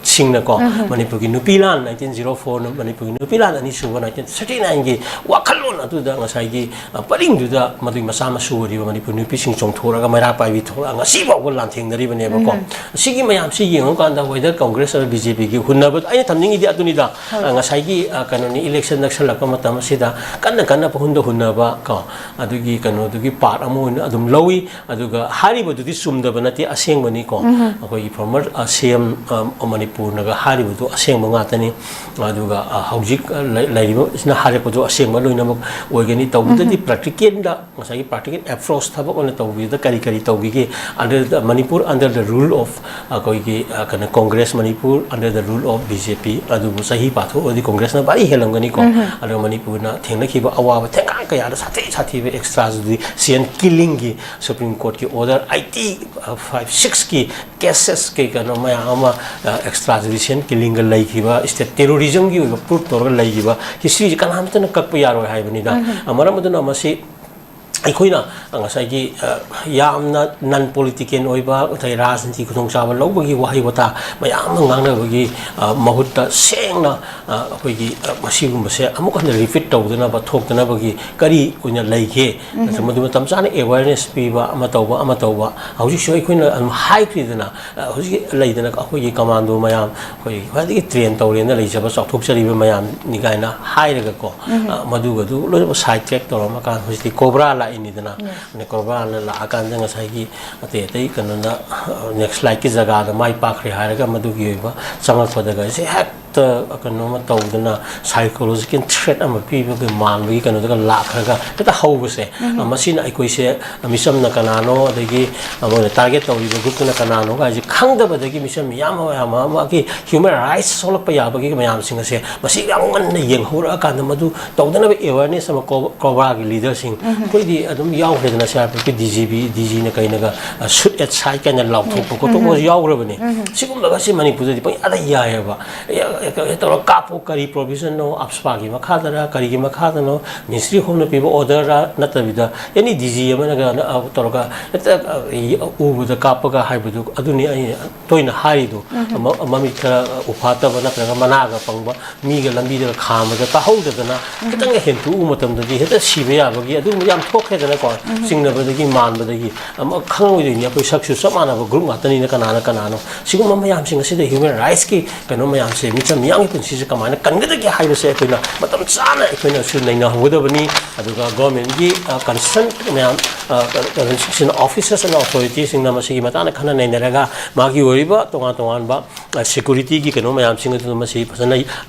ꯁꯤꯡꯅꯀꯣ, ꯎꯝ ꯍꯝ꯫ ꯃꯅꯤꯄꯨꯔꯒꯤ ꯅꯨꯄꯤ ꯂꯥꯟ ꯅꯥꯏꯟꯇꯤꯟ ꯖꯤꯔꯣ ꯐꯣꯔ, ꯃꯅꯤꯄꯨꯔꯒꯤ ꯅꯨꯄꯤ ꯂꯥꯟ ꯑꯅꯤꯁꯨꯕ ꯅꯥꯏꯟꯇꯤꯟ ꯊꯥꯔꯇꯤ ꯅꯥꯏꯟꯒꯤ ꯋꯥꯈꯜꯂꯣꯟ ꯑꯗꯨꯗ ꯉꯁꯥꯏꯒꯤ, ꯑ, ꯄꯔꯤꯡꯗꯨꯗ ꯃꯗꯨꯒꯤ ꯃꯆꯥ ꯃꯁꯨ ꯑꯣꯏꯔꯤꯕ ꯃꯅꯤꯄꯨꯔ ꯅꯨꯄꯤꯁꯤꯡ ꯆꯣꯡꯊꯣꯔꯛꯑꯒ ꯃꯩꯔꯥ ꯄꯥꯏꯕꯤ ꯊꯣꯛꯂꯛꯑꯒ ꯉꯁꯤ ꯐꯥꯎꯕ ꯂꯥꯟꯊꯦꯡꯅꯔꯤꯕꯅꯦꯕꯀꯣ꯫ ꯎꯝ꯫ ꯁꯤꯒꯤ ꯃꯌꯥꯝꯁꯤ ꯌꯦꯡꯉꯨꯀꯥꯟꯗ whether ꯀꯪꯒ꯭ꯔꯦꯁ ꯑꯃ ꯕꯤ ꯖꯦ ꯄꯤꯒꯤ ꯍꯨꯟꯅꯕ, ꯑꯩꯅ ꯊꯝꯅꯤꯡꯉꯤꯗꯤ ꯑꯗꯨꯅꯤꯗ, ꯍꯣꯏ꯫ ꯑ, ꯉꯁꯥꯏꯒꯤ, ꯑ, ꯀꯩꯅꯣꯅꯤ, ꯏꯂꯦꯛꯁꯟ ꯅꯛꯁꯜꯂꯛꯄ ꯃꯇꯝ ꯑꯁꯤꯗ ꯀꯟꯅ ꯀꯟꯅ ꯄꯪꯍꯨꯟꯗ ꯍꯨꯟꯅꯕ ꯀꯣ, ꯑꯗꯨꯒꯤ ꯀꯩꯅꯣꯗꯨꯒꯤ ꯄꯥꯔꯠ ꯑꯃ ꯑꯣꯏꯅ ꯑꯗꯨꯝ ꯂꯧꯏ꯫ ꯑꯗꯨꯒ ꯍꯥꯏꯔꯤꯕꯗꯨꯗꯤ ꯆꯨꯝꯗꯕ ꯅꯠꯇꯦ, ꯑꯁꯦꯡꯕꯅꯤꯀꯣ꯫ ꯎꯝ꯫ ꯑꯩꯈꯣꯏꯒꯤ ꯐꯣꯔꯃꯔ, ꯑ, ꯁꯤ ꯑꯦꯝ, ꯑ, ꯃꯅꯤꯄꯨꯔꯅꯒ ꯍꯥꯏꯔꯤꯕꯗꯨ ꯑꯁꯦꯡꯕ ꯉꯥꯛꯇꯅꯤ꯫ ꯑꯗꯨꯒ, ꯑ, ꯍꯧꯖꯤꯛ, ꯑ, ꯂꯩ-, ꯂꯩꯔꯤꯕꯁꯤꯅ ꯍꯥꯏꯔꯛꯄꯗꯨ ꯑꯁꯦꯡꯕ ꯂꯣꯏꯅꯃꯛ ꯑꯣꯏꯒꯅꯤ꯫ ꯇꯧꯕꯗꯗꯤ ꯎꯝ꯫ ꯄ꯭ꯔꯦꯛꯇꯤꯀꯦꯜꯗ ꯉꯁꯥꯏꯒꯤ ꯄ꯭ꯔꯦꯛꯇꯤꯀꯦꯜ ꯑꯦꯄ꯭ꯔꯣꯆ ꯊꯕꯛ ꯑꯣꯏꯅ ꯇꯧꯕꯤꯕꯗ ꯀꯔꯤ ꯀꯔꯤ ꯇꯧꯕꯤꯒꯦ? Under the Manipur under the rule of ꯑꯩꯈꯣꯏꯒꯤ, ꯑ, ꯀꯩꯅꯣ, Congress, Manipur under the rule of B J P, ꯑꯗꯨꯕꯨ ꯆꯍꯤ ꯄꯥꯊꯣꯛꯑꯗꯤ ꯀꯣꯡꯒ꯭ꯔꯦꯁꯅ ꯚꯥꯔꯤ ꯍꯦꯜꯂꯝꯒꯅꯤꯀꯣ꯫ ꯎꯝ꯫ ꯑꯗꯨꯒ ꯃꯅꯤꯄꯨꯔꯅ ꯊꯦꯡꯅꯈꯤꯕ ꯑꯋꯥꯕ ꯊꯦꯡꯒꯥꯏ ꯀꯌꯥꯗ ꯁꯥꯊꯤ ꯁꯥꯊꯤꯕ extrajudicial killingꯒꯤ Supreme Courtꯀꯤ order eighty five sixꯀꯤ cases ꯀꯩ ꯀꯩꯅꯣ ꯃꯌꯥꯝ ꯑꯃ extrajudicial killingꯒ ꯂꯩꯈꯤꯕ, state terrorismꯒꯤ ꯑꯣꯏꯕ proof ꯇꯧꯔꯒ ꯂꯩꯈꯤꯕ historyꯁꯦ ꯀꯅꯥꯃꯠꯇꯅ ꯀꯛꯄ ꯌꯥꯔꯣꯏ ꯍꯥꯏꯕꯅꯤꯗ꯫ ꯃꯔꯝ ꯑꯗꯨꯅ ꯃꯁꯤ ꯑꯩꯈꯣꯏꯅ ꯉꯁꯥꯏꯒꯤ ꯌꯥꯝꯅ non political ꯑꯣꯏꯕ ꯉꯁꯥꯏ ꯔꯥꯖꯅꯤꯇꯤ ꯈꯨꯗꯣꯡꯆꯥꯕ ꯂꯧꯕꯒꯤ ꯋꯥꯍꯩ ꯋꯥꯇꯥ ꯃꯌꯥꯝ ꯑꯃ ꯉꯥꯡꯅꯕꯒꯤ ꯃꯍꯨꯠꯇ ꯁꯦꯡꯅ ꯑꯩꯈꯣꯏꯒꯤ ꯃꯁꯤꯒꯨꯝꯕꯁꯦ ꯑꯃꯨꯛ ꯍꯟꯅ repeat ꯇꯧꯗꯅꯕ ꯊꯣꯛꯇꯅꯕꯒꯤ ꯀꯔꯤ ꯑꯣꯏꯅ ꯂꯩꯒꯦ? ꯃꯗꯨ ꯃꯇꯝ ꯆꯥꯅ awareness ꯄꯤꯕ ꯑꯃ ꯇꯧꯕ ꯑꯃ ꯇꯧꯕ꯫ ꯍꯧꯖꯤꯛꯁꯨ ꯑꯩꯈꯣꯏꯅ ꯑꯗꯨꯝ ꯍꯥꯏꯈ꯭ꯔꯤꯗꯅ, ꯍꯧꯖꯤꯛ ꯂꯩꯗꯅ ꯑꯩꯈꯣꯏꯒꯤ commando ꯃꯌꯥꯝ ꯑꯩꯈꯣꯏ ꯈ꯭ꯋꯥꯏꯗꯒꯤ train ꯇꯧꯔꯦꯅ ꯂꯩꯖꯕ ꯆꯥꯎꯊꯣꯛꯆꯔꯤꯕ ꯃꯌꯥꯝꯅꯤ ꯀꯥꯏꯅ ꯍꯥꯏꯔꯒꯀꯣ, ꯃꯗꯨꯒꯗꯨ ꯂꯣꯏꯅꯃꯛ side track ꯇꯧꯔꯝꯃꯀꯥꯟꯗ ꯍꯧꯖꯤꯛꯇꯤ COBRA ꯂꯥꯛꯏꯅꯤꯗꯅ꯫ ꯑꯗꯩ COBRAꯅ ꯂꯥꯛꯑꯀꯥꯟꯗ ꯉꯁꯥꯏꯒꯤ ꯑꯇꯩ ꯑꯇꯩ ꯀꯩꯅꯣꯗ next flightꯀꯤ ꯖꯒꯥꯗ ꯃꯥꯏ ꯄꯥꯛꯈ꯭ꯔꯦ ꯍꯥꯏꯔꯒ ꯃꯗꯨꯒꯤ ꯑꯣꯏꯕ ꯆꯪꯉꯛꯄꯗꯒ ꯁꯤ ꯍꯦꯛꯇ ꯀꯩꯅꯣꯃ ꯇꯧꯗꯅ psychological threat ꯑꯃ ꯄꯤꯕꯒꯤ ꯃꯥꯟꯕꯒꯤ ꯀꯩꯅꯣꯗꯒ ꯂꯥꯛꯈ꯭ꯔꯒ ꯍꯦꯛꯇ ꯍꯧꯕꯁꯦ, ꯃꯁꯤꯅ ꯑꯩꯈꯣꯏꯁꯦ ꯃꯤꯆꯝꯅ ꯀꯅꯥꯅꯣ, ꯑꯗꯒꯤ ꯃꯣꯏꯅ target ꯇꯧꯔꯤꯕ groupꯇꯨꯅ ꯀꯅꯥꯅꯣ ꯍꯥꯏꯁꯦ ꯈꯪꯗꯕꯗꯒꯤ ꯃꯤꯆꯝ ꯃꯤꯌꯥꯝ ꯑꯃ ꯃꯌꯥꯝ ꯑꯃꯒꯤ human rights ꯁꯣꯛꯂꯛꯄ ꯌꯥꯕꯒꯤ ꯃꯌꯥꯝꯁꯤꯡ ꯑꯁꯦ ꯃꯁꯤ ꯌꯥꯝ ꯉꯟꯅ ꯌꯦꯡꯍꯧꯔꯛꯑꯀꯥꯟꯗ ꯃꯗꯨ ꯇꯧꯗꯅꯕ awareness ꯑꯃ ꯀꯣ-, COBRAꯒꯤ leaderꯁꯤꯡ ꯑꯩꯈꯣꯏꯗꯤ ꯑꯗꯨꯝ ꯌꯥꯎꯈ꯭ꯔꯦꯗꯅ꯫ ꯁꯤ ꯑꯥꯔ ꯄꯤ ꯑꯦꯐꯀꯤ ꯗꯤ ꯖꯤ ꯄꯤ, ꯗꯤ ꯖꯤꯅ ꯀꯩꯅꯒ shoot at sight ꯀꯥꯏꯅ ꯂꯥꯎꯊꯣꯛꯄ ꯈꯣꯠꯇꯣꯛꯄꯁꯨ ꯌꯥꯎꯈ꯭ꯔꯕꯅꯤ꯫ ꯁꯤꯒꯨꯝꯕꯒꯁꯤ ꯃꯅꯤꯄꯨꯔꯗꯗꯤ ꯄꯪꯌꯥꯗ ꯌꯥꯏꯑꯕ꯫ ꯇꯧꯔꯒ ꯀꯥꯞꯄꯨ, ꯀꯔꯤ provisionꯅꯣ, AFSPAꯒꯤ ꯃꯈꯥꯗꯔ ꯀꯔꯤꯒꯤ ꯃꯈꯥꯗꯅꯣ, ministry of homeꯅ ꯄꯤꯕ orderꯔ ꯅꯠꯇꯕꯤꯗ any ꯗꯤ ꯖꯤ ꯑꯃꯅꯒ ꯇꯧꯔꯒ ꯍꯦꯛꯇ ꯎꯕꯗ ꯀꯥꯞꯄꯒ ꯍꯥꯏꯕꯗꯨ ꯑꯗꯨꯅꯤ ꯑꯩ ꯇꯣꯏꯅ ꯍꯥꯏꯔꯤꯗꯣ꯫ ꯃꯃꯤꯠ ꯈꯔ ꯎꯐꯥꯠꯇꯕ ꯅꯠꯇ꯭ꯔꯒ ꯃꯅꯥꯒ ꯄꯪꯕ ꯃꯤꯒ ꯂꯝꯕꯤꯗꯒ ꯈꯥꯝꯃꯒ ꯇꯥꯍꯧꯗꯗꯅ ꯈꯤꯇꯪꯒ ꯍꯦꯟꯇꯣꯛꯎ ꯃꯇꯝꯗꯗꯤ ꯍꯦꯛꯇ ꯁꯤꯕ ꯌꯥꯕꯒꯤ ꯑꯗꯨꯝ ꯌꯥꯝ ꯊꯣꯛꯈ꯭ꯔꯦꯗꯅꯀꯣ꯫ ꯆꯤꯡꯅꯕꯗꯒꯤ, ꯃꯥꯟꯕꯗꯒꯤ ꯑꯃ ꯈꯪꯉꯣꯏꯗꯣꯏꯅꯤ꯫ ꯑꯩꯈꯣꯏ ꯁꯛꯁꯨ ꯆꯞ ꯃꯥꯟꯅꯕ group ꯉꯥꯛꯇꯅꯤꯅ ꯀꯅꯥꯅ ꯀꯅꯥꯅꯣ? ꯁꯤꯒꯨꯝꯕ ꯃꯌꯥꯝꯁꯤꯡ ꯑꯁꯤꯗ human rightsꯀꯤ ꯀꯩꯅꯣ ꯃꯌꯥꯝꯁꯦ, ꯃꯤꯆꯝ ꯃꯤꯌꯥꯝꯒꯤ ꯄꯨꯟꯁꯤꯁꯦ ꯀꯃꯥꯏꯅ ꯀꯟꯒꯗꯒꯦ ꯍꯥꯏꯕꯁꯦ ꯑꯩꯈꯣꯏꯅ ꯃꯇꯝ ꯆꯥꯅ ꯑꯩꯈꯣꯏꯅꯁꯨ ꯅꯩꯅꯍꯧꯒꯗꯕꯅꯤ꯫ ꯑꯗꯨꯒ governmentꯀꯤ concern ꯃꯌꯥꯝ, constitutional officers and authoritiesꯁꯤꯡꯅ ꯃꯁꯤꯒꯤ ꯃꯇꯥꯡꯗ ꯈꯟꯅ ꯅꯩꯅꯔꯒ ꯃꯥꯒꯤ ꯑꯣꯏꯔꯤꯕ ꯇꯣꯉꯥꯟ ꯇꯣꯉꯥꯟꯕ securityꯒꯤ ꯀꯩꯅꯣ ꯃꯌꯥꯝꯁꯤꯡ ꯑꯗꯨ ꯃꯁꯤ ꯐꯖꯅ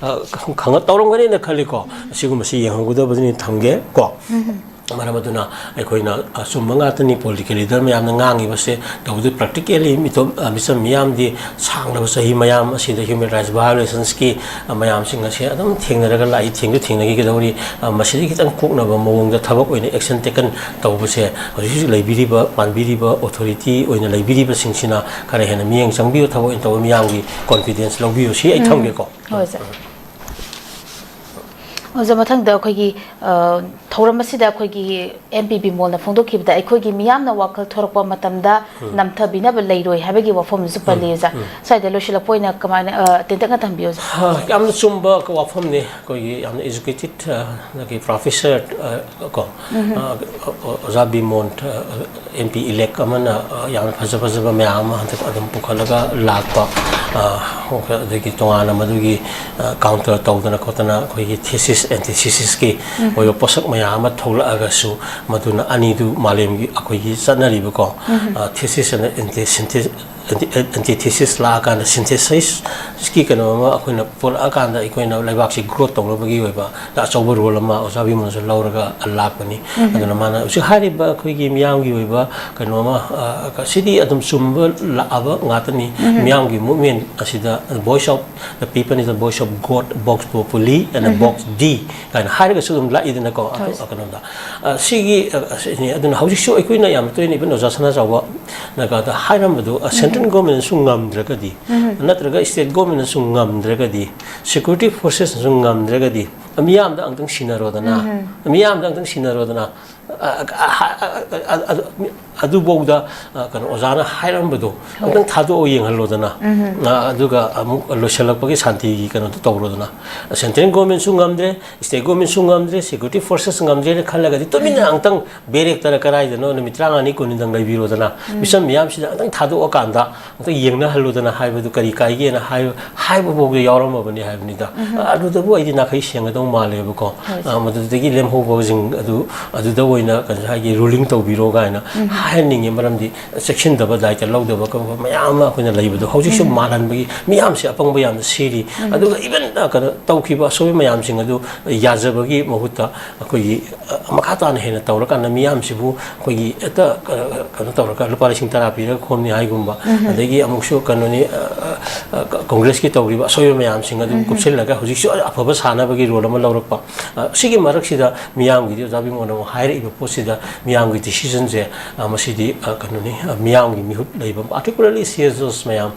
ꯈꯪ-, ꯈꯪ-, ꯇꯧꯔꯝꯒꯅꯤꯅ ꯈꯜꯂꯤꯀꯣ꯫ ꯑꯁꯤꯒꯨꯝꯕꯁꯤ ꯌꯦꯡꯍꯧꯒꯗꯕꯗꯨꯅꯤ꯫ ꯊꯝꯒꯦ ꯀꯣ꯫ ꯃꯔꯝ ꯑꯗꯨꯅ ꯑꯩꯈꯣꯏꯅ ꯑꯆꯨꯝꯕ ꯉꯥꯛꯇꯅꯤ ꯄꯣꯂꯤꯇꯤꯀꯦꯜ ꯂꯤꯗꯔ ꯃꯌꯥꯝꯅ ꯉꯥꯡꯉꯤꯕꯁꯦ꯫ ꯇꯧꯕꯗꯤ ꯄ꯭ꯔꯦꯛꯇꯤꯀꯦꯜꯂꯤ ꯃꯤꯇꯣꯞ, ꯑ, ꯃꯤꯆꯝ ꯃꯤꯌꯥꯝꯗꯤ ꯁꯥꯡꯂꯕ ꯆꯍꯤ ꯃꯌꯥꯝ ꯑꯁꯤꯗ ꯍ꯭ꯌꯨꯃꯦꯟ ꯔꯥꯏꯠꯁ ꯚꯥꯏꯑꯣꯂꯦꯁꯟꯁꯀꯤ, ꯑ, ꯃꯌꯥꯝꯁꯤꯡ ꯑꯁꯦ ꯑꯗꯨꯝ ꯊꯦꯡꯅꯔꯒ ꯂꯥꯛꯏ, ꯊꯦꯡꯁꯨ ꯊꯦꯡꯅꯈꯤꯒꯗꯧꯔꯤ꯫ ꯑ, ꯃꯁꯤꯗꯒꯤ ꯈꯤꯇꯪ ꯀꯣꯛꯅꯕ ꯃꯑꯣꯡꯗ ꯊꯕꯛ ꯑꯣꯏꯅ ꯑꯦꯛꯁꯟ ꯇꯦꯀꯟ ꯇꯧꯕꯁꯦ ꯍꯧꯖꯤꯛ ꯍꯧꯖꯤꯛ ꯂꯩꯕꯤꯔꯤꯕ, ꯄꯥꯟꯕꯤꯔꯤꯕ ꯑꯣꯊꯣꯔꯤꯇꯤ ꯑꯣꯏꯅ ꯂꯩꯕꯤꯔꯤꯕꯁꯤꯡꯁꯤꯅ ꯈꯔ ꯍꯦꯟꯅ ꯃꯤꯠꯌꯦꯡ ꯆꯪꯕꯤꯌꯨ, ꯊꯕꯛ ꯑꯣꯏꯅ ꯇꯧꯕ ꯃꯤꯌꯥꯝꯒꯤ ꯀꯣꯟꯐꯤꯗꯦꯟꯁ ꯂꯧꯕꯤꯌꯨ, ꯁꯤ ꯑꯩ ꯎꯝ꯫ ꯊꯝꯒꯦꯀꯣ꯫ ꯍꯣꯏ, ꯁꯥꯔ꯫ ꯑꯣꯖꯥ, ꯃꯊꯪꯗ ꯑꯩꯈꯣꯏꯒꯤ, ꯑ, ꯊꯧꯔꯝ ꯑꯁꯤꯗ ꯑꯩꯈꯣꯏꯒꯤ ꯑꯦꯝ ꯄꯤ ꯕꯤꯃꯣꯜꯅ ꯐꯣꯡꯗꯣꯛꯈꯤꯕꯗ ꯑꯩꯈꯣꯏꯒꯤ ꯃꯤꯌꯥꯝꯅ ꯋꯥꯈꯜ ꯊꯣꯔꯛꯄ ꯃꯇꯝꯗ ꯎꯝ꯫ ꯅꯝꯊꯕꯤꯅꯕ ꯂꯩꯔꯣꯏ ꯍꯥꯏꯕꯒꯤ ꯋꯥꯐꯝꯁꯨ ꯎꯝ, ꯄꯜꯂꯤ, ꯑꯣꯖꯥ꯫ ꯎꯝ꯫ ꯁ꯭ꯋꯥꯏꯗ ꯂꯣꯏꯁꯤꯜꯂꯛꯄ ꯑꯣꯏꯅ ꯀꯃꯥꯏꯅ, ꯑ, ꯇꯦꯟꯇꯛꯅ ꯊꯝꯕꯤꯌꯨ, ꯑꯣꯖꯥ꯫ ꯍꯥ, ꯌꯥꯝꯅ ꯆꯨꯝꯕ ꯋꯥꯐꯝꯅꯤ꯫ ꯑꯩꯈꯣꯏꯒꯤ ꯌꯥꯝꯅ ꯏꯖꯨꯀꯦꯇꯦꯠ, ꯑ, ꯑꯗꯒꯤ ꯄ꯭ꯔꯣꯐꯦꯁꯔ, ꯑ, ꯀꯣ, ꯎꯝ꯫ ꯑ, ꯑꯣꯖꯥ ꯕꯤꯃꯣꯟ, ꯑ, ꯑꯦꯝ ꯄꯤ ꯏꯂꯦꯛ ꯑꯃꯅ, ꯑ, ꯌꯥꯝꯅ ꯐꯖ ꯐꯖꯕ ꯃꯌꯥꯝ ꯑꯃ ꯍꯟꯗꯛ ꯑꯗꯨꯝ ꯄꯨꯈꯠꯂꯒ ꯂꯥꯛꯄ, ꯑ, ꯑꯗꯒꯤ ꯇꯣꯉꯥꯟꯅ ꯃꯗꯨꯒꯤ, ꯑ, ꯀꯥꯎꯟꯇꯔ ꯇꯧꯗꯅ ꯈꯣꯠꯇꯅ ꯑꯩꯈꯣꯏꯒꯤ ꯊꯦꯁꯤꯁ, ꯑꯦꯟꯇꯤꯊꯦꯁꯤꯁꯀꯤ ꯎꯝ꯫ ꯑꯣꯏꯕ ꯄꯣꯠꯁꯛ ꯃꯌꯥꯝ ꯑꯃ ꯊꯣꯛꯂꯛꯑꯒꯁꯨ, ꯃꯗꯨꯅ ꯑꯅꯤꯗꯨ ꯃꯥꯂꯦꯝꯒꯤ ꯑꯩꯈꯣꯏꯒꯤ ꯆꯠꯅꯔꯤꯕꯀꯣ, ꯎꯝ꯫ ꯑ, ꯊꯦꯁꯤꯁ ꯑꯅ ꯑꯦꯟꯇꯤ-, ꯁꯤꯟꯊꯦ-, ꯑꯦꯟꯇꯤ-, ꯑꯦꯟꯇꯤꯊꯦꯁꯤꯁ ꯂꯥꯛꯑꯀꯥꯟꯗ ꯁꯤꯟꯊꯦꯁꯤꯁꯀꯤ ꯀꯩꯅꯣ ꯑꯃ ꯑꯩꯈꯣꯏꯅ ꯄꯨꯔꯛꯑꯀꯥꯟꯗ ꯑꯩꯈꯣꯏꯅ ꯂꯩꯕꯥꯛꯁꯤ ꯒ꯭ꯔꯣꯠ ꯇꯧꯅꯕꯒꯤ ꯑꯣꯏꯕ ꯑꯆꯧꯕ ꯔꯣꯜ ꯑꯃ ꯑꯣꯖꯥ ꯕꯤꯃꯣꯜꯅꯁꯨ ꯂꯧꯔꯒ ꯂꯥꯛꯄꯅꯤ꯫ ꯎꯝ꯫ ꯑꯗꯨꯅ ꯃꯥꯅ ꯍꯧꯖꯤꯛ ꯍꯥꯏꯔꯤꯕ ꯑꯩꯈꯣꯏꯒꯤ ꯃꯤꯌꯥꯝꯒꯤ ꯑꯣꯏꯕ ꯀꯩꯅꯣ ꯑꯃ, ꯑ, ꯁꯤꯗꯤ ꯑꯗꯨꯝ ꯆꯨꯝꯕ ꯂꯥꯛꯑꯕ ꯉꯥꯛꯇꯅꯤ꯫ ꯎꯝ꯫ ꯃꯤꯌꯥꯝꯒꯤ ꯃꯨꯞꯃꯦꯟ ꯑꯁꯤꯗ Voice of the People is the voice of God, Vox Populi and um. Vox Dei ꯀꯥꯏꯅ ꯍꯥꯏꯔꯒꯁꯨ ꯑꯗꯨꯝ ꯂꯥꯛꯏꯗꯅꯀꯣ, ꯑꯇꯣꯞ-, ꯍꯣꯏ꯫ ꯀꯩꯅꯣꯗ꯫ ꯑ, ꯁꯤꯒꯤ, ꯑ, ꯑꯁꯤꯅꯤ꯫ ꯑꯗꯨꯅ ꯍꯧꯖꯤꯛꯁꯨ ꯑꯩꯈꯣꯏꯅ ꯌꯥꯝꯅ ꯇꯣꯏꯅ ꯏꯚꯟ ꯑꯣꯖꯥ ꯁꯅꯥꯖꯥꯎꯕ ꯅꯒꯥꯗ ꯍꯥꯏꯔꯝꯕꯗꯣ, ꯑ, ꯁꯦꯟꯇ꯭ꯔꯦꯜ ꯎꯝ꯫ ꯒꯣꯔꯃꯦꯟꯅꯁꯨ ꯉꯝꯗ꯭ꯔꯒꯗꯤ, ꯎꯝ꯫ ꯅꯠꯇ꯭ꯔꯒ ꯁ꯭ꯇꯦꯠ ꯒꯣꯔꯃꯦꯟꯅꯁꯨ ꯉꯝꯗ꯭ꯔꯒꯗꯤ, ꯁꯦꯀ꯭ꯌꯨꯔꯤꯇꯤ ꯐꯣꯔꯁꯦꯁꯅꯁꯨ ꯉꯝꯗ꯭ꯔꯒꯗꯤ, ꯃꯤꯌꯥꯝꯗ ꯑꯃꯨꯛꯇꯪ ꯁꯤꯟꯅꯔꯣꯗꯅ, ꯎꯝ꯫ ꯃꯤꯌꯥꯝꯗ ꯑꯃꯨꯛꯇꯪ ꯁꯤꯟꯅꯔꯣꯗꯅ, ꯑ, ꯑ, ꯑ, ꯑ, ꯑ, ꯑ, ꯑꯗꯨꯐꯥꯎꯗ, ꯑ, ꯀꯩꯅꯣ, ꯑꯣꯖꯥꯅ ꯍꯥꯏꯔꯝꯕꯗꯣ ꯍꯣꯏ꯫ ꯑꯃꯨꯛꯇꯪ ꯊꯥꯗꯣꯛꯑ ꯌꯦꯡꯍꯜꯂꯣꯗꯅ, ꯎꯝ꯫ ꯑ, ꯑꯗꯨꯒ ꯑꯃꯨꯛ ꯂꯣꯏꯁꯤꯜꯂꯛꯄꯒꯤ ꯁꯥꯟꯇꯤꯒꯤ ꯀꯩꯅꯣꯗꯣ ꯇꯧꯔꯣꯗꯅ꯫ ꯁꯦꯟꯇ꯭ꯔꯦꯜ ꯒꯣꯔꯃꯦꯟꯁꯨ ꯉꯝꯗ꯭ꯔꯦ, ꯁ꯭ꯇꯦꯠ ꯒꯣꯔꯃꯦꯟꯁꯨ ꯉꯝꯗ꯭ꯔꯦ, ꯁꯦꯀ꯭ꯌꯨꯔꯤꯇꯤ ꯐꯣꯔꯁꯦꯁ ꯉꯝꯗ꯭ꯔꯦꯅ ꯈꯜꯂꯒꯗꯤ ꯇꯨꯃꯤꯟꯅ ꯎꯝ꯫ ꯑꯃꯨꯛꯇꯪ ꯕꯦꯔꯦꯛꯇꯔ ꯀꯗꯥꯏꯗꯅꯣ ꯅꯨꯃꯤꯠ ꯇꯔꯥꯃꯉꯥꯅꯤ ꯀꯨꯟꯅꯤꯗꯪ ꯂꯩꯕꯤꯔꯣꯗꯅ, ꯎꯝ꯫ ꯃꯤꯆꯝ ꯃꯤꯌꯥꯝꯁꯤꯗ ꯑꯃꯨꯛꯇꯪ ꯊꯥꯗꯣꯛꯑꯀꯥꯟꯗ ꯑꯝꯇ ꯌꯦꯡꯅꯍꯜꯂꯨꯗꯅ ꯍꯥꯏꯕꯗꯨ ꯀꯔꯤ ꯀꯥꯏꯒꯦꯅ ꯍꯥꯏꯕ, ꯍꯥꯏꯕ ꯐꯥꯎꯗ ꯌꯥꯎꯔꯝꯃꯕꯅꯤ ꯍꯥꯏꯕꯅꯤꯗ꯫ ꯎꯝ꯫ ꯑꯗꯨꯗꯕꯨ ꯑꯩꯗꯤ ꯅꯥꯈꯩ ꯁꯦꯡꯒꯗꯧ ꯃꯥꯜꯂꯦꯕꯀꯣ꯫ ꯍꯣꯏ꯫ ꯑ, ꯃꯗꯨꯗꯒꯤ ꯂꯦꯝꯍꯧꯕꯁꯤꯡ ꯑꯗꯨ, ꯑꯗꯨꯗ ꯑꯣꯏꯅ ꯀꯩꯅꯣ ꯍꯥꯏꯒꯤ ꯔꯨꯂꯤꯡ ꯇꯧꯕꯤꯔꯣ ꯀꯥꯏꯅ ꯎꯝ꯫ ꯍꯥꯏꯍꯟꯅꯤꯡꯉꯤ꯫ ꯃꯔꯝꯗꯤ ꯆꯦꯛꯁꯤꯟꯗꯕ, ꯗꯥꯏꯇ ꯂꯧꯗꯕ ꯀꯧꯕ ꯃꯌꯥꯝ ꯑꯃ ꯑꯩꯈꯣꯏꯅ ꯂꯩꯕꯗꯣ ꯍꯧꯖꯤꯛꯁꯨ ꯃꯥꯜꯍꯟꯕꯒꯤ, ꯃꯤꯌꯥꯝꯁꯦ ꯑꯄꯪꯕ ꯌꯥꯝꯅ ꯁꯤꯔꯤ꯫ ꯑꯗꯨꯒ ꯏꯚꯟ ꯀꯩꯅꯣ ꯇꯧꯈꯤꯕ ꯑꯁꯣꯏꯕ ꯃꯌꯥꯝꯁꯤꯡ ꯑꯗꯨ ꯌꯥꯖꯕꯒꯤ ꯃꯍꯨꯠꯇ ꯑꯩꯈꯣꯏꯒꯤ, ꯑ, ꯃꯈꯥ ꯇꯥꯅ ꯍꯦꯟꯅ ꯇꯧꯔꯀꯥꯟꯗ ꯃꯤꯌꯥꯝꯁꯤꯕꯨ ꯑꯩꯈꯣꯏꯒꯤ ꯍꯦꯛꯇ, ꯑ, ꯀꯩꯅꯣ ꯇꯧꯔꯒ ꯂꯨꯄꯥ ꯂꯤꯁꯤꯡ ꯇꯔꯥ ꯄꯤꯔꯒ ꯈꯣꯝꯅꯤ ꯍꯥꯏꯒꯨꯝꯕ, ꯑꯗꯒꯤ ꯑꯃꯨꯛꯁꯨ ꯀꯩꯅꯣꯅꯤ, ꯑ, ꯑ, ꯑ, ꯀꯣꯡꯒ꯭ꯔꯦꯁꯀꯤ ꯇꯧꯔꯤꯕ ꯑꯁꯣꯏꯕ ꯃꯌꯥꯝꯁꯤꯡ ꯑꯗꯨ ꯀꯨꯞꯁꯤꯜꯂꯒ ꯍꯧꯖꯤꯛꯁꯨ ꯑꯐꯕ ꯁꯥꯟꯅꯕꯒꯤ ꯔꯣꯜ ꯑꯃ ꯂꯧꯔꯛꯄ꯫ ꯑ, ꯁꯤꯒꯤ ꯃꯔꯛꯁꯤꯗ ꯃꯤꯌꯥꯝꯒꯤꯗꯤ ꯑꯣꯖꯥ ꯕꯤꯃꯣꯜꯅ ꯑꯃꯨꯛ ꯍꯥꯏꯔꯛꯏꯕ ꯄꯣꯠꯁꯤꯗ ꯃꯤꯌꯥꯝꯒꯤ ꯗꯤꯁꯤꯖꯟꯁꯦ, ꯑ, ꯃꯁꯤꯗꯤ, ꯑ, ꯀꯩꯅꯣꯅꯤ, ꯑ, ꯃꯤꯌꯥꯝꯒꯤ ꯃꯤꯍꯨꯠ ꯂꯩꯕ, particularly C S Os ꯃꯌꯥꯝ,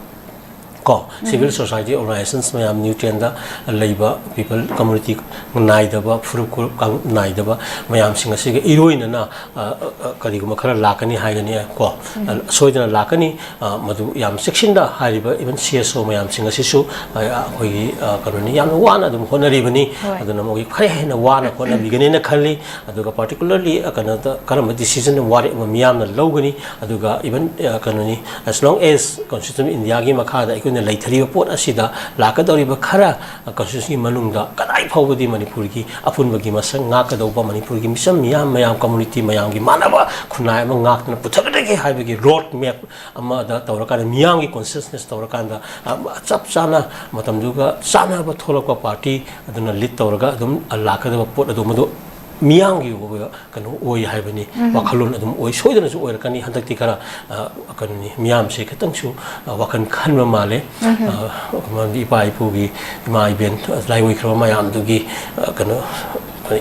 ꯀꯣ, civil society organizations ꯃꯌꯥꯝ, ꯅ꯭ꯌꯨꯇ꯭ꯔꯦꯟꯗ ꯂꯩꯕ people community ꯅꯥꯏꯗꯕ, ꯐꯨꯔꯨꯞ ꯀꯥꯡꯂꯨꯞ ꯅꯥꯏꯗꯕ ꯃꯌꯥꯝꯁꯤꯡ ꯑꯁꯤꯒ ꯏꯔꯣꯏꯅꯅ, ꯑ, ꯑ, ꯑ, ꯀꯔꯤꯒꯨꯝꯕ ꯈꯔ ꯂꯥꯛꯀꯅꯤ ꯍꯥꯏꯒꯅꯤ, ꯀꯣ, ꯑ, ꯁꯣꯏꯗꯅ ꯂꯥꯛꯀꯅꯤ꯫ ꯑ, ꯃꯗꯨ ꯌꯥꯝ ꯆꯦꯛꯁꯤꯟꯅ ꯍꯥꯏꯔꯤꯕ even C S O ꯃꯌꯥꯝꯁꯤꯡ ꯑꯁꯤꯁꯨ, ꯑ, ꯑꯩꯈꯣꯏꯒꯤ, ꯑ, ꯀꯩꯅꯣꯅꯤ, ꯌꯥꯝꯅ ꯋꯥꯅ ꯑꯗꯨꯝ ꯍꯣꯠꯅꯔꯤꯕꯅꯤ꯫ ꯍꯣꯏ꯫ ꯑꯗꯨꯅ ꯃꯈꯣꯏ ꯈꯔ ꯍꯦꯟꯅ ꯋꯥꯅ ꯍꯣꯠꯅꯕꯤꯒꯅꯦꯅ ꯈꯜꯂꯤ꯫ ꯑꯗꯨꯒ particularly, ꯑ, ꯀꯩꯅꯣꯗ ꯀꯔꯝꯕ decision ꯋꯥꯔꯦꯞ ꯑꯃ ꯃꯤꯌꯥꯝꯅ ꯂꯧꯒꯅꯤ, ꯑꯗꯨꯒ even, ꯑ, ꯀꯩꯅꯣꯅꯤ, as long as Constitution of Indiaꯒꯤ ꯃꯈꯥꯗ ꯑꯩꯈꯣꯏꯅ ꯂꯩꯊꯔꯤꯕ ꯄꯣꯠ ꯑꯁꯤꯗ ꯂꯥꯛꯀꯗꯧꯔꯤꯕ ꯈꯔ, ꯑ, Constitutionꯒꯤ ꯃꯅꯨꯡꯗ ꯀꯗꯥꯏ ꯐꯥꯎꯕꯗꯤ ꯃꯅꯤꯄꯨꯔꯒꯤ ꯑꯄꯨꯟꯕꯒꯤ ꯃꯁꯛ ꯉꯥꯛꯀꯗꯧꯕ, ꯃꯅꯤꯄꯨꯔꯒꯤ ꯃꯤꯆꯝ ꯃꯤꯌꯥꯝ ꯃꯌꯥꯝ, community ꯃꯌꯥꯝꯒꯤ ꯃꯥꯟꯅꯕ ꯈꯨꯟꯅꯥꯏ ꯑꯃ ꯉꯥꯛꯇꯨꯅ ꯄꯨꯊꯒꯗꯒꯦ ꯍꯥꯏꯕꯒꯤ road map ꯑꯃꯗ ꯇꯧꯔꯀꯥꯟꯗ, ꯃꯤꯌꯥꯝꯒꯤ consciousness ꯇꯧꯔꯀꯥꯟꯗ, ꯑ, ꯆꯞ ꯆꯥꯅ ꯃꯇꯝꯗꯨꯒ ꯆꯥꯟꯅꯕ ꯊꯣꯛꯂꯛꯄ party ꯑꯗꯨꯅ lead ꯇꯧꯔꯒ ꯑꯗꯨꯝ ꯂꯥꯛꯀꯗꯕ ꯄꯣꯠ ꯑꯗꯨ ꯃꯗꯨ ꯃꯤꯌꯥꯝꯒꯤ ꯑꯣꯏꯕ ꯀꯩꯅꯣ ꯑꯣꯏ ꯍꯥꯏꯕꯅꯤ, ꯋꯥꯈꯜꯂꯣꯟ ꯑꯗꯨꯝ ꯑꯣꯏ, ꯁꯣꯏꯗꯅꯁꯨ ꯑꯣꯏꯔꯛꯀꯅꯤ꯫ ꯍꯟꯗꯛꯇꯤ ꯈꯔ, ꯑ, ꯀꯩꯅꯣꯅꯤ, ꯃꯤꯌꯥꯝꯁꯦ ꯈꯤꯇꯪꯁꯨ, ꯑ, ꯋꯥꯈꯜ ꯈꯟꯕ ꯃꯥꯜꯂꯦ꯫ ꯑ, ꯃꯔꯝꯗꯤ ꯏꯄꯥ ꯏꯄꯨꯒꯤ, ꯏꯃꯥ ꯏꯕꯦꯟ ꯂꯥꯏꯑꯣꯏꯈ꯭ꯔꯕ ꯃꯌꯥꯝꯗꯨꯒꯤ, ꯑ, ꯀꯩꯅꯣ,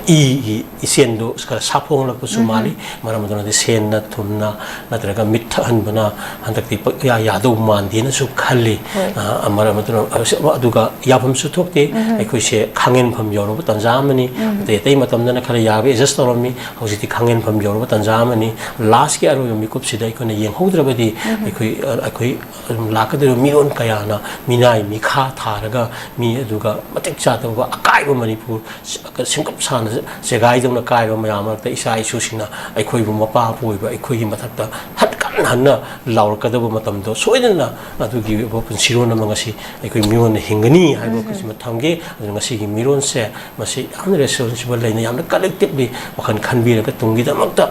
ꯏꯒꯤ ꯏꯆꯦꯟꯗꯨ ꯈꯔ ꯁꯥꯐꯣꯡꯂꯛꯄꯁꯨ ꯃꯥꯜꯂꯤ꯫ ꯃꯔꯝ ꯑꯗꯨꯅꯗꯤ ꯁꯦꯟꯅ ꯊꯨꯝꯅ ꯅꯠꯇ꯭ꯔꯒ ꯃꯤꯠ ꯊꯛꯍꯟꯕꯅ ꯍꯟꯗꯛꯇꯤ ꯄꯛꯌꯥ ꯌꯥꯗꯧ ꯃꯥꯟꯗꯦꯅꯁꯨ ꯈꯜꯂꯤ꯫ ꯍꯣꯏ꯫ ꯑ, ꯃꯔꯝ ꯑꯗꯨꯅ, ꯑꯗꯨꯒ ꯌꯥꯐꯝꯁꯨ ꯊꯣꯛꯇꯦ꯫ ꯑꯩꯈꯣꯏꯁꯦ ꯈꯥꯡꯍꯦꯟꯐꯝ ꯌꯧꯔꯕ ꯇꯥꯟꯖꯥ ꯑꯃꯅꯤ꯫ ꯑꯇꯩ ꯑꯇꯩ ꯃꯇꯝꯗꯅ ꯈꯔ ꯌꯥꯕ adjust ꯇꯧꯔꯝꯃꯤ꯫ ꯍꯧꯖꯤꯛꯇꯤ ꯈꯥꯡꯍꯦꯟꯐꯝ ꯌꯧꯔꯕ ꯇꯥꯟꯖꯥ ꯑꯃꯅꯤ꯫ Lastꯀꯤ ꯑꯔꯣꯏꯕ ꯃꯤꯀꯨꯞꯁꯤꯗ ꯑꯩꯈꯣꯏꯅ ꯌꯦꯡꯍꯧꯗ꯭ꯔꯕꯗꯤ ꯑꯩꯈꯣꯏ, ꯑ, ꯑꯩꯈꯣꯏ ꯑꯗꯨꯝ ꯂꯥꯛꯀꯗꯧꯔꯤꯕ ꯃꯤꯔꯣꯟ ꯀꯌꯥꯅ ꯃꯤꯅꯥꯏ ꯃꯤꯈꯥ ꯊꯥꯔꯒ ꯃꯤ ꯑꯗꯨꯒ ꯃꯇꯤꯛ ꯆꯥꯗꯕ ꯑꯀꯥꯏꯕ ꯃꯅꯤꯄꯨꯔ ꯁꯦꯝꯒꯠ ꯁꯥꯅ ꯆꯦꯒꯥꯏꯗꯧꯅ ꯀꯥꯏꯕ ꯃꯌꯥꯝ ꯃꯔꯛꯇ ꯏꯆꯥ ꯏꯁꯨꯁꯤꯡꯅ ꯑꯩꯈꯣꯏꯕꯨ ꯃꯄꯥ ꯄꯣꯛꯏꯕ ꯑꯩꯈꯣꯏꯒꯤ ꯃꯊꯛꯇ ꯍꯟꯀꯟ ꯍꯟꯅ ꯂꯥꯎꯔꯛꯀꯗꯕ ꯃꯇꯝꯗꯣ ꯁꯣꯏꯗꯅ ꯑꯗꯨꯒꯤ ꯑꯣꯏꯕ ꯄꯨꯟꯁꯤꯔꯣꯟ ꯑꯃ ꯉꯁꯤ ꯑꯩꯈꯣꯏ ꯃꯤꯔꯣꯟꯅ ꯍꯤꯡꯒꯅꯤ ꯍꯥꯏꯕ ꯋꯥꯈꯜꯁꯤꯃ ꯊꯝꯒꯦ꯫ ꯑꯗꯨꯅ ꯉꯁꯤꯒꯤ ꯃꯤꯔꯣꯟꯁꯦ ꯃꯁꯤ ꯌꯥꯝꯅ responsible ꯂꯩꯅ ꯌꯥꯝꯅ collectively ꯋꯥꯈꯜ ꯈꯟꯕꯤꯔꯒ ꯇꯨꯡꯒꯤꯗꯃꯛꯇ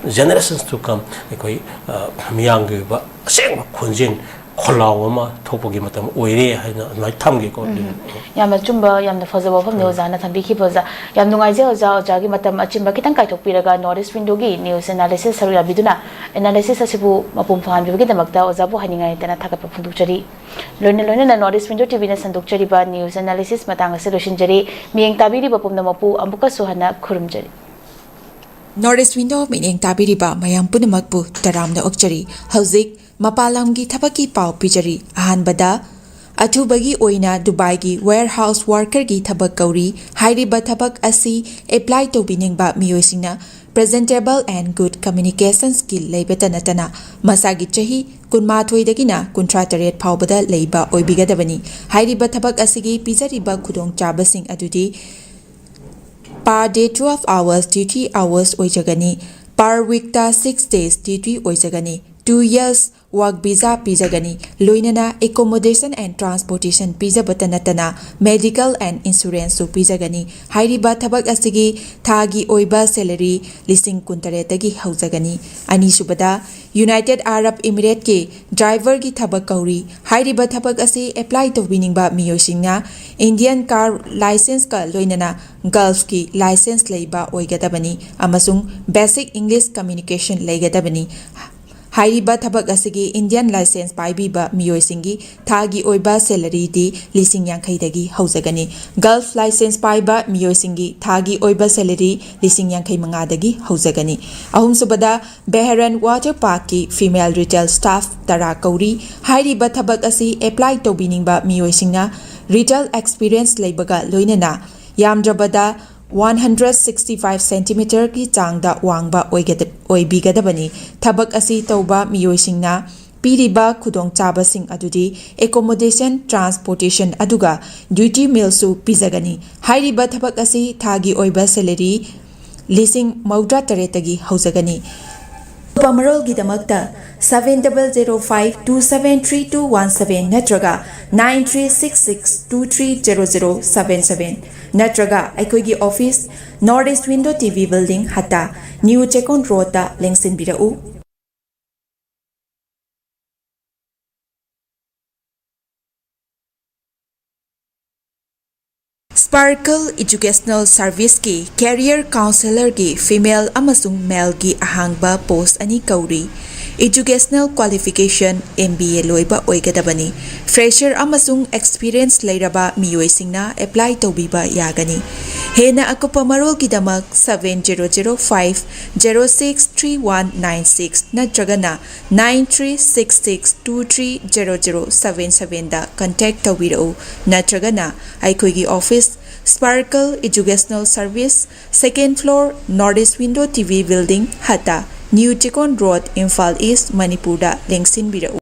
Generations to come ꯑꯩꯈꯣꯏ, ꯑ, ꯃꯤꯌꯥꯝꯒꯤ ꯑꯣꯏꯕ ꯑꯁꯦꯡꯕ ꯈꯣꯟꯖꯦꯜ, ꯈꯣꯜꯂꯥꯎ ꯑꯃ ꯊꯣꯛꯄꯒꯤ ꯃꯇꯝ ꯑꯣꯏꯔꯦ ꯍꯥꯏꯅ ꯑꯗꯨꯃꯥꯏꯅ ꯊꯝꯒꯦꯀꯣ꯫ ꯎꯝ꯫ ꯌꯥꯝꯅ ꯑꯆꯨꯝꯕ, ꯌꯥꯝꯅ ꯐꯖꯕ ꯋꯥꯐꯝꯅꯤ ꯎꯝ꯫ ꯑꯣꯖꯥꯅ ꯊꯝꯕꯤꯈꯤꯕ, ꯑꯣꯖꯥ꯫ ꯌꯥꯝ ꯅꯨꯡꯉꯥꯏꯖꯩ ꯑꯣꯖꯥ, ꯑꯣꯖꯥꯒꯤ ꯃꯇꯝ ꯑꯆꯤꯟꯕ ꯈꯤꯇꯪ ꯀꯥꯏꯊꯣꯛꯄꯤꯔꯒ North East Window ꯒꯤ news analysis ꯁꯔꯨꯛ ꯌꯥꯕꯤꯗꯨꯅ analysis ꯑꯁꯤꯕꯨ ꯃꯄꯨꯡ ꯐꯥꯍꯟꯕꯤꯕꯒꯤꯗꯃꯛꯇ ꯑꯣꯖꯥꯕꯨ ꯍꯥꯏꯅꯤꯡꯉꯥꯏ ꯂꯩꯇꯅ ꯊꯥꯒꯠꯄ ꯐꯣꯡꯗꯣꯛꯆꯔꯤ꯫ ꯂꯣꯏꯅ ꯂꯣꯏꯅꯅ North East Window T V ꯅ ꯁꯟꯗꯣꯛꯆꯔꯤꯕ news analysis ꯃꯇꯥꯡ ꯑꯁꯤ ꯂꯣꯏꯁꯤꯟꯖꯔꯤ꯫ ꯃꯤꯠꯌꯦꯡ ꯇꯥꯕꯤꯔꯤꯕ ꯄꯨꯝꯅꯃꯛꯄꯨ ꯑꯃꯨꯛꯀꯁꯨ ꯍꯟꯅ ꯈꯨꯔꯨꯝꯖꯔꯤ꯫ North East Window ꯃꯤꯠꯌꯦꯡ ꯇꯥꯕꯤꯔꯤꯕ ꯃꯌꯥꯝ ꯄꯨꯝꯅꯃꯛꯄꯨ ꯇꯔꯥꯝꯅ ꯑꯣꯛꯆꯔꯤ꯫ ꯍꯧꯖꯤꯛ ꯃꯄꯥꯟ ꯂꯝꯒꯤ ꯊꯕꯛꯀꯤ ꯄꯥꯎ ꯄꯤꯖꯔꯤ꯫ ꯑꯍꯥꯟꯕꯗ, ꯑꯊꯨꯕꯒꯤ ꯑꯣꯏꯅ ꯗꯨꯕꯥꯏꯒꯤ warehouse worker ꯒꯤ ꯊꯕꯛ ꯀꯧꯔꯤ꯫ ꯍꯥꯏꯔꯤꯕ ꯊꯕꯛ ꯑꯁꯤ apply ꯇꯧꯕꯤꯅꯤꯡꯕ ꯃꯤꯑꯣꯏꯁꯤꯡꯅ presentable and good communication skill ꯂꯩꯕꯇ ꯅꯠꯇꯅ ꯃꯁꯥꯒꯤ ꯆꯍꯤ ꯀꯨꯟꯃꯥꯊꯣꯏꯗꯒꯤꯅ ꯀꯨꯟꯊ꯭ꯔꯥ ꯇꯔꯦꯠ ꯐꯥꯎꯕꯗ ꯂꯩꯕ ꯑꯣꯏꯕꯤꯒꯗꯕꯅꯤ꯫ ꯍꯥꯏꯔꯤꯕ ꯊꯕꯛ ꯑꯁꯤꯒꯤ ꯄꯤꯖꯔꯤꯕ ꯈꯨꯗꯣꯡꯆꯥꯕꯁꯤꯡ ꯑꯗꯨꯗꯤ per day twelve hours duty hours ꯑꯣꯏꯖꯒꯅꯤ꯫ Per week ꯇ six days duty ꯑꯣꯏꯖꯒꯅꯤ꯫ Two years work visa ꯄꯤꯖꯒꯅꯤ꯫ ꯂꯣꯏꯅꯅ accommodation and transportation ꯄꯤꯖꯕꯇ ꯅꯠꯇꯅ medical and insurance ꯁꯨ ꯄꯤꯖꯒꯅꯤ꯫ ꯍꯥꯏꯔꯤꯕ ꯊꯕꯛ ꯑꯁꯤꯒꯤ ꯊꯥꯒꯤ ꯑꯣꯏꯕ salary ꯂꯤꯁꯤꯡ ꯀꯨꯟꯇꯔꯦꯠꯇꯒꯤ ꯍꯧꯖꯒꯅꯤ꯫ ꯑꯅꯤꯁꯨꯕꯗ, United Arab Emirates ꯀꯤ driver ꯒꯤ ꯊꯕꯛ ꯀꯧꯔꯤ꯫ ꯍꯥꯏꯔꯤꯕ ꯊꯕꯛ ꯑꯁꯤ apply ꯇꯧꯕꯤꯅꯤꯡꯕ ꯃꯤꯑꯣꯏꯁꯤꯡꯅ Indian car licence ꯀ ꯂꯣꯏꯅꯅ Gulf ꯀꯤ licence ꯂꯩꯕ ꯑꯣꯏꯒꯗꯕꯅꯤ ꯑꯃꯁꯨꯡ basic English communication ꯂꯩꯒꯗꯕꯅꯤ꯫ ꯍꯥꯏꯔꯤꯕ ꯊꯕꯛ ꯑꯁꯤꯒꯤ Indian licence ꯄꯥꯏꯕꯤꯕ ꯃꯤꯑꯣꯏꯁꯤꯡꯒꯤ ꯊꯥꯒꯤ ꯑꯣꯏꯕ salary ꯗꯤ ꯂꯤꯁꯤꯡ ꯌꯥꯡꯈꯩꯗꯒꯤ ꯍꯧꯖꯒꯅꯤ꯫ Gulf licence ꯄꯥꯏꯕ ꯃꯤꯑꯣꯏꯁꯤꯡꯒꯤ ꯊꯥꯒꯤ ꯑꯣꯏꯕ salary ꯂꯤꯁꯤꯡ ꯌꯥꯡꯈꯩ ꯃꯉꯥꯗꯒꯤ ꯍꯧꯖꯒꯅꯤ꯫ ꯑꯍꯨꯝꯁꯨꯕꯗ, Bahrain water park ꯀꯤ female retail staff ꯇꯔꯥ ꯀꯧꯔꯤ꯫ ꯍꯥꯏꯔꯤꯕ ꯊꯕꯛ ꯑꯁꯤ apply ꯇꯧꯕꯤꯅꯤꯡꯕ ꯃꯤꯑꯣꯏꯁꯤꯡꯅ retail experience ꯂꯩꯕꯒ ꯂꯣꯏꯅꯅ ꯌꯥꯝꯗ꯭ꯔꯕꯗ one hundred sixty five centimeter ꯒꯤ ꯆꯥꯡꯗ ꯋꯥꯡꯕ ꯑꯣꯏꯒꯗ-, ꯑꯣꯏꯕꯤꯒꯗꯕꯅꯤ꯫ ꯊꯕꯛ ꯑꯁꯤ ꯇꯧꯕ ꯃꯤꯑꯣꯏꯁꯤꯡꯅ ꯄꯤꯔꯤꯕ ꯈꯨꯗꯣꯡꯆꯥꯕꯁꯤꯡ ꯑꯗꯨꯗꯤ accommodation, transportation ꯑꯗꯨꯒ duty meal ꯁꯨ ꯄꯤꯖꯒꯅꯤ꯫ ꯍꯥꯏꯔꯤꯕ ꯊꯕꯛ ꯑꯁꯤ ꯊꯥꯒꯤ ꯑꯣꯏꯕ salary ꯂꯤꯁꯤꯡ ꯃꯧꯗ꯭ꯔꯥ ꯇꯔꯦꯠꯇꯒꯤ ꯍꯧꯖꯒꯅꯤ꯫ ꯑꯀꯨꯞꯄ ꯃꯔꯣꯜꯒꯤꯗꯃꯛꯇ seven double zero five two seven three two one seven ꯅꯠꯇ꯭ꯔꯒ nine three six six two three zero zero seven seven ꯅꯠꯇ꯭ꯔꯒ ꯑꯩꯈꯣꯏꯒꯤ office, North East Window T V Building, ꯍꯠꯇꯥ, New Chekon Road ꯇ ꯂꯦꯡꯁꯤꯟꯕꯤꯔꯛꯎ꯫ Sparkle Educational Service ꯀꯤ Career Counsellor ꯒꯤ female ꯑꯃꯁꯨꯡ male ꯒꯤ ꯑꯍꯥꯡꯕ post ꯑꯅꯤ ꯀꯧꯔꯤ꯫ Educational qualification M B A ꯂꯣꯏꯕ ꯑꯣꯏꯒꯗꯕꯅꯤ꯫ Fresher ꯑꯃꯁꯨꯡ experience ꯂꯩꯔꯕ ꯃꯤꯑꯣꯏꯁꯤꯡꯅ apply ꯇꯧꯕꯤꯕ ꯌꯥꯒꯅꯤ꯫ ꯍꯦꯟꯅ ꯑꯀꯨꯞꯄ ꯃꯔꯣꯜꯒꯤꯗꯃꯛ seven zero zero five zero six three one nine six ꯅꯠꯇ꯭ꯔꯒꯅ nine three six six two three zero zero seven seven ꯗ contact ꯇꯧꯕꯤꯔꯛꯎ, ꯅꯠꯇ꯭ꯔꯒꯅ ꯑꯩꯈꯣꯏꯒꯤ office, Sparkle Educational Service, second floor, North East Window T V Building, ꯍꯠꯇꯥ, New Chekon Road, Imphal east, ꯃꯅꯤꯄꯨꯔꯗ ꯂꯦꯡꯁꯤꯟꯕꯤꯔꯛꯎ꯫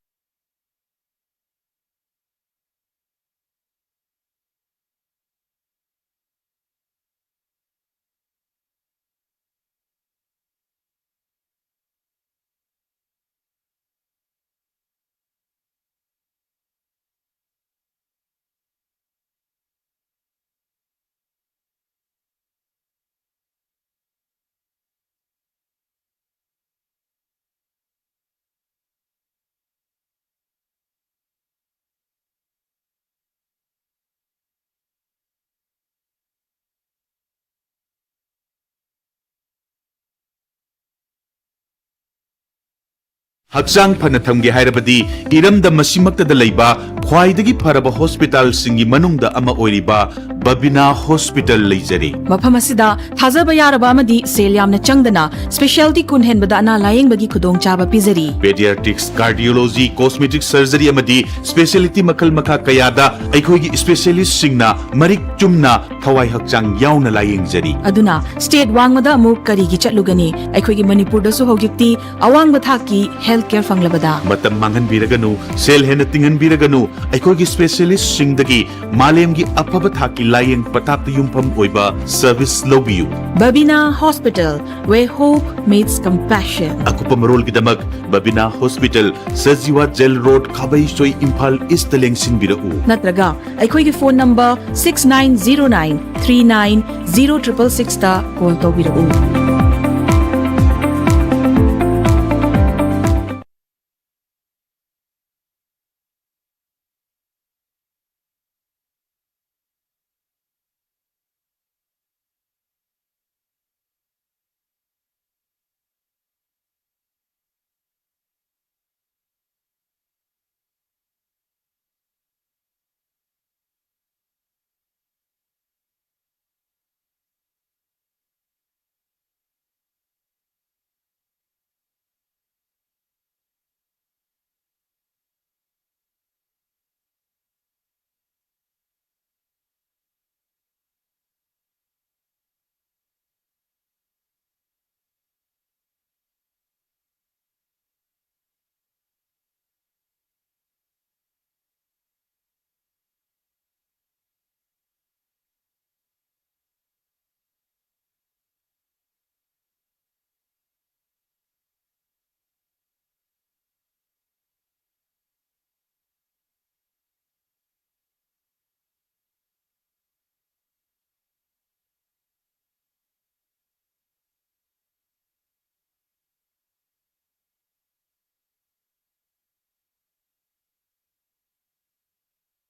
ꯍꯛꯆꯥꯡ ꯐꯅ ꯊꯝꯒꯦ ꯍꯥꯏꯔꯕꯗꯤ ꯏꯔꯝꯗꯝ ꯑꯁꯤꯃꯛꯇꯗ ꯂꯩꯕ ꯈ꯭ꯋꯥꯏꯗꯒꯤ ꯐꯔꯕ ꯍꯣꯁꯄꯤꯇꯥꯜꯁꯤꯡꯒꯤ ꯃꯅꯨꯡꯗ ꯑꯃ ꯑꯣꯏꯔꯤꯕ ꯕꯕꯤꯅꯥ ꯍꯣꯁꯄꯤꯇꯥꯜ ꯂꯩꯖꯔꯤ꯫ ꯃꯐꯝ ꯑꯁꯤꯗ ꯊꯥꯖꯕ ꯌꯥꯔꯕ ꯑꯃꯗꯤ ꯁꯦꯜ ꯌꯥꯝꯅ ꯆꯪꯗꯅ specialty ꯀꯨꯟ ꯍꯦꯟꯕꯗ ꯑꯅꯥ ꯂꯥꯌꯦꯡꯕꯒꯤ ꯈꯨꯗꯣꯡꯆꯥꯕ ꯄꯤꯖꯔꯤ꯫ Pediatrics, cardiology, cosmetic surgery ꯑꯃꯗꯤ specialty ꯃꯈꯜ ꯃꯈꯥ ꯀꯌꯥꯗ ꯑꯩꯈꯣꯏꯒꯤ specialistꯁꯤꯡꯅ ꯃꯔꯤꯛ ꯆꯨꯝꯅ ꯊꯋꯥꯏ ꯍꯛꯆꯥꯡ ꯌꯥꯎꯅ ꯂꯥꯌꯦꯡꯖꯔꯤ꯫ ꯑꯗꯨꯅ state ꯋꯥꯡꯃꯗ ꯑꯃꯨꯛ ꯀꯔꯤꯒꯤ ꯆꯠꯂꯨꯒꯅꯤ? ꯑꯩꯈꯣꯏꯒꯤ ꯃꯅꯤꯄꯨꯔꯗꯁꯨ ꯍꯧꯖꯤꯛꯇꯤ ꯑꯋꯥꯡꯕ ꯊꯥꯛꯀꯤ health ꯍꯦꯜꯊ ꯀꯦꯌꯔ ꯐꯪꯂꯕꯗ꯫ ꯃꯇꯝ ꯃꯥꯡꯍꯟꯕꯤꯔꯒꯅꯨ, ꯁꯦꯜ ꯍꯦꯟꯅ ꯇꯤꯡꯍꯟꯕꯤꯔꯒꯅꯨ, ꯑꯩꯈꯣꯏꯒꯤ ꯁ꯭ꯄꯦꯁꯤꯌꯦꯂꯤꯁ꯭ꯠꯁꯤꯡꯗꯒꯤ ꯃꯥꯂꯦꯝꯒꯤ ꯑꯐꯕ ꯊꯥꯛꯀꯤ ꯂꯥꯌꯦꯡ ꯄꯊꯥꯞꯇ ꯌꯨꯝꯐꯝ ꯑꯣꯏꯕ ꯁꯔꯚꯤꯁ ꯂꯧꯕꯤꯌꯨ꯫ Babina Hospital, where hope meets compassion. ꯑꯀꯨꯞꯄ ꯃꯔꯣꯜꯒꯤꯗꯃꯛ Babina hospital, Sajiwa jail road, Khabeisoi, Imphal ꯏꯁ꯭ꯠꯇ ꯂꯦꯡꯁꯤꯟꯕꯤꯔꯛꯎ꯫ ꯅꯠꯇ꯭ꯔꯒ ꯑꯩꯈꯣꯏꯒꯤ phone number six nine zero nine three nine zero triple sixꯇ ꯀꯣꯜ ꯇꯧꯕꯤꯔꯛꯎ꯫